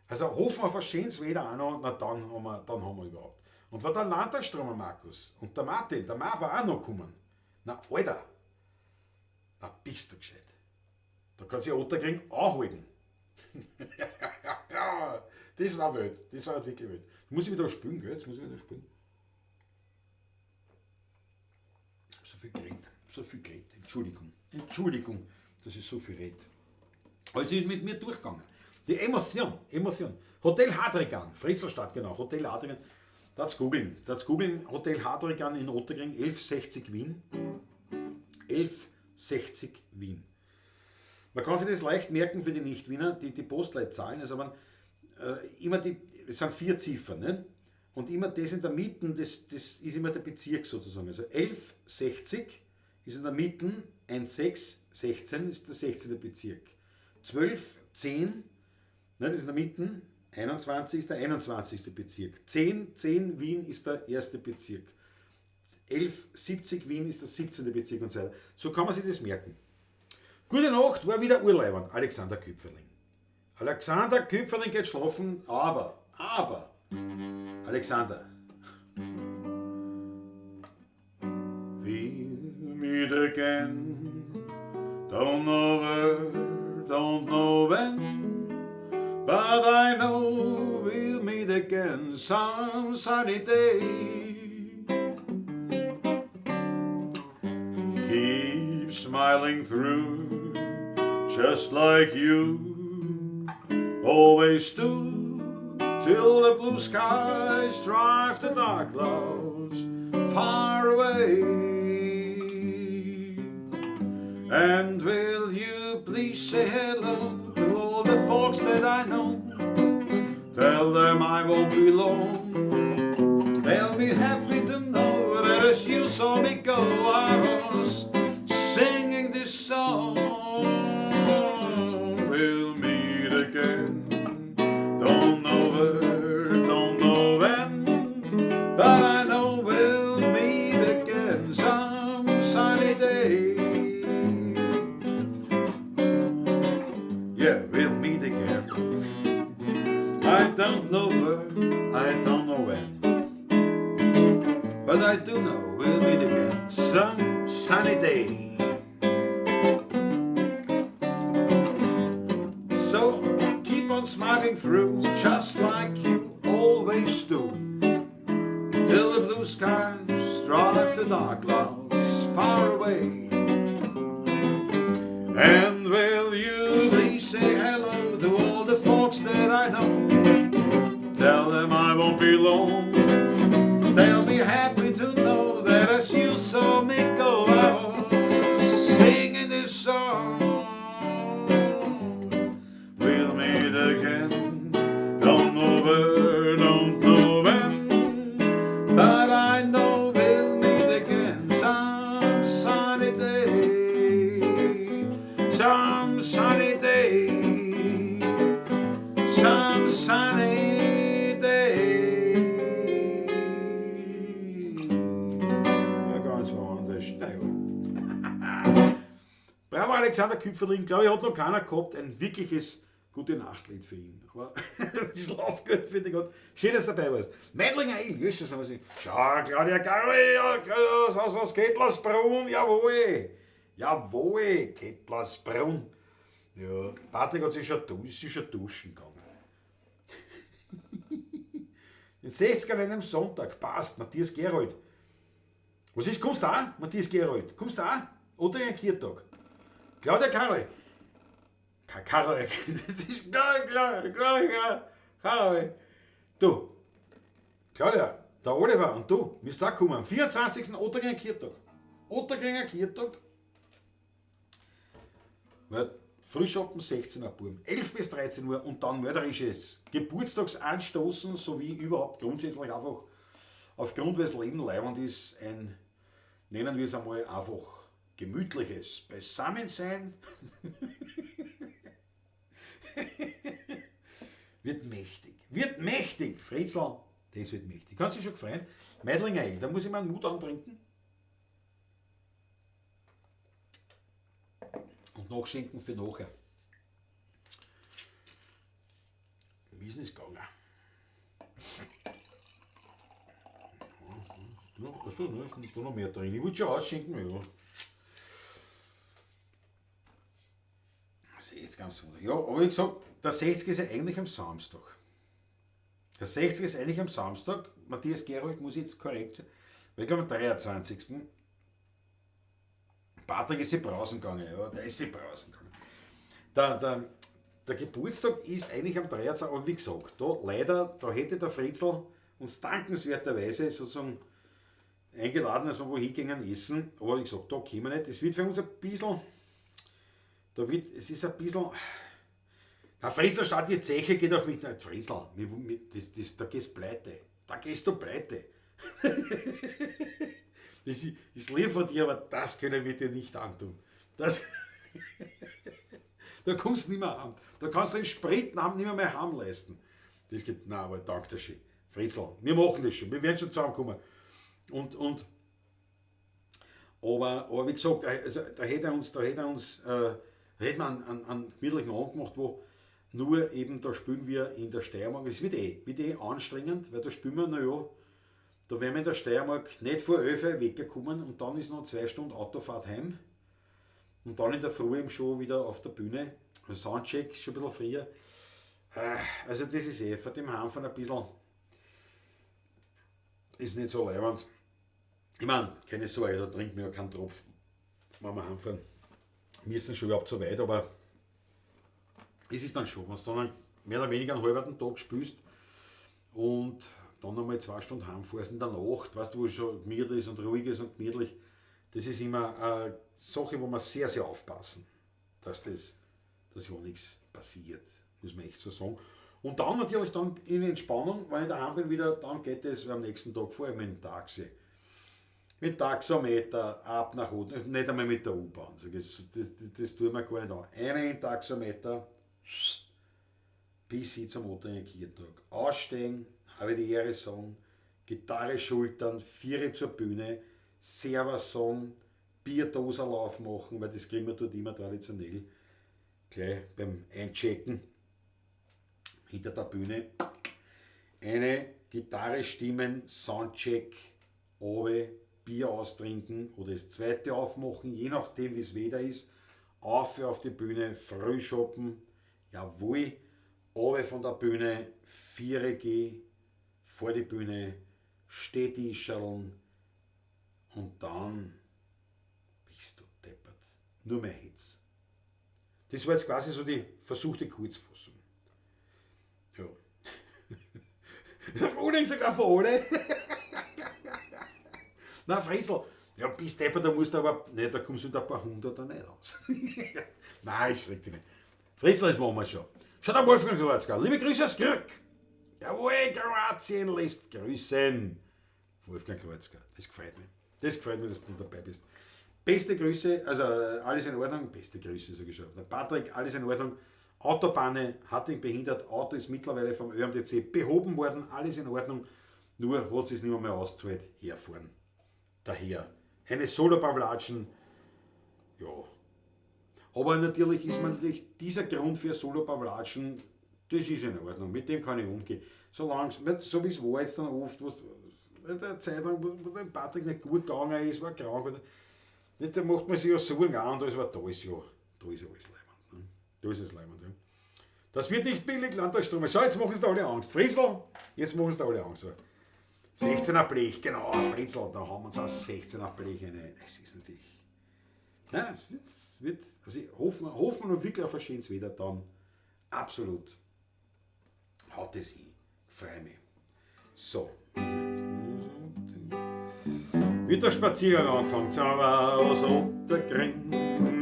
Also hoffen wir auf ein schönes Wetter auch noch, na dann haben wir überhaupt. Und wenn der Landtagstromer Markus und der Martin, der Ma war auch noch gekommen. Na Alter, na bist du gescheit. Da kann sich Otterkring anhalten. Ja, das war wild, das war wirklich wild. Jetzt muss ich wieder spülen, gell? Jetzt muss ich wieder spülen. So viel geredet, so viel geredet. Entschuldigung, Entschuldigung, dass ich so viel rede. Aber es ist mit mir durchgegangen. Die Emotion, Emotion. Hotel Hadrigan, Fritzlstadt, genau, Hotel Hadrigan. Das googeln, Hotel Hadrigan in Otterkring, 1160 Wien. 1160 Wien. Man kann sich das leicht merken für die Nicht-Wiener, die Postleitzahlen, also man, immer die, es sind 4 Ziffern, ne? Und immer das in der Mitte, das ist immer der Bezirk sozusagen. Also 1160 ist in der Mitte, 16 ist der 16. Bezirk. 12, 10, ne, das ist in der Mitte, 21 ist der 21. Bezirk. 10, 10 Wien ist der 1. Bezirk. 11, 70 Wien ist der 17. Bezirk und so weiter. So kann man sich das merken. Gute Nacht, war wieder urleibend. Alexander Küpferling. Alexander Küpferling geht schlafen, aber, Alexander. We'll meet again, don't know where, don't know when, but I know we'll meet again some sunny day. Keep smiling through, just like you always do, till the blue skies drive the dark clouds far away. And will you please say hello to all the folks that I know? Tell them I won't be long. They'll be happy to know that as you saw me go, I was singing this song. We'll meet again. Don't know where, don't know when, but I know we'll meet again some sunny day. Yeah, we'll meet again. I don't know where, I don't know when, but I do know we'll meet again some sunny day. So keep on smiling through, just like you always do, till the blue skies drive the dark clouds far away. And will you please say hello to all the folks that I know? Tell them I won't be long. They'll be happy to know that as you saw me go, I was singing this song. We'll meet again. Don't know where, don't know when, but I know we'll meet again some sunny day. Some sunny day. Some sunny day. Ja, ganz woanders. Naja. Bravo Alexander Küpferling, glaube ich, hat noch keiner gehabt, ein wirkliches Gute-Nacht-Lied für ihn. Aber Schlafgut für dich Gott. Schön, dass du dabei warst. Meidlinger Il, Jesus, haben wir sie. Schau, Claudia Garri, aus Kettlersbrunn, jawohl. Jawohl, Kettlersbrunn. Ja, Patrick hat sich schon, ist sich schon duschen gegangen. Den 60 an einem Sonntag, passt, Matthias Gerold. Was ist, kommst du auch, Matthias Gerold? Kommst du auch? Ottakringer Kirtag. Claudia Karol. Karol, das ist klar, klar, klar, klar, Karol. Du, Claudia, der Oliver und du, müsst auch kommen. Am 24. Ottakringer Kirtag. Ottakringer Kirtag. Weil Frühschoppen 16 Uhr, Buben, 11 bis 13 Uhr und dann mörderisches Geburtstagsanstoßen sowie überhaupt grundsätzlich einfach aufgrund, weil das Leben leibend ist, ein, nennen wir es einmal einfach gemütliches Beisammensein. Wird mächtig, wird mächtig, Fritzl, das wird mächtig. Kannst du dich schon freuen? Meidlinger Ale, da muss ich mir einen Mut antrinken. Und nachschenken für nachher. Wie ist denn das gegangen? Ja, achso, ne, ist da noch mehr drin. Ich wollte schon ausschenken, ja. 60 am Sonntag. Ja, aber wie gesagt, der 60 ist ja eigentlich am Samstag. Der 60 ist eigentlich am Samstag. Matthias Gerold muss jetzt korrekt sein. Weil ich glaube am 23. Patrick ist sie brausen gegangen, ja, der ist sie brausen gegangen. Der Geburtstag ist eigentlich am 23. Aber wie gesagt, da leider, da hätte der Fritzl uns dankenswerterweise sozusagen eingeladen, dass wir wo hingehen essen. Aber wie gesagt, da kommen wir nicht. Es wird für uns ein bisschen, da wird, es ist ein bisschen, der Fritzl statt die Zeche geht auf mich, nein, Fritzl, da gehst du pleite, da gehst du pleite. Das ist lieb von dir, aber das können wir dir nicht antun. Das, da kommst du nicht mehr an. Da kannst du den Spritnamen nicht mehr heim leisten. Das geht, nein, aber danke dir schön. Fritzl, wir machen das schon, wir werden schon zusammenkommen. Aber wie gesagt, also, da hätte er uns, da hätte er uns, da hätte man einen gemütlichen Abend gemacht, wo nur eben, da spielen wir in der Steiermark. Es wird eh anstrengend, weil da spielen wir, naja, da werden wir in der Steiermark nicht vor 11 Uhr weggekommen und dann ist noch 2 Stunden Autofahrt heim. Und dann in der Früh eben schon wieder auf der Bühne. Soundcheck schon ein bisschen früher. Also das ist eh von dem Heimfahren ein bisschen, ist nicht so leibend. Ich mein, keine Sorge, da trinkt man ja keinen Tropfen, wenn wir heimfahren. Wir sind schon überhaupt so weit, aber es ist dann schon, wenn du dann mehr oder weniger einen halben Tag spielst und dann nochmal 2 Stunden heimfährst in der Nacht, weißt du, wo es schon gemütlich ist und ruhig ist und gemütlich, das ist immer eine Sache, wo wir sehr, sehr aufpassen, dass ja nichts passiert, muss man echt so sagen. Und dann natürlich dann in Entspannung, wenn ich daheim bin wieder, dann geht es am nächsten Tag vor allem mit dem Taxi. Mit Taxameter ab nach unten, nicht einmal mit der U-Bahn, das tut man gar nicht an. Einen Taxameter bis hin zum Ottakringer Kirtag. Aussteigen, habe die Ehre sagen, Gitarre schultern, 4 zur Bühne, Servus sagen, Bierdoserlauf machen, weil das kriegen wir dort immer traditionell. Gleich beim Einchecken hinter der Bühne. Eine Gitarre stimmen, Soundcheck, oben, Bier austrinken oder das zweite aufmachen, je nachdem wie es Wetter ist. Auf die Bühne, früh shoppen, jawohl, oben von der Bühne, 4G, vor die Bühne, Stehtischeln und dann bist du deppert. Nur mehr Hits. Das war jetzt quasi so die versuchte Kurzfassung. Ja. Frühling sogar für alle. Na, Fritzl, ja, bist deppert, da musst du aber, ne, da kommst du mit ein paar Hunderter nicht aus. Nein, ist richtig nicht. Fritzl, das machen wir schon. Schaut der Wolfgang Kroatzka. Liebe Grüße aus Krk. Jawohl, Kroatien lässt grüßen. Wolfgang Kroatzka, das gefällt mir. Das gefällt mir, dass du dabei bist. Beste Grüße, also alles in Ordnung. Beste Grüße, sag ich schon. Der Patrick, alles in Ordnung. Autobahne hat ihn behindert. Auto ist mittlerweile vom ÖMTC behoben worden. Alles in Ordnung. Nur hat es nicht mehr ausgezahlt. Herfahren. Daher. Eine Solo-Pavlatschen. Ja. Aber natürlich ist man natürlich dieser Grund für Solo-Pavlatschen, das ist in Ordnung, mit dem kann ich umgehen. Solange, so wie es war jetzt dann oft, wo der Zeit lang, wo dem Patrick nicht gut gegangen ist, war krank, oder, nicht, da macht man sich ja Sorgen auch und alles, aber da ist ja, da ist ja alles leibend. Ne? Da ist alles leibend, ja. Das wird nicht billig, Landtagsstrom. Schau, jetzt machen sie da alle Angst. Fritzl, jetzt machen sie da alle Angst. 16er Blech, genau, Fritzl, da haben wir uns auch 16er Blech eine. Das ist natürlich. Ja, es wird, also hoffen wir noch wirklich auf ein schönes Wetter dann. Absolut. Haut es hin. Freue mich. So. Wird der Spaziergang angefangen, aber aus Ottergring.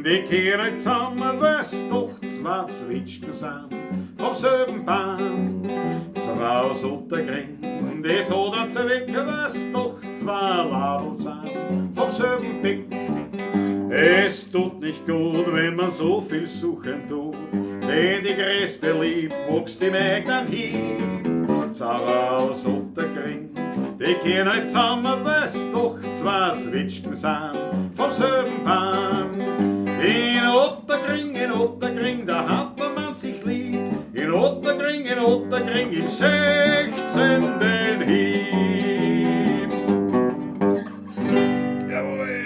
Die kehren zusammen, weil's doch zwei Zwetschgen sind vom selben Baum. Zwei aus Ottergring, die so dann weg, weil's doch zwei Label sind vom selben Pick. Es tut nicht gut, wenn man so viel suchen tut, denn die größte Lieb wächst im eigenen Hieb. Zwei aus Ottergring, die kehren halt zusammen, weil's doch zwei Zwetschgen sind vom selben Baum. In Ottergring, da hat man sich lieb. In Ottergring, im 16. Hieb. Jawohl!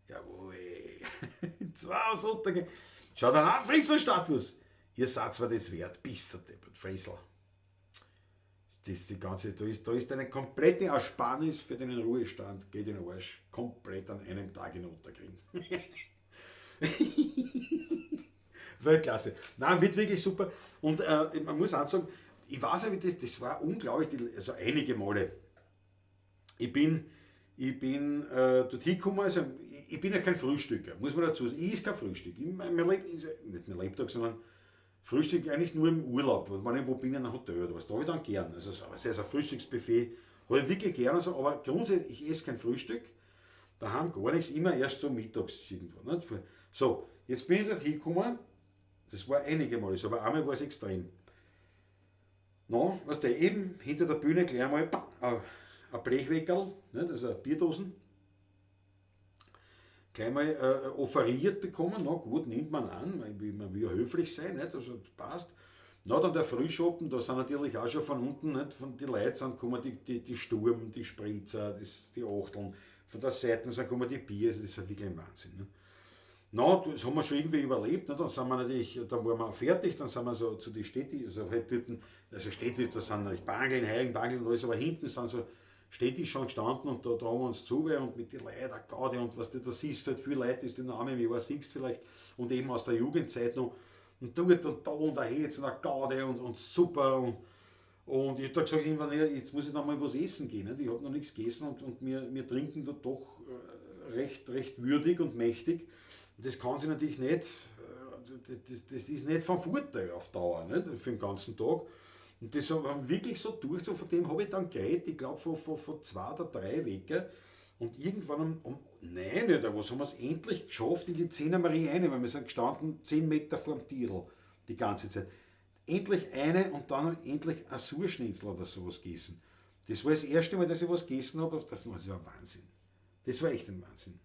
Jawohl! Zwei aus Ottergring. Schau dann an, Fritzl Status. Ihr seid zwar das wert, bist du deppert, Fritzl. Das ist die ganze, da ist eine komplette Ersparnis für den Ruhestand, geht in den Arsch, komplett an einem Tag in Ottergring. Weltklasse. Nein, wird wirklich super. Und man muss auch sagen, ich weiß ja, wie das war unglaublich, also einige Male. Ich bin dorthin gekommen, also ich bin ja kein Frühstücker, muss man dazu sagen. Ich esse kein Frühstück. Nicht mein Lebtag, sondern Frühstück eigentlich nur im Urlaub, wenn ich wo bin, in einem Hotel oder was, da habe ich dann gern. Also so, das heißt, ein Frühstücksbuffet habe ich wirklich gern, also, aber grundsätzlich, ich esse kein Frühstück, daheim gar nichts, immer erst so mittags irgendwo. Nicht? So, jetzt bin ich dorthin gekommen, das war einige Male so, aber einmal war es extrem. Na, weißt du, eben hinter der Bühne gleich einmal ein Blechweckerl, nicht? Also Bierdosen, gleich mal offeriert bekommen, na gut, nimmt man an, man will ja höflich sein, nicht? Also passt. Na, dann der Frühschoppen, da sind natürlich auch schon von unten, nicht? Von den Leuten sind gekommen die Sturm, die Spritzer, die Achteln, von der Seite sind gekommen die Bier, also das war wirklich ein Wahnsinn. Ne? Na, das haben wir schon irgendwie überlebt, ne? Dann sind wir natürlich, dann waren wir fertig, dann sind wir so zu den Städten, also halt dort, also Städte, da sind natürlich Bangeln, Heiligen, Bangeln und alles, aber hinten sind so Städte schon gestanden und da haben wir uns zu und mit den Leuten, Gaudi und was du da siehst, halt viele Leute, die den Namen im Jahr siehst vielleicht und eben aus der Jugendzeit noch und dort und da und da jetzt und eine Gaudi und super und ich hab da gesagt, irgendwann, ja, jetzt muss ich noch mal was essen gehen, nicht? Ich hab noch nichts gegessen und wir trinken da doch recht würdig und mächtig. Das kann sich natürlich nicht, das ist nicht von Vorteil auf Dauer, nicht? Für den ganzen Tag. Und das haben wir wirklich so durchgezogen, von dem habe ich dann geredet, ich glaube von 2 oder 3 Wecker. Und irgendwann um 9 oder was haben wir es endlich geschafft in die 10er Marie rein, weil wir sind gestanden 10 Meter vorm Tierl die ganze Zeit. Endlich eine und dann endlich ein Surschnitzel oder sowas gegessen. Das war das erste Mal, dass ich was gegessen habe. Das war Wahnsinn. Das war echt ein Wahnsinn.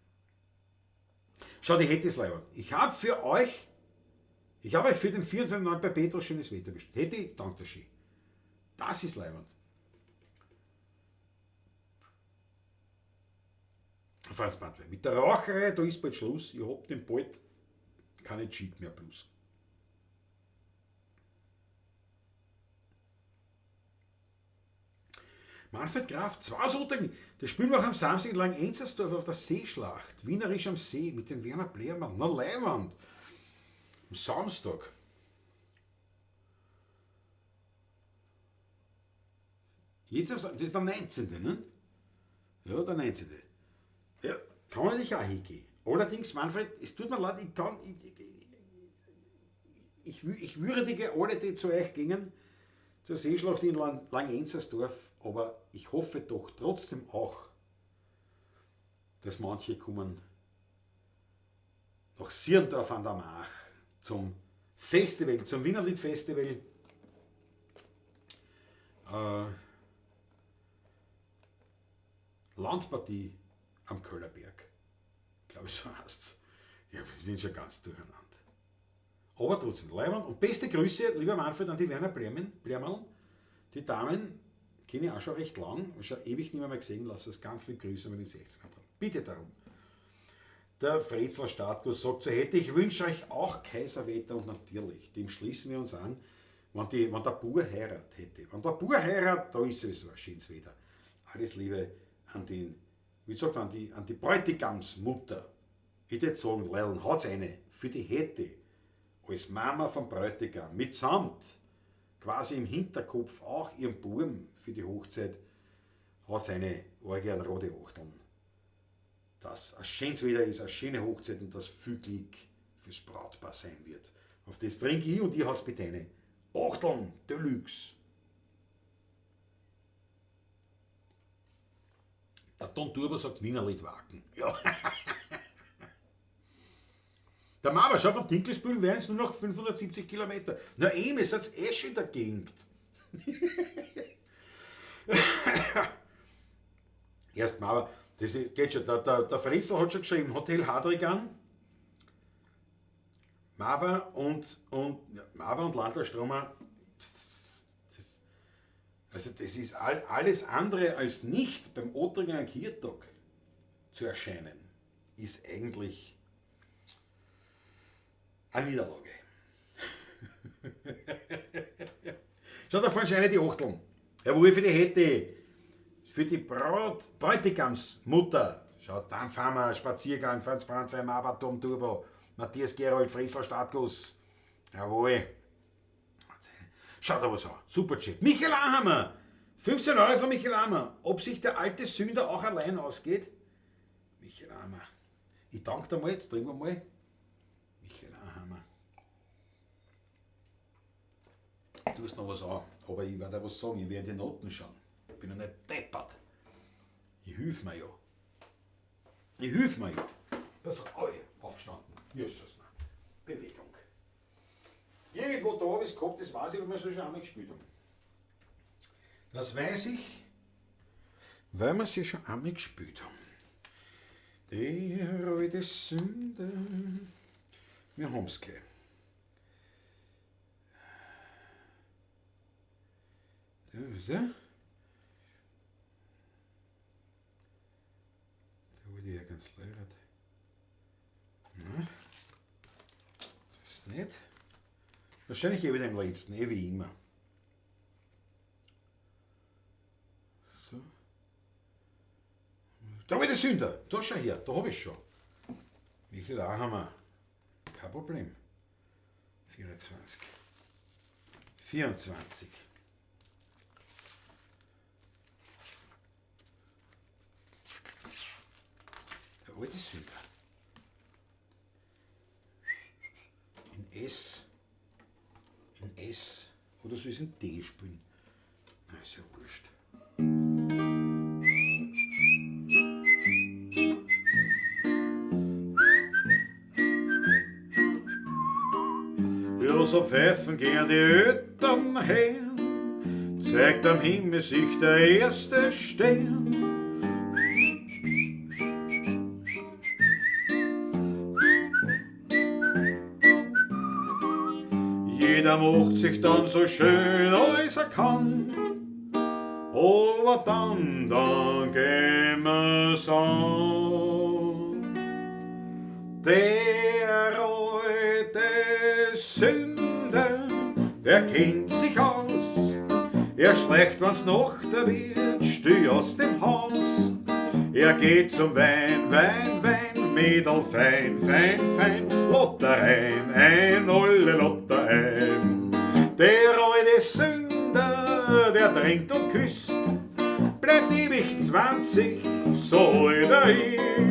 Schau, die hätte es leider. Ich habe für euch, ich habe euch für den 24.09 bei Petrus schönes Wetter bestellt. Hätte ich, danke der Ski. Das ist leibend. Franz Brandwein. Mit der Raucherei, da ist bald Schluss. Ich hab den bald keine Cheat mehr plus. Manfred Graf, 2 Sonntage. Das spielen wir auch am Samstag in Langenzersdorf auf der Seeschlacht. Wienerisch am See mit dem Werner Blehrmann. Na, Leiwand. Am Samstag. Jetzt am Samstag, das ist der 19., ne? Ja, der 19. Ja, kann natürlich auch hingehen. Allerdings, Manfred, es tut mir leid, ich würdige alle, die zu euch gingen, zur Seeschlacht in Langenzersdorf, aber ich hoffe doch trotzdem auch, dass manche kommen nach Sierndorf an der March zum Festival, zum Wienerlied-Festival. Landpartie am Köllerberg. Glaube ich, so heißt's. Ja, ich bin schon ganz durcheinander. Aber trotzdem, Leiwand und beste Grüße, lieber Manfred, an die Werner Blehrmann. Die Damen kenne ich auch schon recht lang, schon ewig nicht mehr gesehen, lass es ganz lieb grüßen, wenn ich 16 habe. Bitte darum. Der Frezler Startkus sagt, so hätte ich wünsche euch auch Kaiserwetter und natürlich, dem schließen wir uns an, wenn der Bur heirat hätte. Wenn der Bur heirat, da ist sowieso ein schönes Wetter. Alles Liebe an den, wie sagt man, an die Bräutigamsmutter. Ich würde sagen, Leilen hat's eine für die hätte als Mama vom Bräutigam mitsamt quasi im Hinterkopf auch ihren Buben für die Hochzeit hat eine Orgie an rote Achteln. Dass ein schönes Wetter ist, eine schöne Hochzeit und dass viel Glück fürs Brautpaar sein wird. Auf das trinke ich und ich hat's bitte eine Achteln Deluxe. Der Don Turbo sagt Wiener Litwaken. Ja. Der Mama, schau, von Dinkelsbühl wären es nur noch 570 Kilometer. Na eben, ihr seid eh schon in der Gegend. Erst mal, aber das ist, geht schon. Der Fritzl hat schon geschrieben, Hotel Hadrigan, Mava und Landlerstromer. Also das ist alles andere als nicht beim Ottringer Kirtag zu erscheinen, ist eigentlich eine Niederlage. Schau, da vorne schon eine die Achteln. Jawohl, für die hätte, für die Bräutigamsmutter. Schau, dann fahren wir Spaziergang, Franz Brandwein, Mava, Tom Turbo, Matthias Gerold, Friesler Startguss. Jawohl. Schau da was an. Super Chat. Michael Ahammer. 15 Euro von Michael Ahammer. Ob sich der alte Sünder auch allein ausgeht? Michael Ahammer. Ich danke dir mal, jetzt trinken wir mal. Michael Ahammer. Du hast noch was an, aber ich werde was sagen, ich werde in die Noten schauen. Ich bin ja nicht deppert. Ich hilf mir ja. Ich hilf mir ja. Pass auf, oh, aufgestanden. Jesus, nein. Bewegung. Irgendwo da habe ich es gehabt, das weiß ich, weil wir es schon einmal gespielt haben. Das weiß ich, weil wir sie schon einmal gespielt haben. Der alte Sünder. Wir haben es gleich. Da ist er. Da wurde ja ganz leer. Na, das ist nicht. Wahrscheinlich eh wieder im letzten, eh wie immer. So. Da habe ich die Sünder. Da schau her, da habe ich schon. Michael Ahammer. Kein Problem. 24. 24. Der alte Sünder. In S. In S. Oder soll ich es in D spielen? Na, ist ja wurscht. Ja, so pfeifen gern die Eltern her, zeigt am Himmel sich der erste Stern. Jeder macht sich dann so schön, als er kann, aber dann gehen wir's an. Der alte Sünder, der kennt sich aus, er schleicht, wenn's Nacht wird, still aus dem Haus. Er geht zum Wein, Wein, Wein, Mädel, fein, fein, fein, Lotter ein, ein, alle Lotter ein. Der alte Sünder, der trinkt und küsst, bleibt ewig 20, so alt er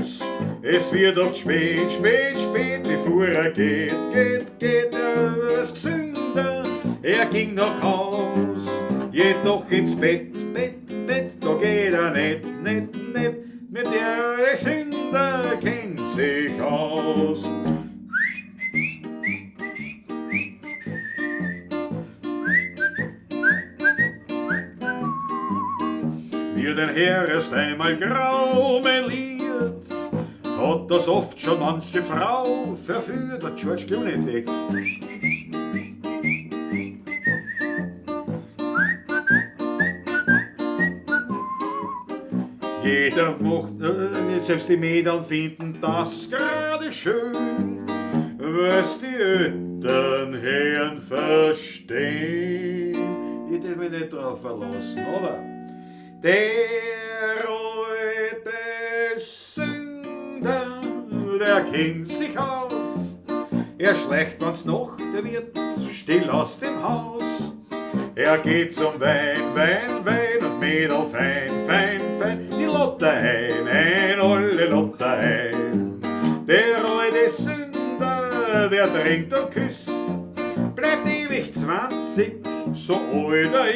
ist. Es wird oft spät, spät, spät, bevor er geht, geht, geht, er ist gesünder. Er ging nach Haus, jedoch ins Bett, Bett, Bett, da geht er nicht, nicht, nicht, mit der Sünder kennt sich aus. Wird ein Herr erst einmal grau meliert, hat das oft schon manche Frau verführt, der George Clooney-Effekt. Jeder macht, selbst die Mädel finden das gerade schön, was die Eltern Herren verstehen. Ich darf mich nicht drauf verlassen, oder? Der alte Sünder, der kennt sich aus. Er schleicht, wenn's Nacht wird, still aus dem Haus. Er geht zum Wein, Wein, Wein und Mädel fein, fein, fein. Die Lotte ein, ein, alle Lotte ein. Der alte Sünder, der trinkt und küsst, bleibt ewig 20, so alt er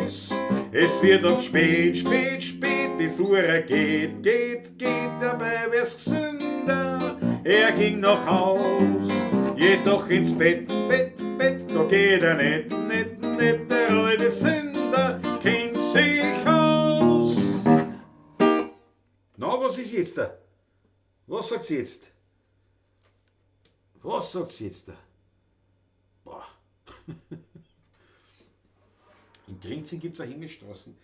ist. Es wird oft spät, spät, spät, bevor er geht, geht, geht, dabei wär's gesünder. Er ging nach Haus, jedoch ins Bett, Bett, Bett, da geht er nicht, nicht, nicht, der alte Sünder kennt sich aus. Na, was ist jetzt da? Was sagt's jetzt? Was sagt's jetzt da? Boah. In Grinzing gibt's auch Himmelstraßen.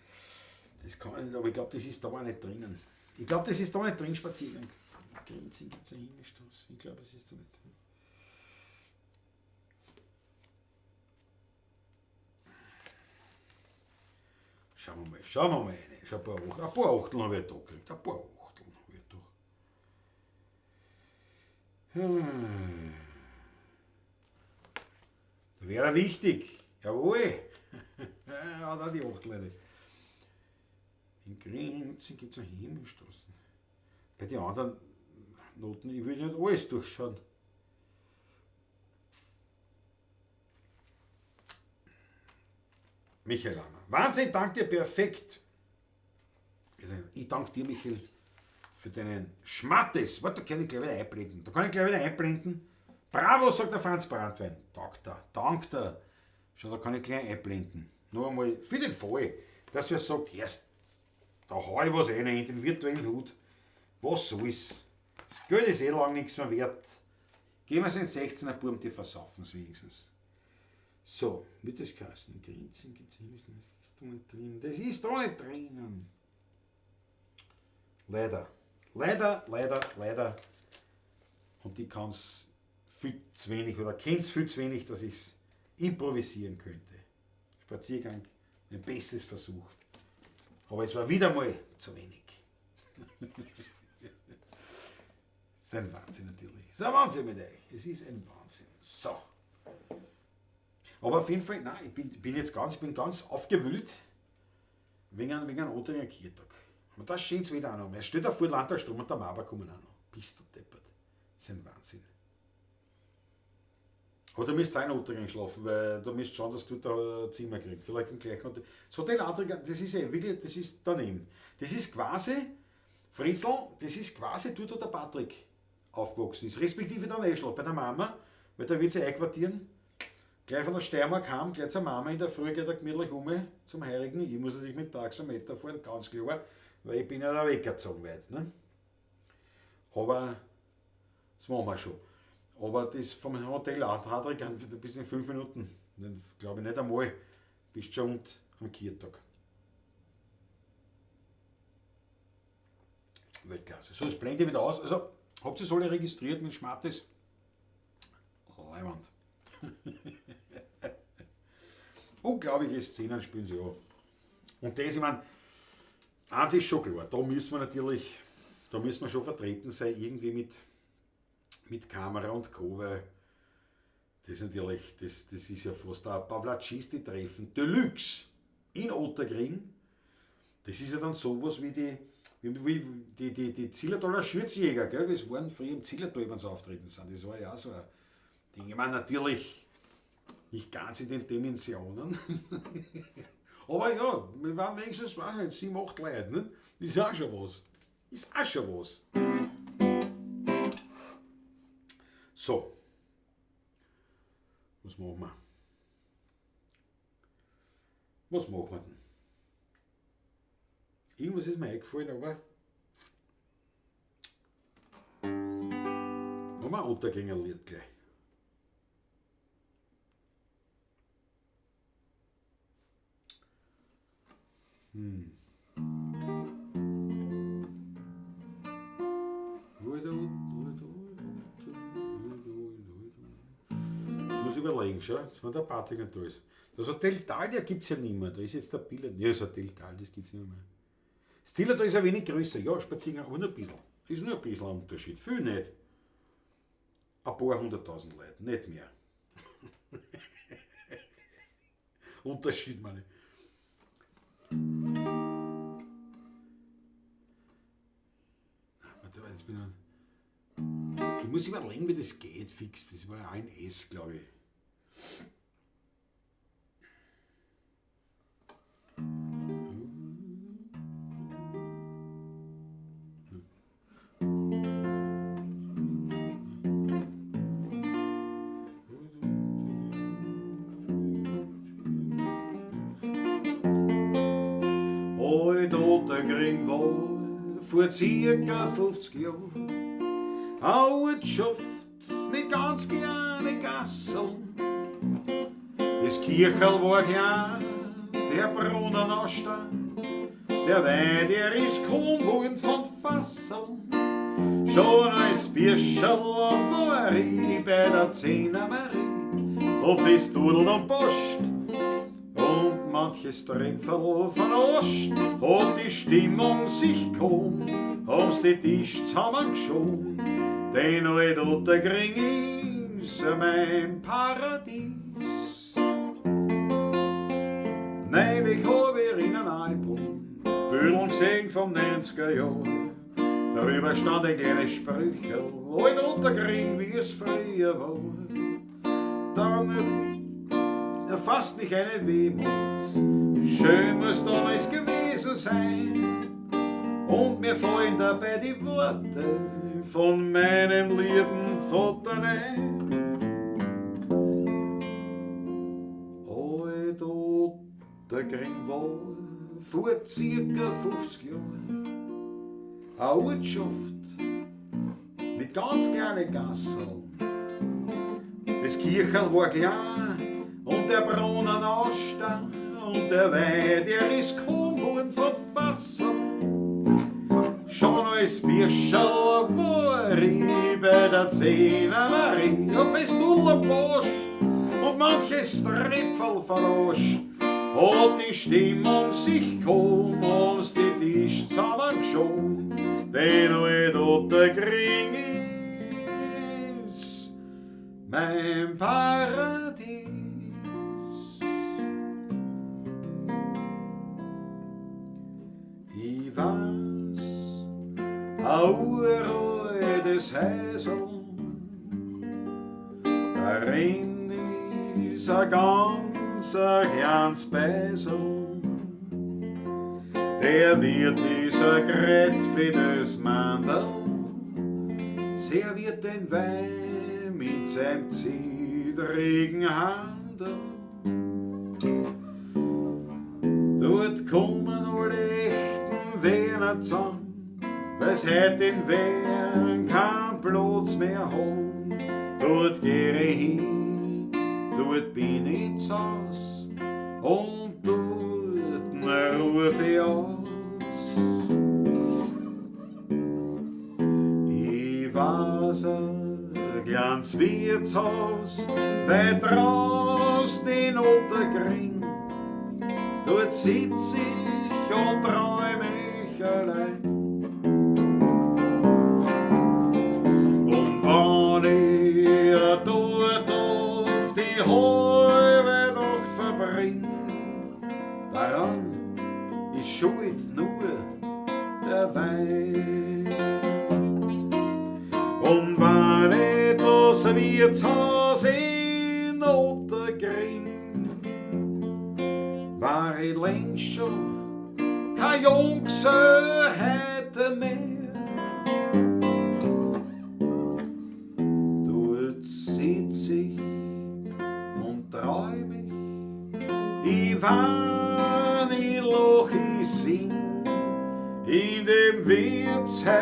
Das kann ich nicht, aber ich glaub, das ist da auch nicht drinnen. Ich glaub, das ist da nicht drin, Spaziergang. In Grinzing gibt's eine Himmelstraße. Ich glaub, das ist da nicht drin. Schauen wir mal, schauen wir mal rein. Schon ein paar Achteln hab ich da gekriegt. Ein paar Achteln hab ich da. Da wäre er wichtig. Jawohl. Ja, da die Achtel rein. In Grinzing gibt's eine Himmelstraße. Bei den anderen Noten, ich will nicht alles durchschauen. Michael Anna. Wahnsinn, danke dir, perfekt. Ich danke dir, Michael, für deinen Schmattes. Warte, da kann ich gleich wieder einblenden. Da kann ich gleich wieder einblenden. Bravo, sagt der Franz Brandwein. Dank dir, dank dir. Schau, da kann ich gleich einblenden. Nur einmal für den Fall, dass wer sagt, erst, da hau ich was rein in den virtuellen Hut. Was soll's? Das Geld ist eh lang nichts mehr wert. Geben wir es in 16er Buben, die versaufen's wenigstens. So, wie das geheißen? In Grinzing gibt's Himmel, das ist da nicht drin. Das ist da nicht drinnen. Leider. Leider, leider, leider. Und ich kann's viel zu wenig oder kenn's viel zu wenig, dass ich's improvisieren könnte. Spaziergang, mein Bestes versucht. Aber es war wieder mal zu wenig. Das ist ein Wahnsinn natürlich. Das ist ein Wahnsinn mit euch. Es ist ein Wahnsinn. So. Aber auf jeden Fall, nein, ich bin, bin jetzt ganz, bin ganz aufgewühlt wegen einem Otteringer Kirtag. Aber das schön's wieder auch noch. Es steht davor, Landtagsstrom und der Maber kommen auch noch. Bist du deppert. Das ist ein Wahnsinn. Aber da müsst ihr auch in Otterring schlafen, weil da müsst ihr schauen, dass du da ein Zimmer kriegst. Vielleicht im gleichen Hotel. Das Hotel Adrian, das ist eh wirklich, das ist daneben. Das ist quasi, Fritzl, das ist quasi dort, wo der Patrick aufgewachsen ist. Respektive dann eh schlaft bei der Mama, weil da wird sie einquartieren. Gleich von der Steiermark heim, gleich zur Mama in der Früh geht er gemütlich um zum Heirigen. Ich muss natürlich mit Taxameter fahren, ganz klar, weil ich bin ja da weggezogen weit. Ne? Aber das machen wir schon. Aber das vom Hotel Adrian, da bist du in 5 Minuten, glaube ich nicht einmal, bist schon am Kirtag. Weltklasse. So, das blende ich wieder aus. Also, habt ihr es alle registriert mit Schmattes? Leiwand. Unglaubliche Szenen spielen sie auch. Und das, ich mein, eins ist schon klar, da müssen wir natürlich, da müssen wir schon vertreten sein, irgendwie mit Kamera und Co., weil das natürlich, das ist ja fast ein Pawlatschisti-Treffen Deluxe in Ottakring. Das ist ja dann sowas wie die Zillertaler Schürzjäger, gell? Das waren früher im Zillertal, wenn sie auftreten sind. Das war ja auch so ein Ding. Ich meine, natürlich nicht ganz in den Dimensionen. Aber ja, wir waren wenigstens, weiß nicht, 7, 8 Leute. Ne? Ist auch schon was. Ist auch schon was. So. Was machen wir? Was machen wir denn? Irgendwas ist mir eingefallen, aber machen wir ein Ottakringer Lied gleich. überlegen, schau, wenn der Patrick nicht da ist. Das Hotel Thalia gibt es ja nicht mehr. Da ist jetzt der Billard. Ja, das Hotel Thalia, das gibt es nicht mehr. Das Zillertal ist ein wenig größer. Ja, Spaziergang, aber nur ein bisschen. Ist nur ein bisschen ein Unterschied. Viel nicht. Ein paar 100.000 Leute, nicht mehr. Unterschied, meine ich. Ich muss überlegen, wie das geht, fix. Das war ein S, glaube ich. Alt Otterkring war vor circa 50 Jahren eine Ortschaft mit ganz kleinen Gasseln. Das Kircherl war klein, der Brunnen aus Stein, der Wein, der ist kaum worden von Fasseln. Schon als Bürscherl war ich bei der Zehner Marie, auf das Dudel und Post und manches Tröpferl von Ost hat die Stimmung sich kaum, haben's die Tisch zusammengeschoben. Denn alt Otterkring ist mein Paradies. Neulich hab ich in einem Album Bödeln gesehen vom 90er Jahr. Darüber stand ein kleines Sprüchel, alt Otterkring, wie es früher war. Dann erfasst mich eine Wehmut, schön muss damals gewesen sein. Und mir fallen dabei die Worte von meinem lieben Vater ein. Alt Otterkring war vor circa 50 Jahren eine Ortschaft mit ganz kleinen Gasseln. Das Kircherl war klein und der Brunnen aus Stein und der Wein, der ist kaum worden von Fasseln. Schon als Bürscherl war ich bei der Zehner Marie auf Festuhl und Post und manches Tröpferl von Ost hat die Stimmung sich kaum ums die Tisch zusammengeschoben. Denn alt Otterkring ist mein Paradies. Ich weiß, ein uraltes Häusl, darin ist ein ganz ein kleines Beisel. Der wird dieser kreuzfettes Mandel, serviert den Wein mit seinem zittrigen Handel. Dort kommen alle echten Wiener zusammen, weil's heut in Wien kein Platz mehr haben. Dort geh ich hin, dort bin ich zu Haus und dort ruf ich aus. Ich weiß ein kleines Wirtshaus, weit draußen in Otterkring. Dort sitz ich und träum ich allein. Und wenn ich dort auf die halbe Nacht verbring, daran ist schuld nur der Wein. Und wenn ich das Wirtshaus in Otterkring, war ich längst schon kein Jungsel heute mehr. Dort sitz ich und träum ich, ich wein, ich lach, ich sing, in dem Wirtshäusl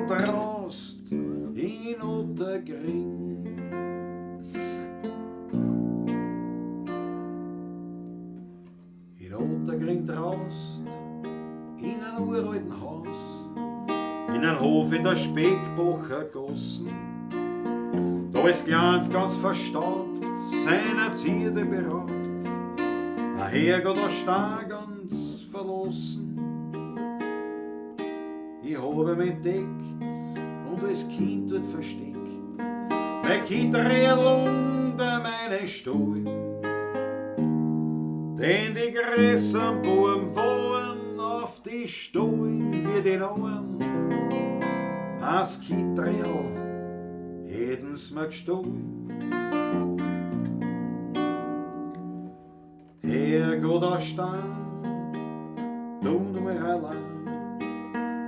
draußt in Otterkring. In Otterkring draußt, in einem uralten Haus, in einem Hof in der Speckbacher Gassen. Da Alles glanz ganz verstaubt, seiner Zierde beraubt. Ein Herrgott aus da ganz verlassen. Ich habe mich entdeckt und als Kind dort versteckt. Mein Kitterl unter meinen Stuhl. Denn die größeren Buben waren auf die Stuhlen wie den Ohren. Das Kitterl hätten's mir gestohlen. Herrgott aus Stein, du nur allein,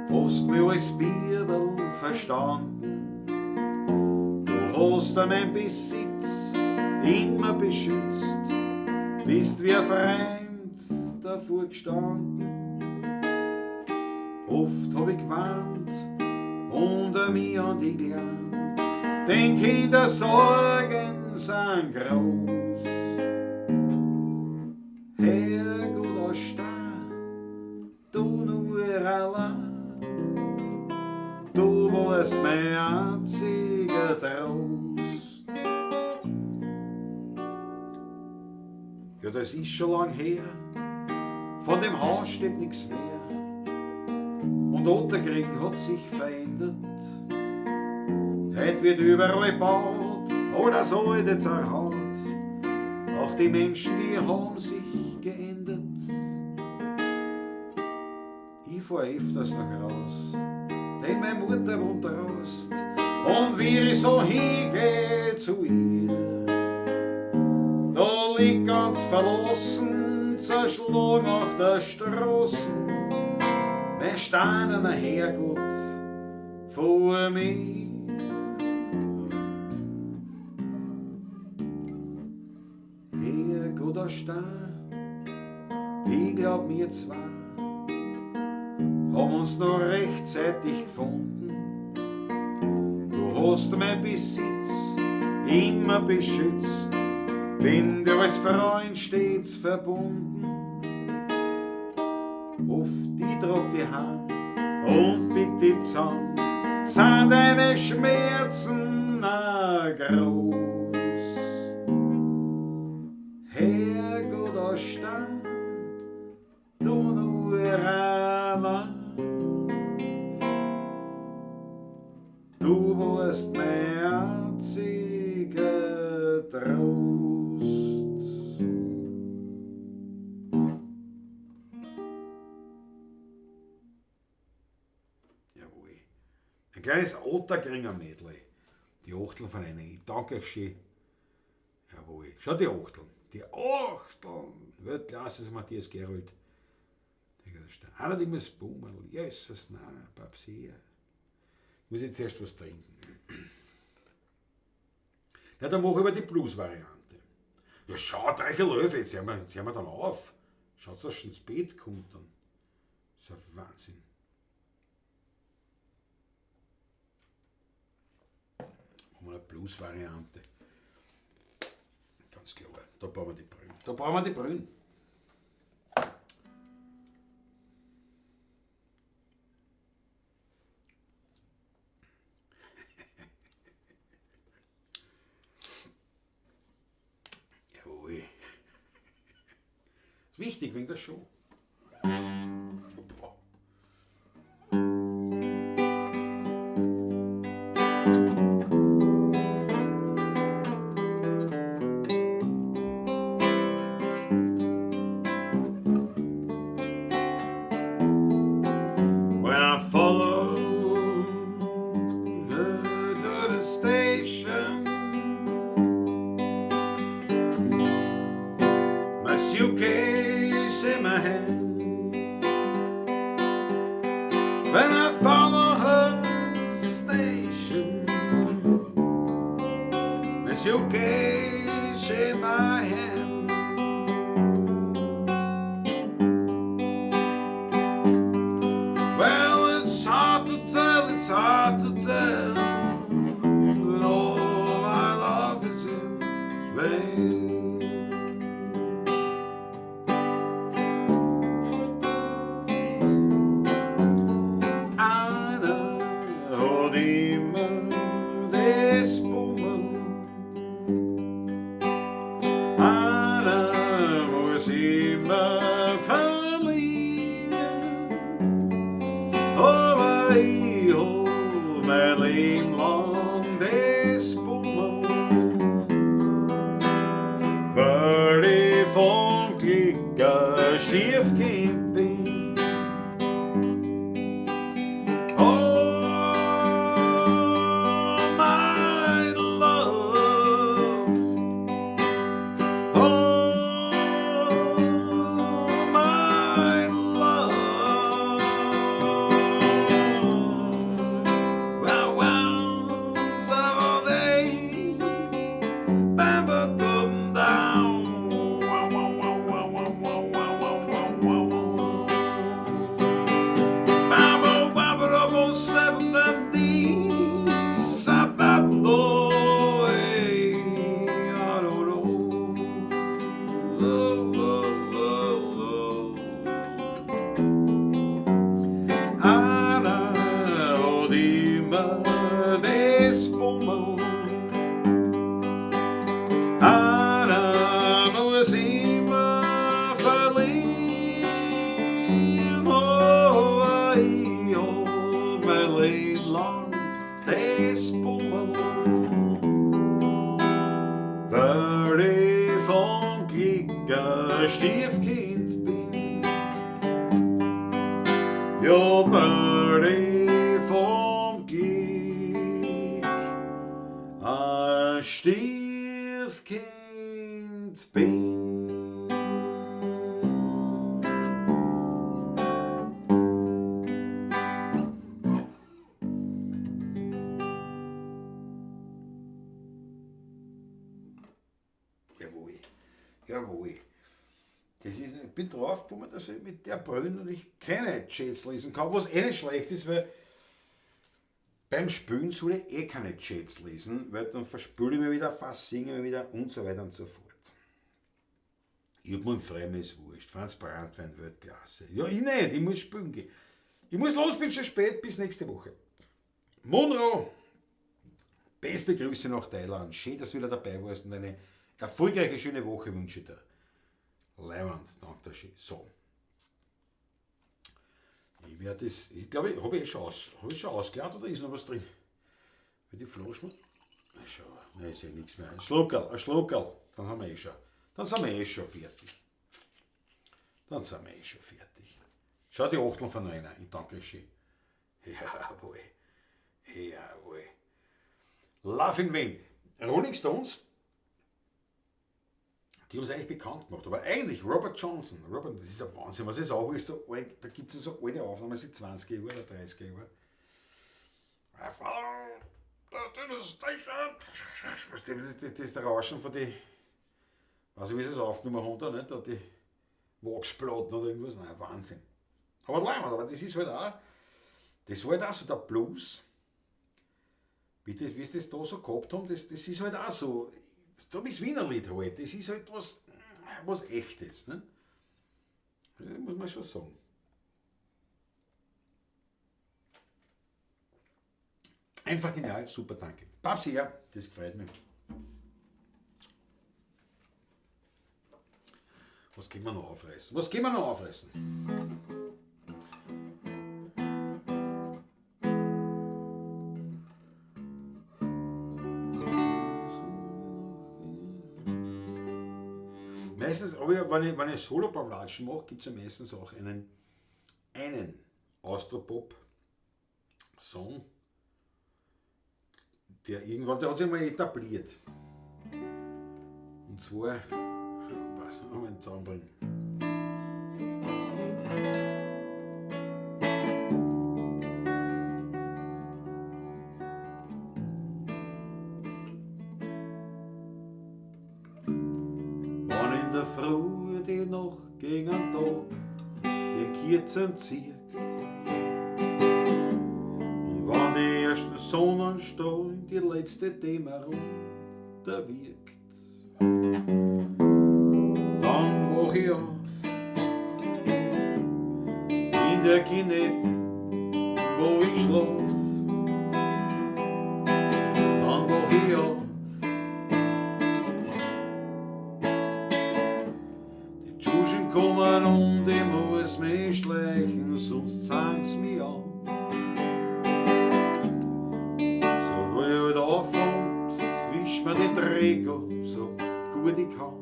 hast mich als Bibel verstanden. Du hast an mein Besitz immer beschützt, bist wie ein Freund davor gestanden. Oft hab ich gewarnt und mich an die gelernt, denn Kindersorgen sind groß. Herrgott aus Stein, du nur allein, du warst mein einziger Trost. Ja, das ist schon lang her, von dem Haus steht nix mehr. Und Otterkring hat sich verändert. Heut wird überall gebaut, oder so alte zerhaut. Auch die Menschen, die haben sich geändert. Ich fahr öfters noch raus, denn meine Mutter wohnt draußen. Und wie ich so hingeh zu ihr, da liegt ganz verlassen, zerschlagen auf der Straße, mein steinerner Herrgott vor mir. Herrgott aus Stein, ich glaub, wir zwei haben uns noch rechtzeitig gefunden. Du hast mein Besitz immer beschützt, bin dir als Freund stets verbunden. Oft ich trag die Hand und bieg die zusammen, sind deine Schmerzen auch groß. Herrgott aus Stein, du nur allein, du warst mein einziger Trost. Jawohl. Ein kleines Otterkringer Mädle. Die Achteln von einer. Ich danke euch schön. Jawohl. Schau die Achteln. Die Achteln. Weltklasse ist Matthias Gerold. Einer, die muss bummeln. Jesus, nein, Papsi. Muss ich zuerst was trinken. Na, dann mach ich über die Blues-Variante. Ja, schau, 10:45, jetzt hören wir dann auf. Schaut, dass schon ins Bett kommt dann. Das ist ja Wahnsinn. Machen wir eine Blues-Variante. Ganz klar, da brauchen wir die Brühen. Da brauchen wir die Brühen. Jawohl. Ist wichtig wegen der Show. Boah. When I follow her to the station, my suitcase in my hand. When I follow her to the station, my suitcase in my hand. Well, it's hard to tell, it's hard to tell, but all my love is in vain. Einer hat immer das Bummel bin, aber ich hab mein Leben lang das Bummel, weil ich vom Glück ein Stiefkind bin. Ja, weil ich vom Glück ein Stiefkind bin. Jawohl, jawohl. Das ist, ich bin draufgekommen, dass ich mit der Brille natürlich keine Chats lesen kann, was eh nicht schlecht ist, weil beim Spülen soll ich eh keine Chats lesen, weil dann verspüle ich mich wieder, versinge mich wieder und so weiter und so fort. Ich hab mir frei, mir ist wurscht. Franz Brandwein, Weltklasse. Ja, ich nicht, ich muss spülen gehen. Ich muss los, bin schon spät, bis nächste Woche. Monroe, beste Grüße nach Thailand. Schön, dass du wieder dabei warst und eine erfolgreiche, schöne Woche wünsche ich dir. Leiwand, danke schön. So. Ich werde das, ich glaube, habe ich schon hab ich schon ausgeladen oder ist noch was drin? Weil die Flaschen. Na schau, nein, ist ja nichts mehr. Ein Schluckerl, dann haben wir eh schon. Dann sind wir eh schon fertig. Dann sind wir eh schon fertig. Schau die Achteln von einer, ich danke schön. Jawohl. Jawohl. Love in Vain. Rolling Stones, die haben es eigentlich bekannt gemacht. Aber eigentlich Robert Johnson, Robert, das ist ein Wahnsinn, was ist auch ist, so alt, da gibt es so alte Aufnahmen, seit 20 Jahren oder 30 Jahren. Das ist der Rauschen von den, weiß ich, wie sie es aufgenommen haben, da, nicht? Da die Wachsplatten oder irgendwas. Nein, Wahnsinn. Aber leibend, aber das ist halt auch, das war halt auch so der Blues, wie sie das da so gehabt haben, das ist halt auch so, da ist Wienerlied halt, das ist halt was, was Echtes, ne? Das muss man schon sagen. Einfach genial, super, danke. Babsi, ja, das gefreut mich. Was können wir noch aufreißen? Was können wir noch aufreißen? Meistens, aber ja, wenn ich Solo-Pavlatschen mache, gibt es ja meistens auch einen Austropop-Song, der irgendwann, der hat sich mal etabliert. Und zwar, was soll man zusammenbringen? Wann in der Früh die noch gegen den Tag den Kirzen zieht und wann die ersten Sonnenstrahlen die letzte Dämmerung da wirkt, dann wach ich auf in der Kinetten, wo ich schlaf, dann wach ich auf. Die Tschuschen kommen und ich muss mich schleichen, sonst zahlen's mich an. So hol ich halt auf und wisch mir den Dreck ab, so gut ich kann.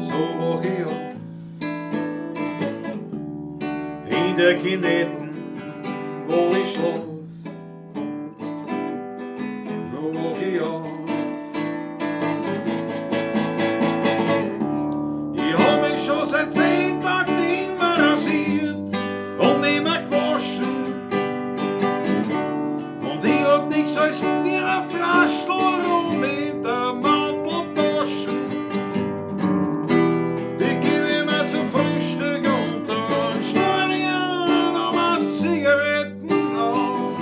So wach ich auf in der Kinetten, wo ich schlaf. So wach ich auf. Ich hab mich schon seit 10 Tagen nicht mehr rasiert und nicht mehr gewaschen. Und ich hab nix als mir eine Flasche rum in der Manteltasche. Die geb ich mir zum Frühstück und dann schnurr ich noch mal Zigaretten an.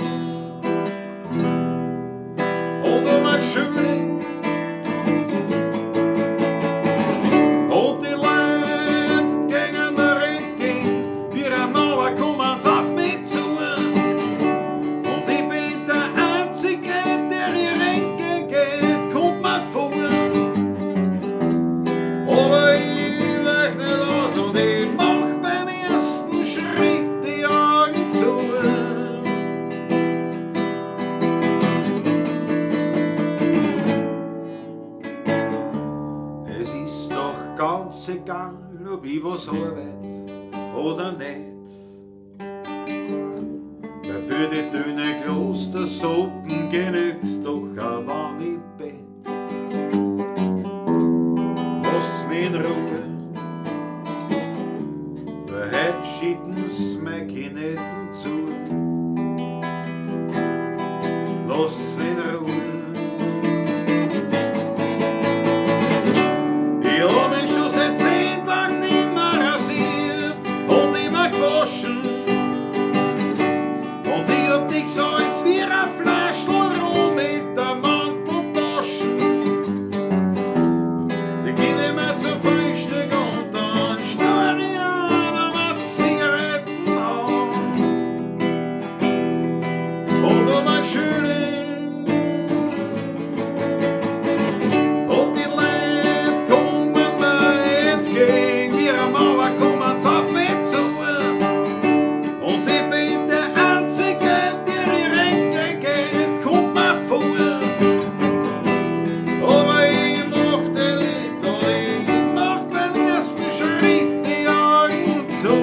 oder nicht. Weil für die dünne Klostersuppen genügt's doch auch, wann ich bett. Lass mich in Ruhe, weil heut schieden's mei Kineten zu. Lass mich in Ruhe. Ich hab mich schon seit 10 Tagen nimmer rasiert und nimmer gewaschen. Und ich hab nix als wie ein Flaschl rum mit der Manteltasche. Die geb ich mir zum Frühstück und dann schnurr ich einer mit Zigaretten an. Und um ein schönen und die Leute kommen mir entgegen, wie eine Mauer kommen's auf mich zu. Und ich bin der Einzige, der die Ränke geht, kommt mir vor. Aber ich mach den nicht und ich mach beim ersten Schritt die Augen zu.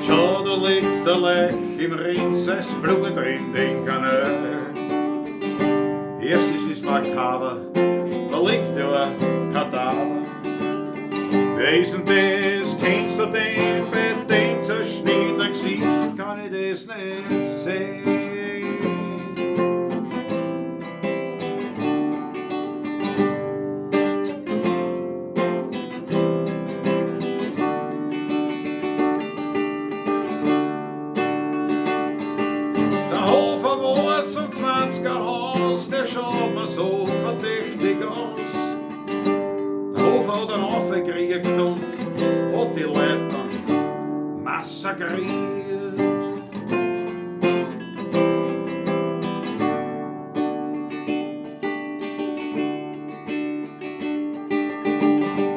Schau, da liegt der Lech im Rinns, es Blut rinnt in Kanal. Erstens ist makaber, da liegt ja ein Kadaver. Wer ist denn das? Kennst du den? Bei dem zerschnittenen Gesicht kann ich das nicht sehen. Der Hofer war's vom 20er Haus, der schaut mir so verdächtig aus. Der Hofer hat einen aufgekriegt und hat die Leute dann massakriert.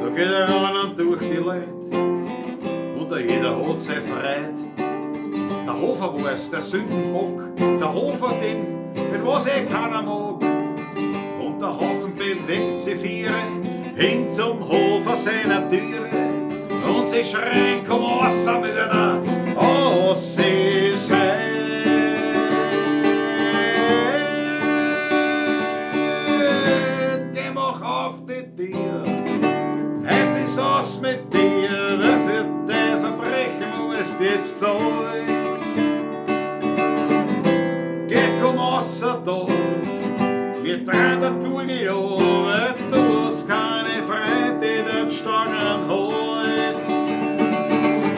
Da geht er ran und durch die Leute und jeder hat seine Freude. Der Hofer war's, der Sündenbock, der Hofer, den was eh keiner mag. Und der Haufen bewegt sich viere hin zum Hofer seiner Türe. Und sie schreien, komm raus, Mörder, oh, was ist heut? Geh mach auf die Tür, heut ist aus mit dir, wer für dein Verbrechen musst jetzt zahlen. Geh, komm raus da, wir drehen das Kugel an, weil du hast keine Freunde, die dort Stangen halten.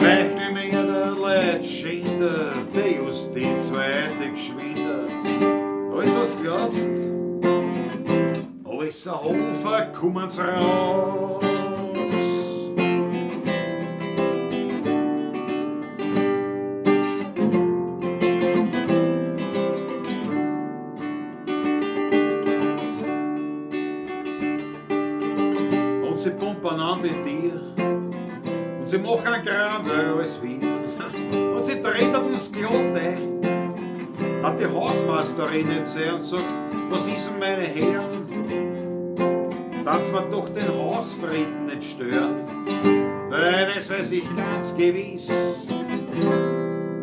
Mechle mir der Leute schinder, die Justiz weite geschwinder. Alles was glaubst, alles ein Hofer kommen's raus. Und sie pumpen an die Tier und sie machen einen Gravel als wir. Und sie treten ins Klote, dass die Hausmeisterin nicht sehen und sagt, was ist denn meine Herren? Dass wir doch den Hausfrieden nicht stören, weil eines weiß ich ganz gewiss,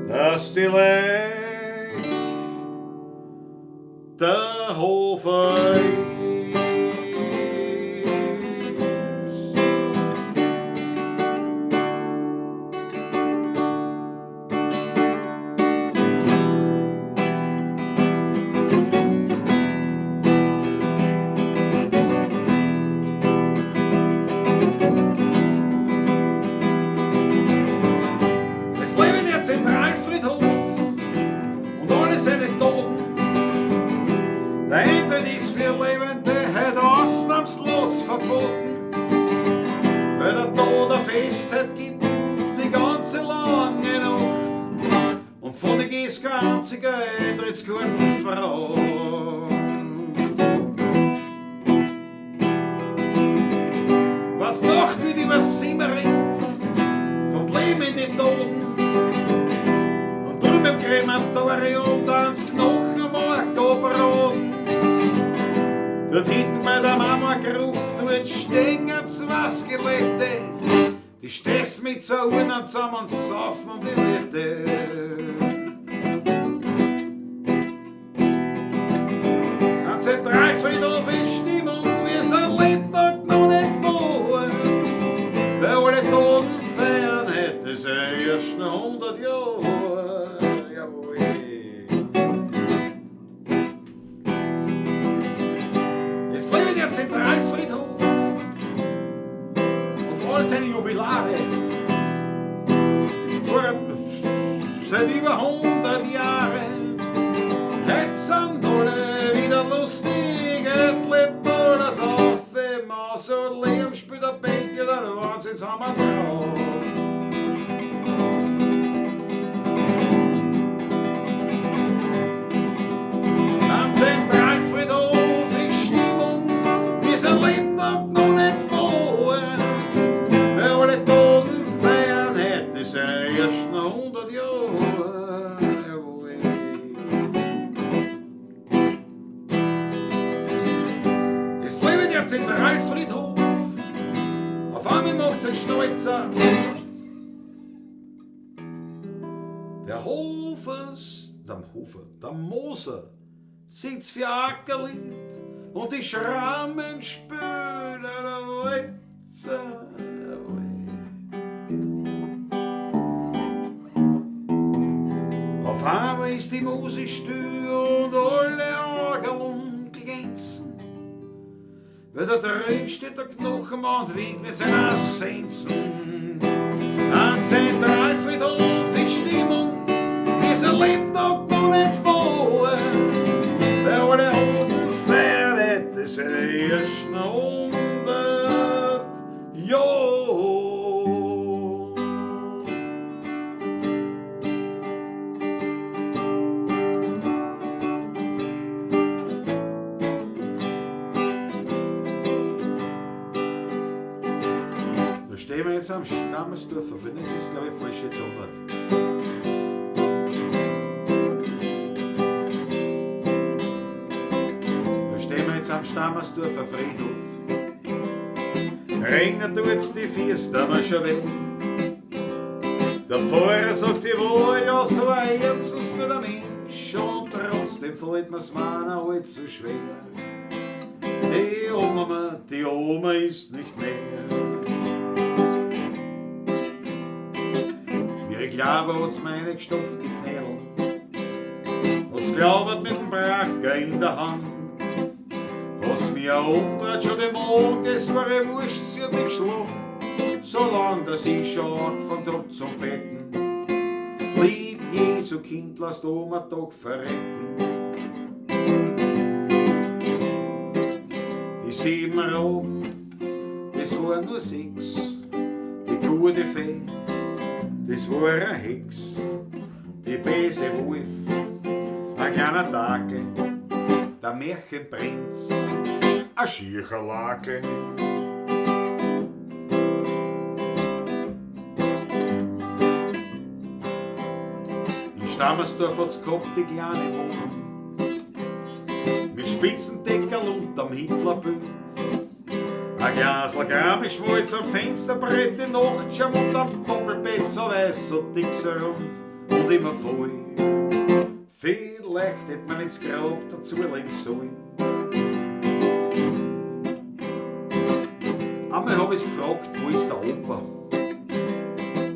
dass die Leute der Hofer ist. Es lebe der Zentralfriedhof und alle seine Toten. Der Eintritt ist für Lebende heute ausnahmslos verboten, weil der Tod ein Fest heute gibt, die ganze lange Nacht. Und von der ist keine einzige Eintrittskarten verraten. Was Nacht wird über Simmering, kommt Leben in die Toten. Jahre und ans Knochenmark abraten. Dort hinten bei der Mama gerufen, dort stehen zwei Skelette, die stessen mit zwei Urnen zusammen und saufen um die Wette. Am Zentralfriedhof ist Stimmung, wie's ein Lebtag noch nicht war. Weil alle Toten feiern, hätte es erst noch 100 Jahre. Jawohl. Es lebe der Zentralfriedhof und all seine Jubilare, die vor, seit über 100 Jahren. Heute sind alle wieder lustig, heute lebt alles auf, im Mausoleum spielt der Band, ja, der Wahnsinn sind wir drauf. Am Zentralfriedhof ist Stimmung, wie's ein Lebtag noch nicht war. Weil alle Toten feiern, heute ist erst noch 100 Jahre. Jawohl. Es lebe der Zentralfriedhof, auf einmal macht's ein Schnäuzer. Der Hofers, der Hofer, der Moser, singt's für Ackerlied und die Schrammen spülen der Walzer. Auf einmal ist die Musik still und alle Orgeln glänzen, weil da drüben steht der Knochenmann und winkt mit seiner Sensen. Am Zentralfriedhof ist Stimmung, wie's ein Lebtag noch nicht war. Weil alle Toten feiern, hätte es erst noch 100 Jahre. Da stehen wir jetzt am Stammersdorfer, das ist, glaube ich, falsche Tonart. Da stehen wir jetzt am Stammersdorfer Friedhof. Regnet tut's die Füße, da wir schon weh. Der Pfarrer sagt, sie war ja so ein herzensguter Mensch, und trotzdem fällt mir's meiner halt so schwer. Die Oma, die Oma ist nicht mehr. Wie ich glaube, hat's mir reingestopft, die Knädel. Hat's glaubert mit dem Bracker in der Hand. Hat's mir umgedreht schon den Mond, das war ihr wurscht, sie hat mich geschlagen. Solang, dass ich schon angefangen hab zum Betten. Lieb Jesu Kind, lass Oma doch verrecken. Die 7 Roben, das waren nur 6. Die gute Fee, das war eine Hex. Die böse Wolf, ein kleiner Dackel. Der Märchenprinz, ein Schiercherlakel. In Stammersdorf hat's gehabt die kleine Wohnung mit Spitzendeckerl und am Hitlerbild. Ein Glasl Gramischmalz am Fensterbrett, die Nachtschirm und am Doppelbett, so weiß, so dick, so rund und immer voll. Vielleicht hätt man ins Grab dazulegen sollen. Einmal hab ich's gefragt, wo ist der Opa?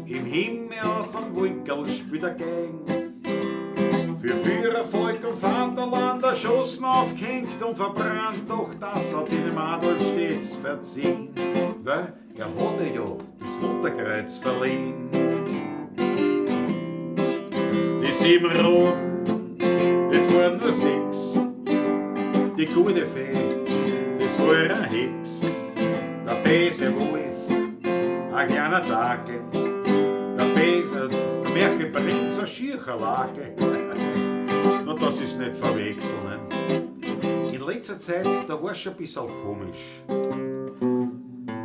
Im Himmel auf einem Wolkerl spielt er Geigen. Für Führer, Volk und Vaterland erschossen, aufgehängt und verbrannt, doch das hat sich dem Adolf stets verziehen, weil er hatte ja das Mutterkreuz verliehen. Die 7 Roten, das waren nur 6, die gute Fee, das war eine Hex, der böse Wolf, ein kleiner Dackel, der böse, der Märchenprinz, ein Schiercherlakel. Na, das ist nicht verwechseln, ne? In letzter Zeit, da war's schon ein bisschen komisch.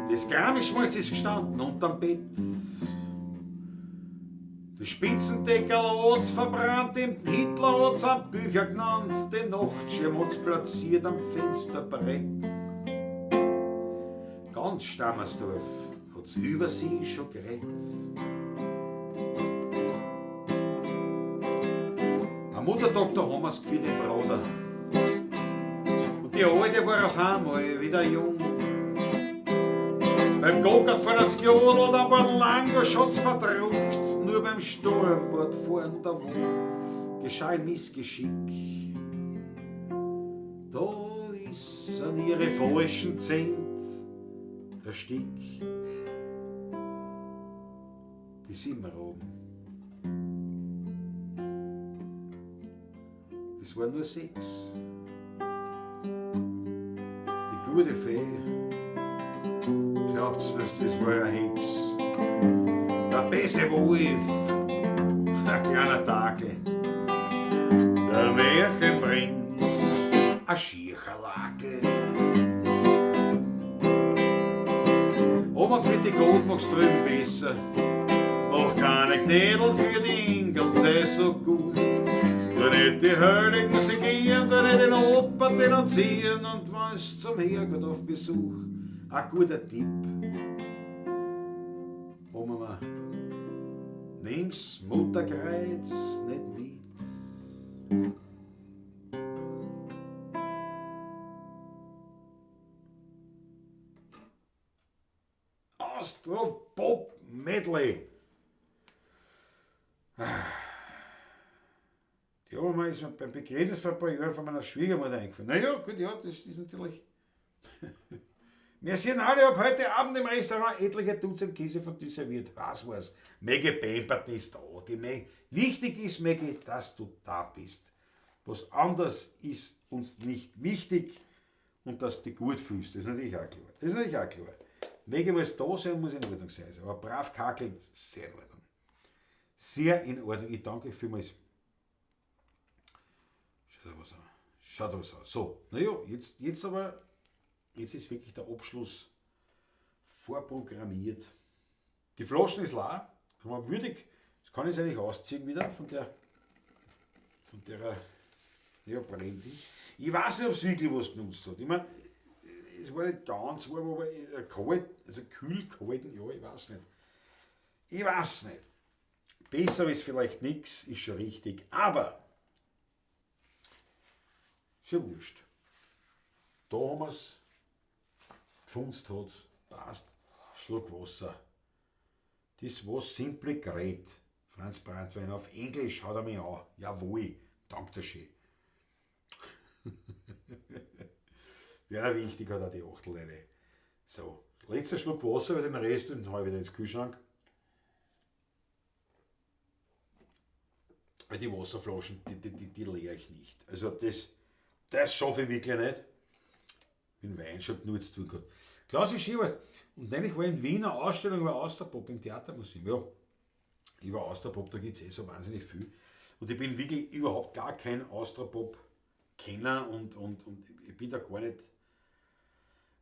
Das Gramischmalz ist gestanden unterm Bett. Das Spitzendeckerl hat's verbrannt, dem Hitler hat's am Bücher genannt, den Nachtschirm hat's platziert am Fensterbrett. Ganz Stammersdorf hat's über sie schon geredet. Am Muttertag, da haben wir's geführt im Bruder. Und die Alte war auf einmal wieder jung. Beim Gokart fahren hat's gejodelt, am Langosch hat's verdruckt. Nur beim Sturmbord fahren da wo geschah ein Missgeschick. Da ist an ihre falschen Zent der Stick. Die sind wir oben. Es waren nur 6. Die gute Fee, glaubt's was, das war ein Hex. Der böse Wolf, ein kleiner Takel. Der Märchenprinz, ein Schiercherlakel. Oma für die Gold magst drüben besser. Mach keine Knädel für die Engel, sei so gut. Tu nicht die Heiligen segieren, tu nicht den Opa denunzieren und wenn's zum Herrgott auf Besuch, ein guter Tipp. Oma, nimm's Mutterkreuz nicht mit. Austropop Medley. Die Oma ist mir beim Begräbnis vor ein paar Jahren von meiner Schwiegermutter eingefallen. Na ja, gut, ja, das ist natürlich. Wir sind alle ab heute Abend im Restaurant etliche Dutzend Käse von dir serviert. Was war's? Maggie Bempert ist da. Die Wichtig ist, Maggie, dass du da bist. Was anderes ist uns nicht wichtig und dass du dich gut fühlst. Das ist natürlich auch klar. Das ist natürlich auch klar. Maggie muss da sein und muss in Ordnung sein. Aber brav kakelnd, sehr in Ordnung. Sehr in Ordnung. Ich danke euch vielmals. Schaut was an. Schaut was an. So, naja, jetzt, jetzt aber, jetzt ist wirklich der Abschluss vorprogrammiert. Die Flaschen ist leer. Das war würdig. Das kann ich jetzt eigentlich ausziehen wieder von der, ja, Brandy. Ich weiß nicht, ob's wirklich was genutzt hat. Ich mein, es war nicht ganz warm, aber kalt, also kühl gehalten, ja, ich weiß nicht. Ich weiß nicht. Besser ist vielleicht nix, ist schon richtig, aber ist ja wurscht. Da haben wir's, gefunzt hat's, passt, Schluck Wasser. Das war simply great. Franz Brandwein auf Englisch haut er mich an. Jawohl, danke schön. Wäre wichtig, hat auch die Achtel eine. So, letzter Schluck Wasser, weil den Rest und dann hau ich wieder ins Kühlschrank. Weil die Wasserflaschen, die leere ich nicht. Also das schaffe ich wirklich nicht. Mit Wein schon genug zu tun gehabt. Klaus ist schön, und nämlich war in Wien eine Ausstellung über Austropop im Theatermuseum. Ja, über Austropop, da gibt's eh so wahnsinnig viel. Und ich bin wirklich überhaupt gar kein Austropop-Kenner und ich bin da gar nicht,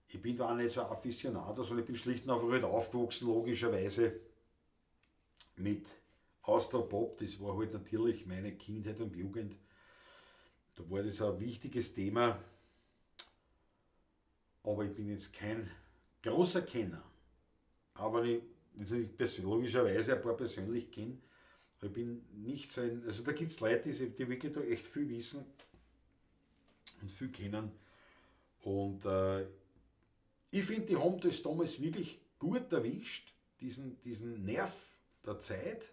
ich bin da auch nicht so ein Aficionado, sondern ich bin schlicht und einfach halt aufgewachsen, logischerweise, mit Austropop. Das war halt natürlich meine Kindheit und Jugend. Da war das ein wichtiges Thema. Aber ich bin jetzt kein großer Kenner. Aber ich, jetzt ich logischerweise ein paar persönlich kenne, aber ich bin nicht so ein, also da gibt's Leute, die wirklich da echt viel wissen und viel kennen. Und ich find, die haben das damals wirklich gut erwischt, diesen Nerv der Zeit.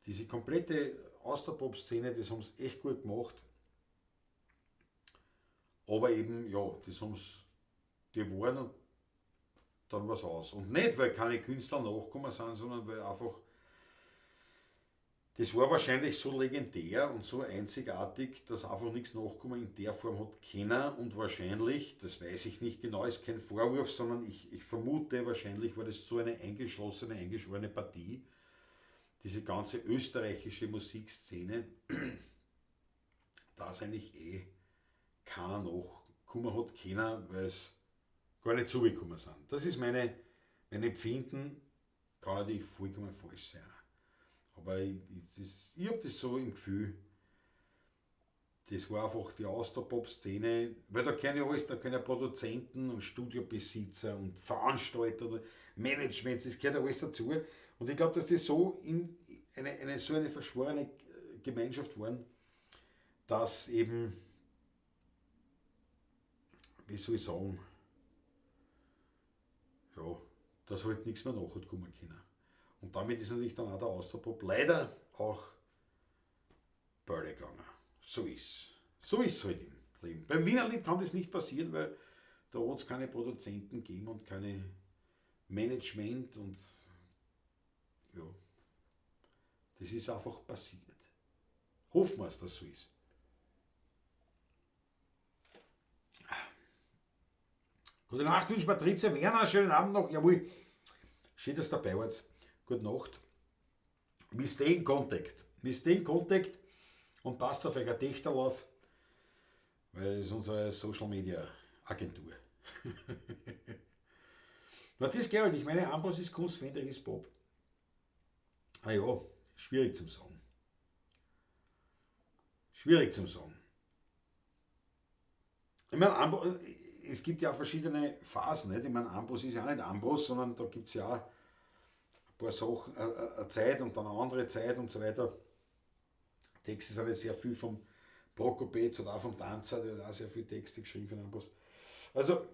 Diese komplette Austropop-Szene, das haben sie echt gut gemacht. Aber eben, ja, das haben's, die waren und dann war's aus. Und nicht, weil keine Künstler nachgekommen sind, sondern weil einfach, das war wahrscheinlich so legendär und so einzigartig, dass einfach nichts nachgekommen in der Form hat können. Und wahrscheinlich, das weiß ich nicht genau, ist kein Vorwurf, sondern ich vermute, wahrscheinlich war das so eine eingeschlossene, eingeschworene Partie, diese ganze österreichische Musikszene, da ist eigentlich eh keiner nachgekommen hat können, weil es gar nicht zugekommen sind. Das ist mein Empfinden, kann natürlich vollkommen falsch sein. Aber ich habe das so im Gefühl, das war einfach die Austropop-Szene, weil da kenne ich alles, da kennen ja Produzenten und Studiobesitzer und Veranstalter, Management, das gehört ja alles dazu. Und ich glaube, dass das so in eine so eine verschworene Gemeinschaft waren, dass eben, wie soll ich sagen, ja, dass halt nichts mehr nachhat kommen können. Und damit ist natürlich dann auch der Austropop leider auch Bölle gegangen. So ist. So ist es halt im Leben. Beim Wienerlied kann das nicht passieren, weil da hat es keine Produzenten gegeben und keine Management und ja, das ist einfach passiert. Hoffen wir es, dass es so ist. Gute Nacht, wünsche Patricia Werner, schönen Abend noch. Jawohl, schön, dass du dabei warst. Gute Nacht. Wir stay in contact. Wir stay in contact und passt auf euer Techterl auf, weil es ist unsere Social Media Agentur. Na, das geht halt. Ich meine, Ambros ist Kunst, Fendrich ist Pop. Ah ja, schwierig zum sagen. Schwierig zum sagen. Ich meine, es gibt ja auch verschiedene Phasen. Nicht? Ich meine, Ambros ist ja auch nicht Ambros, sondern da gibt's ja auch ein paar Sachen, eine Zeit und dann eine andere Zeit und so weiter. Texte sind ja sehr viel vom Prokopetz oder auch vom Danzer, der hat auch sehr viele Texte geschrieben für den Ambros. Also,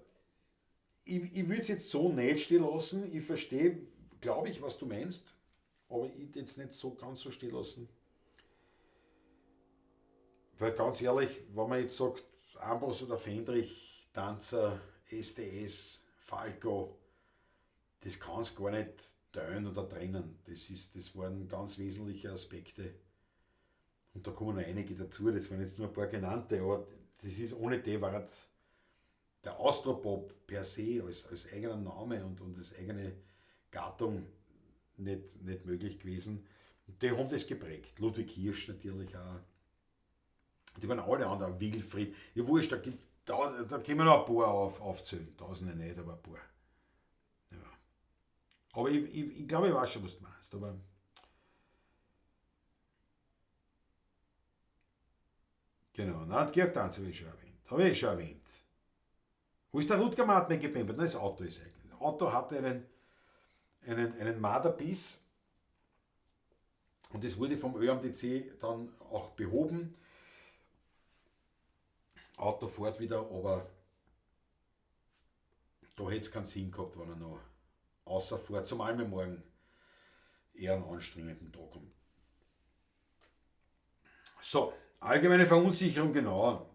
ich würde es jetzt so nicht stehen lassen. Ich verstehe, glaube ich, was du meinst, aber ich würde jetzt nicht so ganz so stehen lassen. Weil ganz ehrlich, wenn man jetzt sagt, Ambros oder Fendrich, Danzer, SDS, Falco, das kannst du gar nicht teilen oder trennen. Das waren ganz wesentliche Aspekte. Und da kommen noch einige dazu, das waren jetzt nur ein paar genannte, aber das ist, ohne die war halt der Austropop per se als eigener Name und als eigene Gattung nicht möglich gewesen. Und die haben das geprägt. Ludwig Hirsch natürlich auch. Die waren alle anderen, Wilfried. Ja, wurscht, da können wir noch ein paar aufzählen. Tausende nicht, aber ein paar. Ja. Aber ich glaube, ich weiß schon, was du meinst. Aber genau, nein, Georg Danzer habe ich schon erwähnt. Habe ich schon erwähnt. Wo ist der Rutger Martmann gepimpert? Nein, das Auto ist eigentlich. Das Auto hatte einen Marderbiss und das wurde vom ÖAMTC dann auch behoben. Auto fährt wieder, aber da hätte es keinen Sinn gehabt, wenn er noch außer fährt, zumal wir morgen eher einen anstrengenden Tag haben. So, allgemeine Verunsicherung, genau.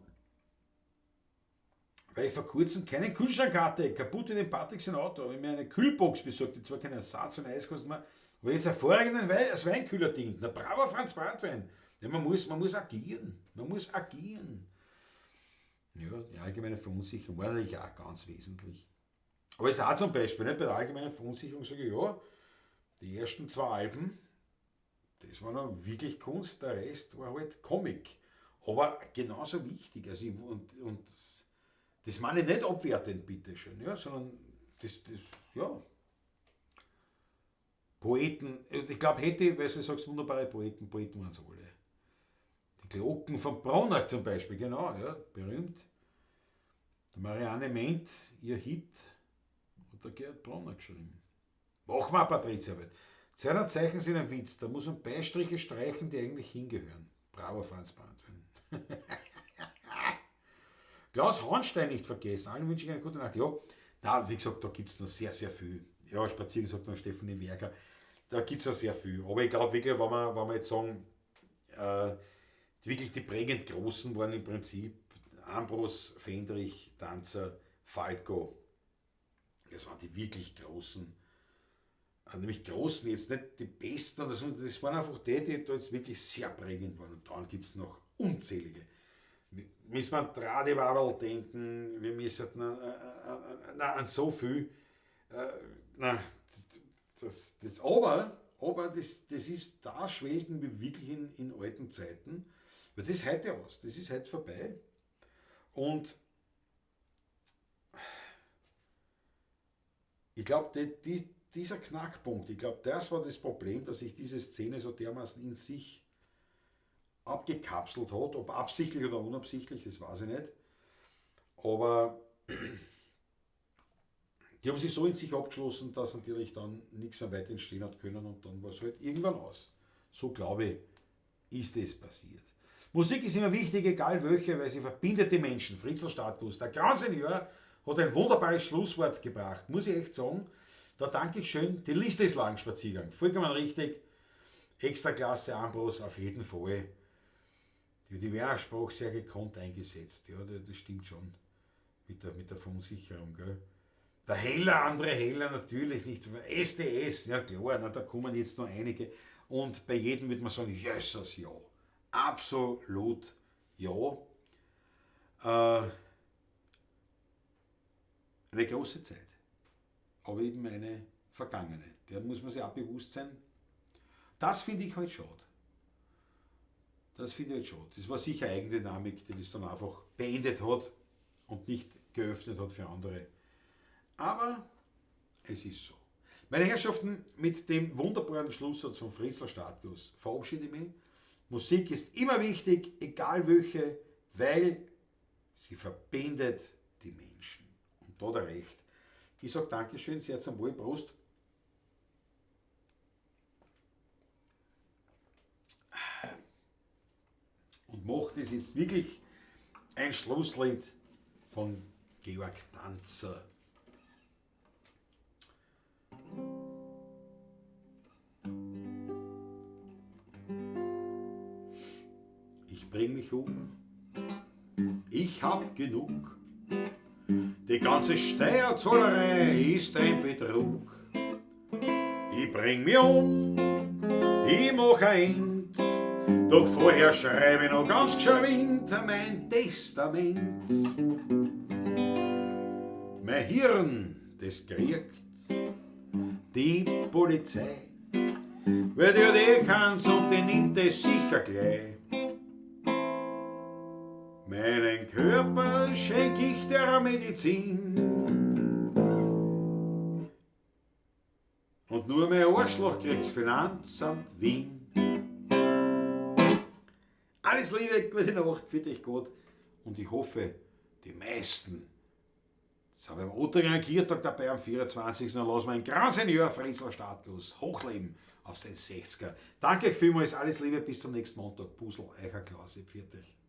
Weil ich vor kurzem keine Kühlschrank hatte, kaputt in dem Patrick sein Auto, habe ich mir eine Kühlbox besorgt, die zwar kein Ersatz und Eiskosten mehr, aber jetzt hervorragend als Weinkühler dient. Na bravo, Franz Brandwein. Ja, man muss agieren. Man muss agieren. Ja, die allgemeine Verunsicherung war natürlich auch ganz wesentlich. Aber jetzt auch zum Beispiel, ne, bei der allgemeinen Verunsicherung sage ich, ja, die ersten 2 Alben, das war noch wirklich Kunst, der Rest war halt Comic. Aber genauso wichtig. Also ich, und das meine ich nicht abwertend, bitteschön, ja, sondern das, ja. Poeten, ich glaub, hätte, weil du sagst, wunderbare Poeten, Poeten waren es alle. Die Glocken von Brunner zum Beispiel, genau, ja, berühmt. Die Marianne Mendt, ihr Hit, hat der Gerhard Brunner geschrieben. Mach mal, Patricia, aber 200 Zeichen sind ein Witz, da muss man Beistriche streichen, die eigentlich hingehören. Bravo, Franz Brandwein. Klaus Hornstein nicht vergessen, allen wünsche ich eine gute Nacht. Ja, na, wie gesagt, da gibt's noch sehr, sehr viel. Ja, Spazieren sagt noch Stefanie Werger, da gibt's noch sehr viel. Aber ich glaub wirklich, wenn wir jetzt sagen, wirklich die prägend Großen waren im Prinzip Ambros, Fendrich, Danzer, Falco. Das waren die wirklich Großen. Nämlich Großen, jetzt nicht die Besten, oder so, das waren einfach die, die da jetzt wirklich sehr prägend waren. Und dann gibt's noch unzählige. Müssen wir an Tradiwaberl denken, wir müssen an so viel. Na, das, das, aber, aber das, das ist, da schwelgen wir wirklich in alten Zeiten, weil das ist heute aus, das ist heute vorbei. Und ich glaub, dieser Knackpunkt. Ich glaube, das war das Problem, dass sich diese Szene so dermaßen in sich abgekapselt hat, ob absichtlich oder unabsichtlich, das weiß ich nicht. Aber die haben sich so in sich abgeschlossen, dass natürlich dann nichts mehr weiter entstehen hat können und dann war es halt irgendwann aus. So glaube ich, ist es passiert. Musik ist immer wichtig, egal welche, weil sie verbindet die Menschen. Fritzl Startguss, der Grand Senior hat ein wunderbares Schlusswort gebracht, muss ich echt sagen. Da danke ich schön. Die Liste ist lang, Spaziergang. Vollkommen richtig. Extraklasse Ambros auf jeden Fall. Die Werner Sprach sehr gekonnt eingesetzt. Ja, das stimmt schon. Mit der Verunsicherung. Gell? Der Heller, andere Heller natürlich nicht. SDS, ja klar, na, da kommen jetzt noch einige. Und bei jedem wird man sagen, Jesus, ja. Absolut ja. Eine große Zeit, aber eben eine vergangene. Der muss man sich auch bewusst sein. Das finde ich halt schade. Das finde ich halt schade. Das war sicher Eigendynamik, die das dann einfach beendet hat und nicht geöffnet hat für andere. Aber es ist so. Meine Herrschaften, mit dem wunderbaren Schlusssatz von Fritzl Startguss verabschiede ich mich. Musik ist immer wichtig, egal welche, weil sie verbindet die Menschen. Und da hat er recht. Ich sag Dankeschön, sehr zum Wohl, Prost. Und macht es jetzt wirklich ein Schlusslied von Georg Danzer. Ich bring mich um, ich hab genug. Die ganze Steuerzahlerei ist ein Betrug. Ich bring mich um, ich mach ein End, doch vorher schreibe ich noch ganz geschwind mein Testament. Mein Hirn, das kriegt die Polizei, weil die hat eh keins und die nimmt es sicher gleich. Meinen Körper schenk ich der Medizin und nur mein Arschloch kriegt's Finanzamt Wien. Alles Liebe, gute Nacht, für dich Gott und ich hoffe, die meisten sind beim Otteringer Kirtag dabei am 24. Dann lassen wir einen Grand Senior Fritzl Startguss hochleben auf den 60er. Danke euch vielmals, alles Liebe, bis zum nächsten Montag. Pusel, Eicher Klaus, pfiat euch.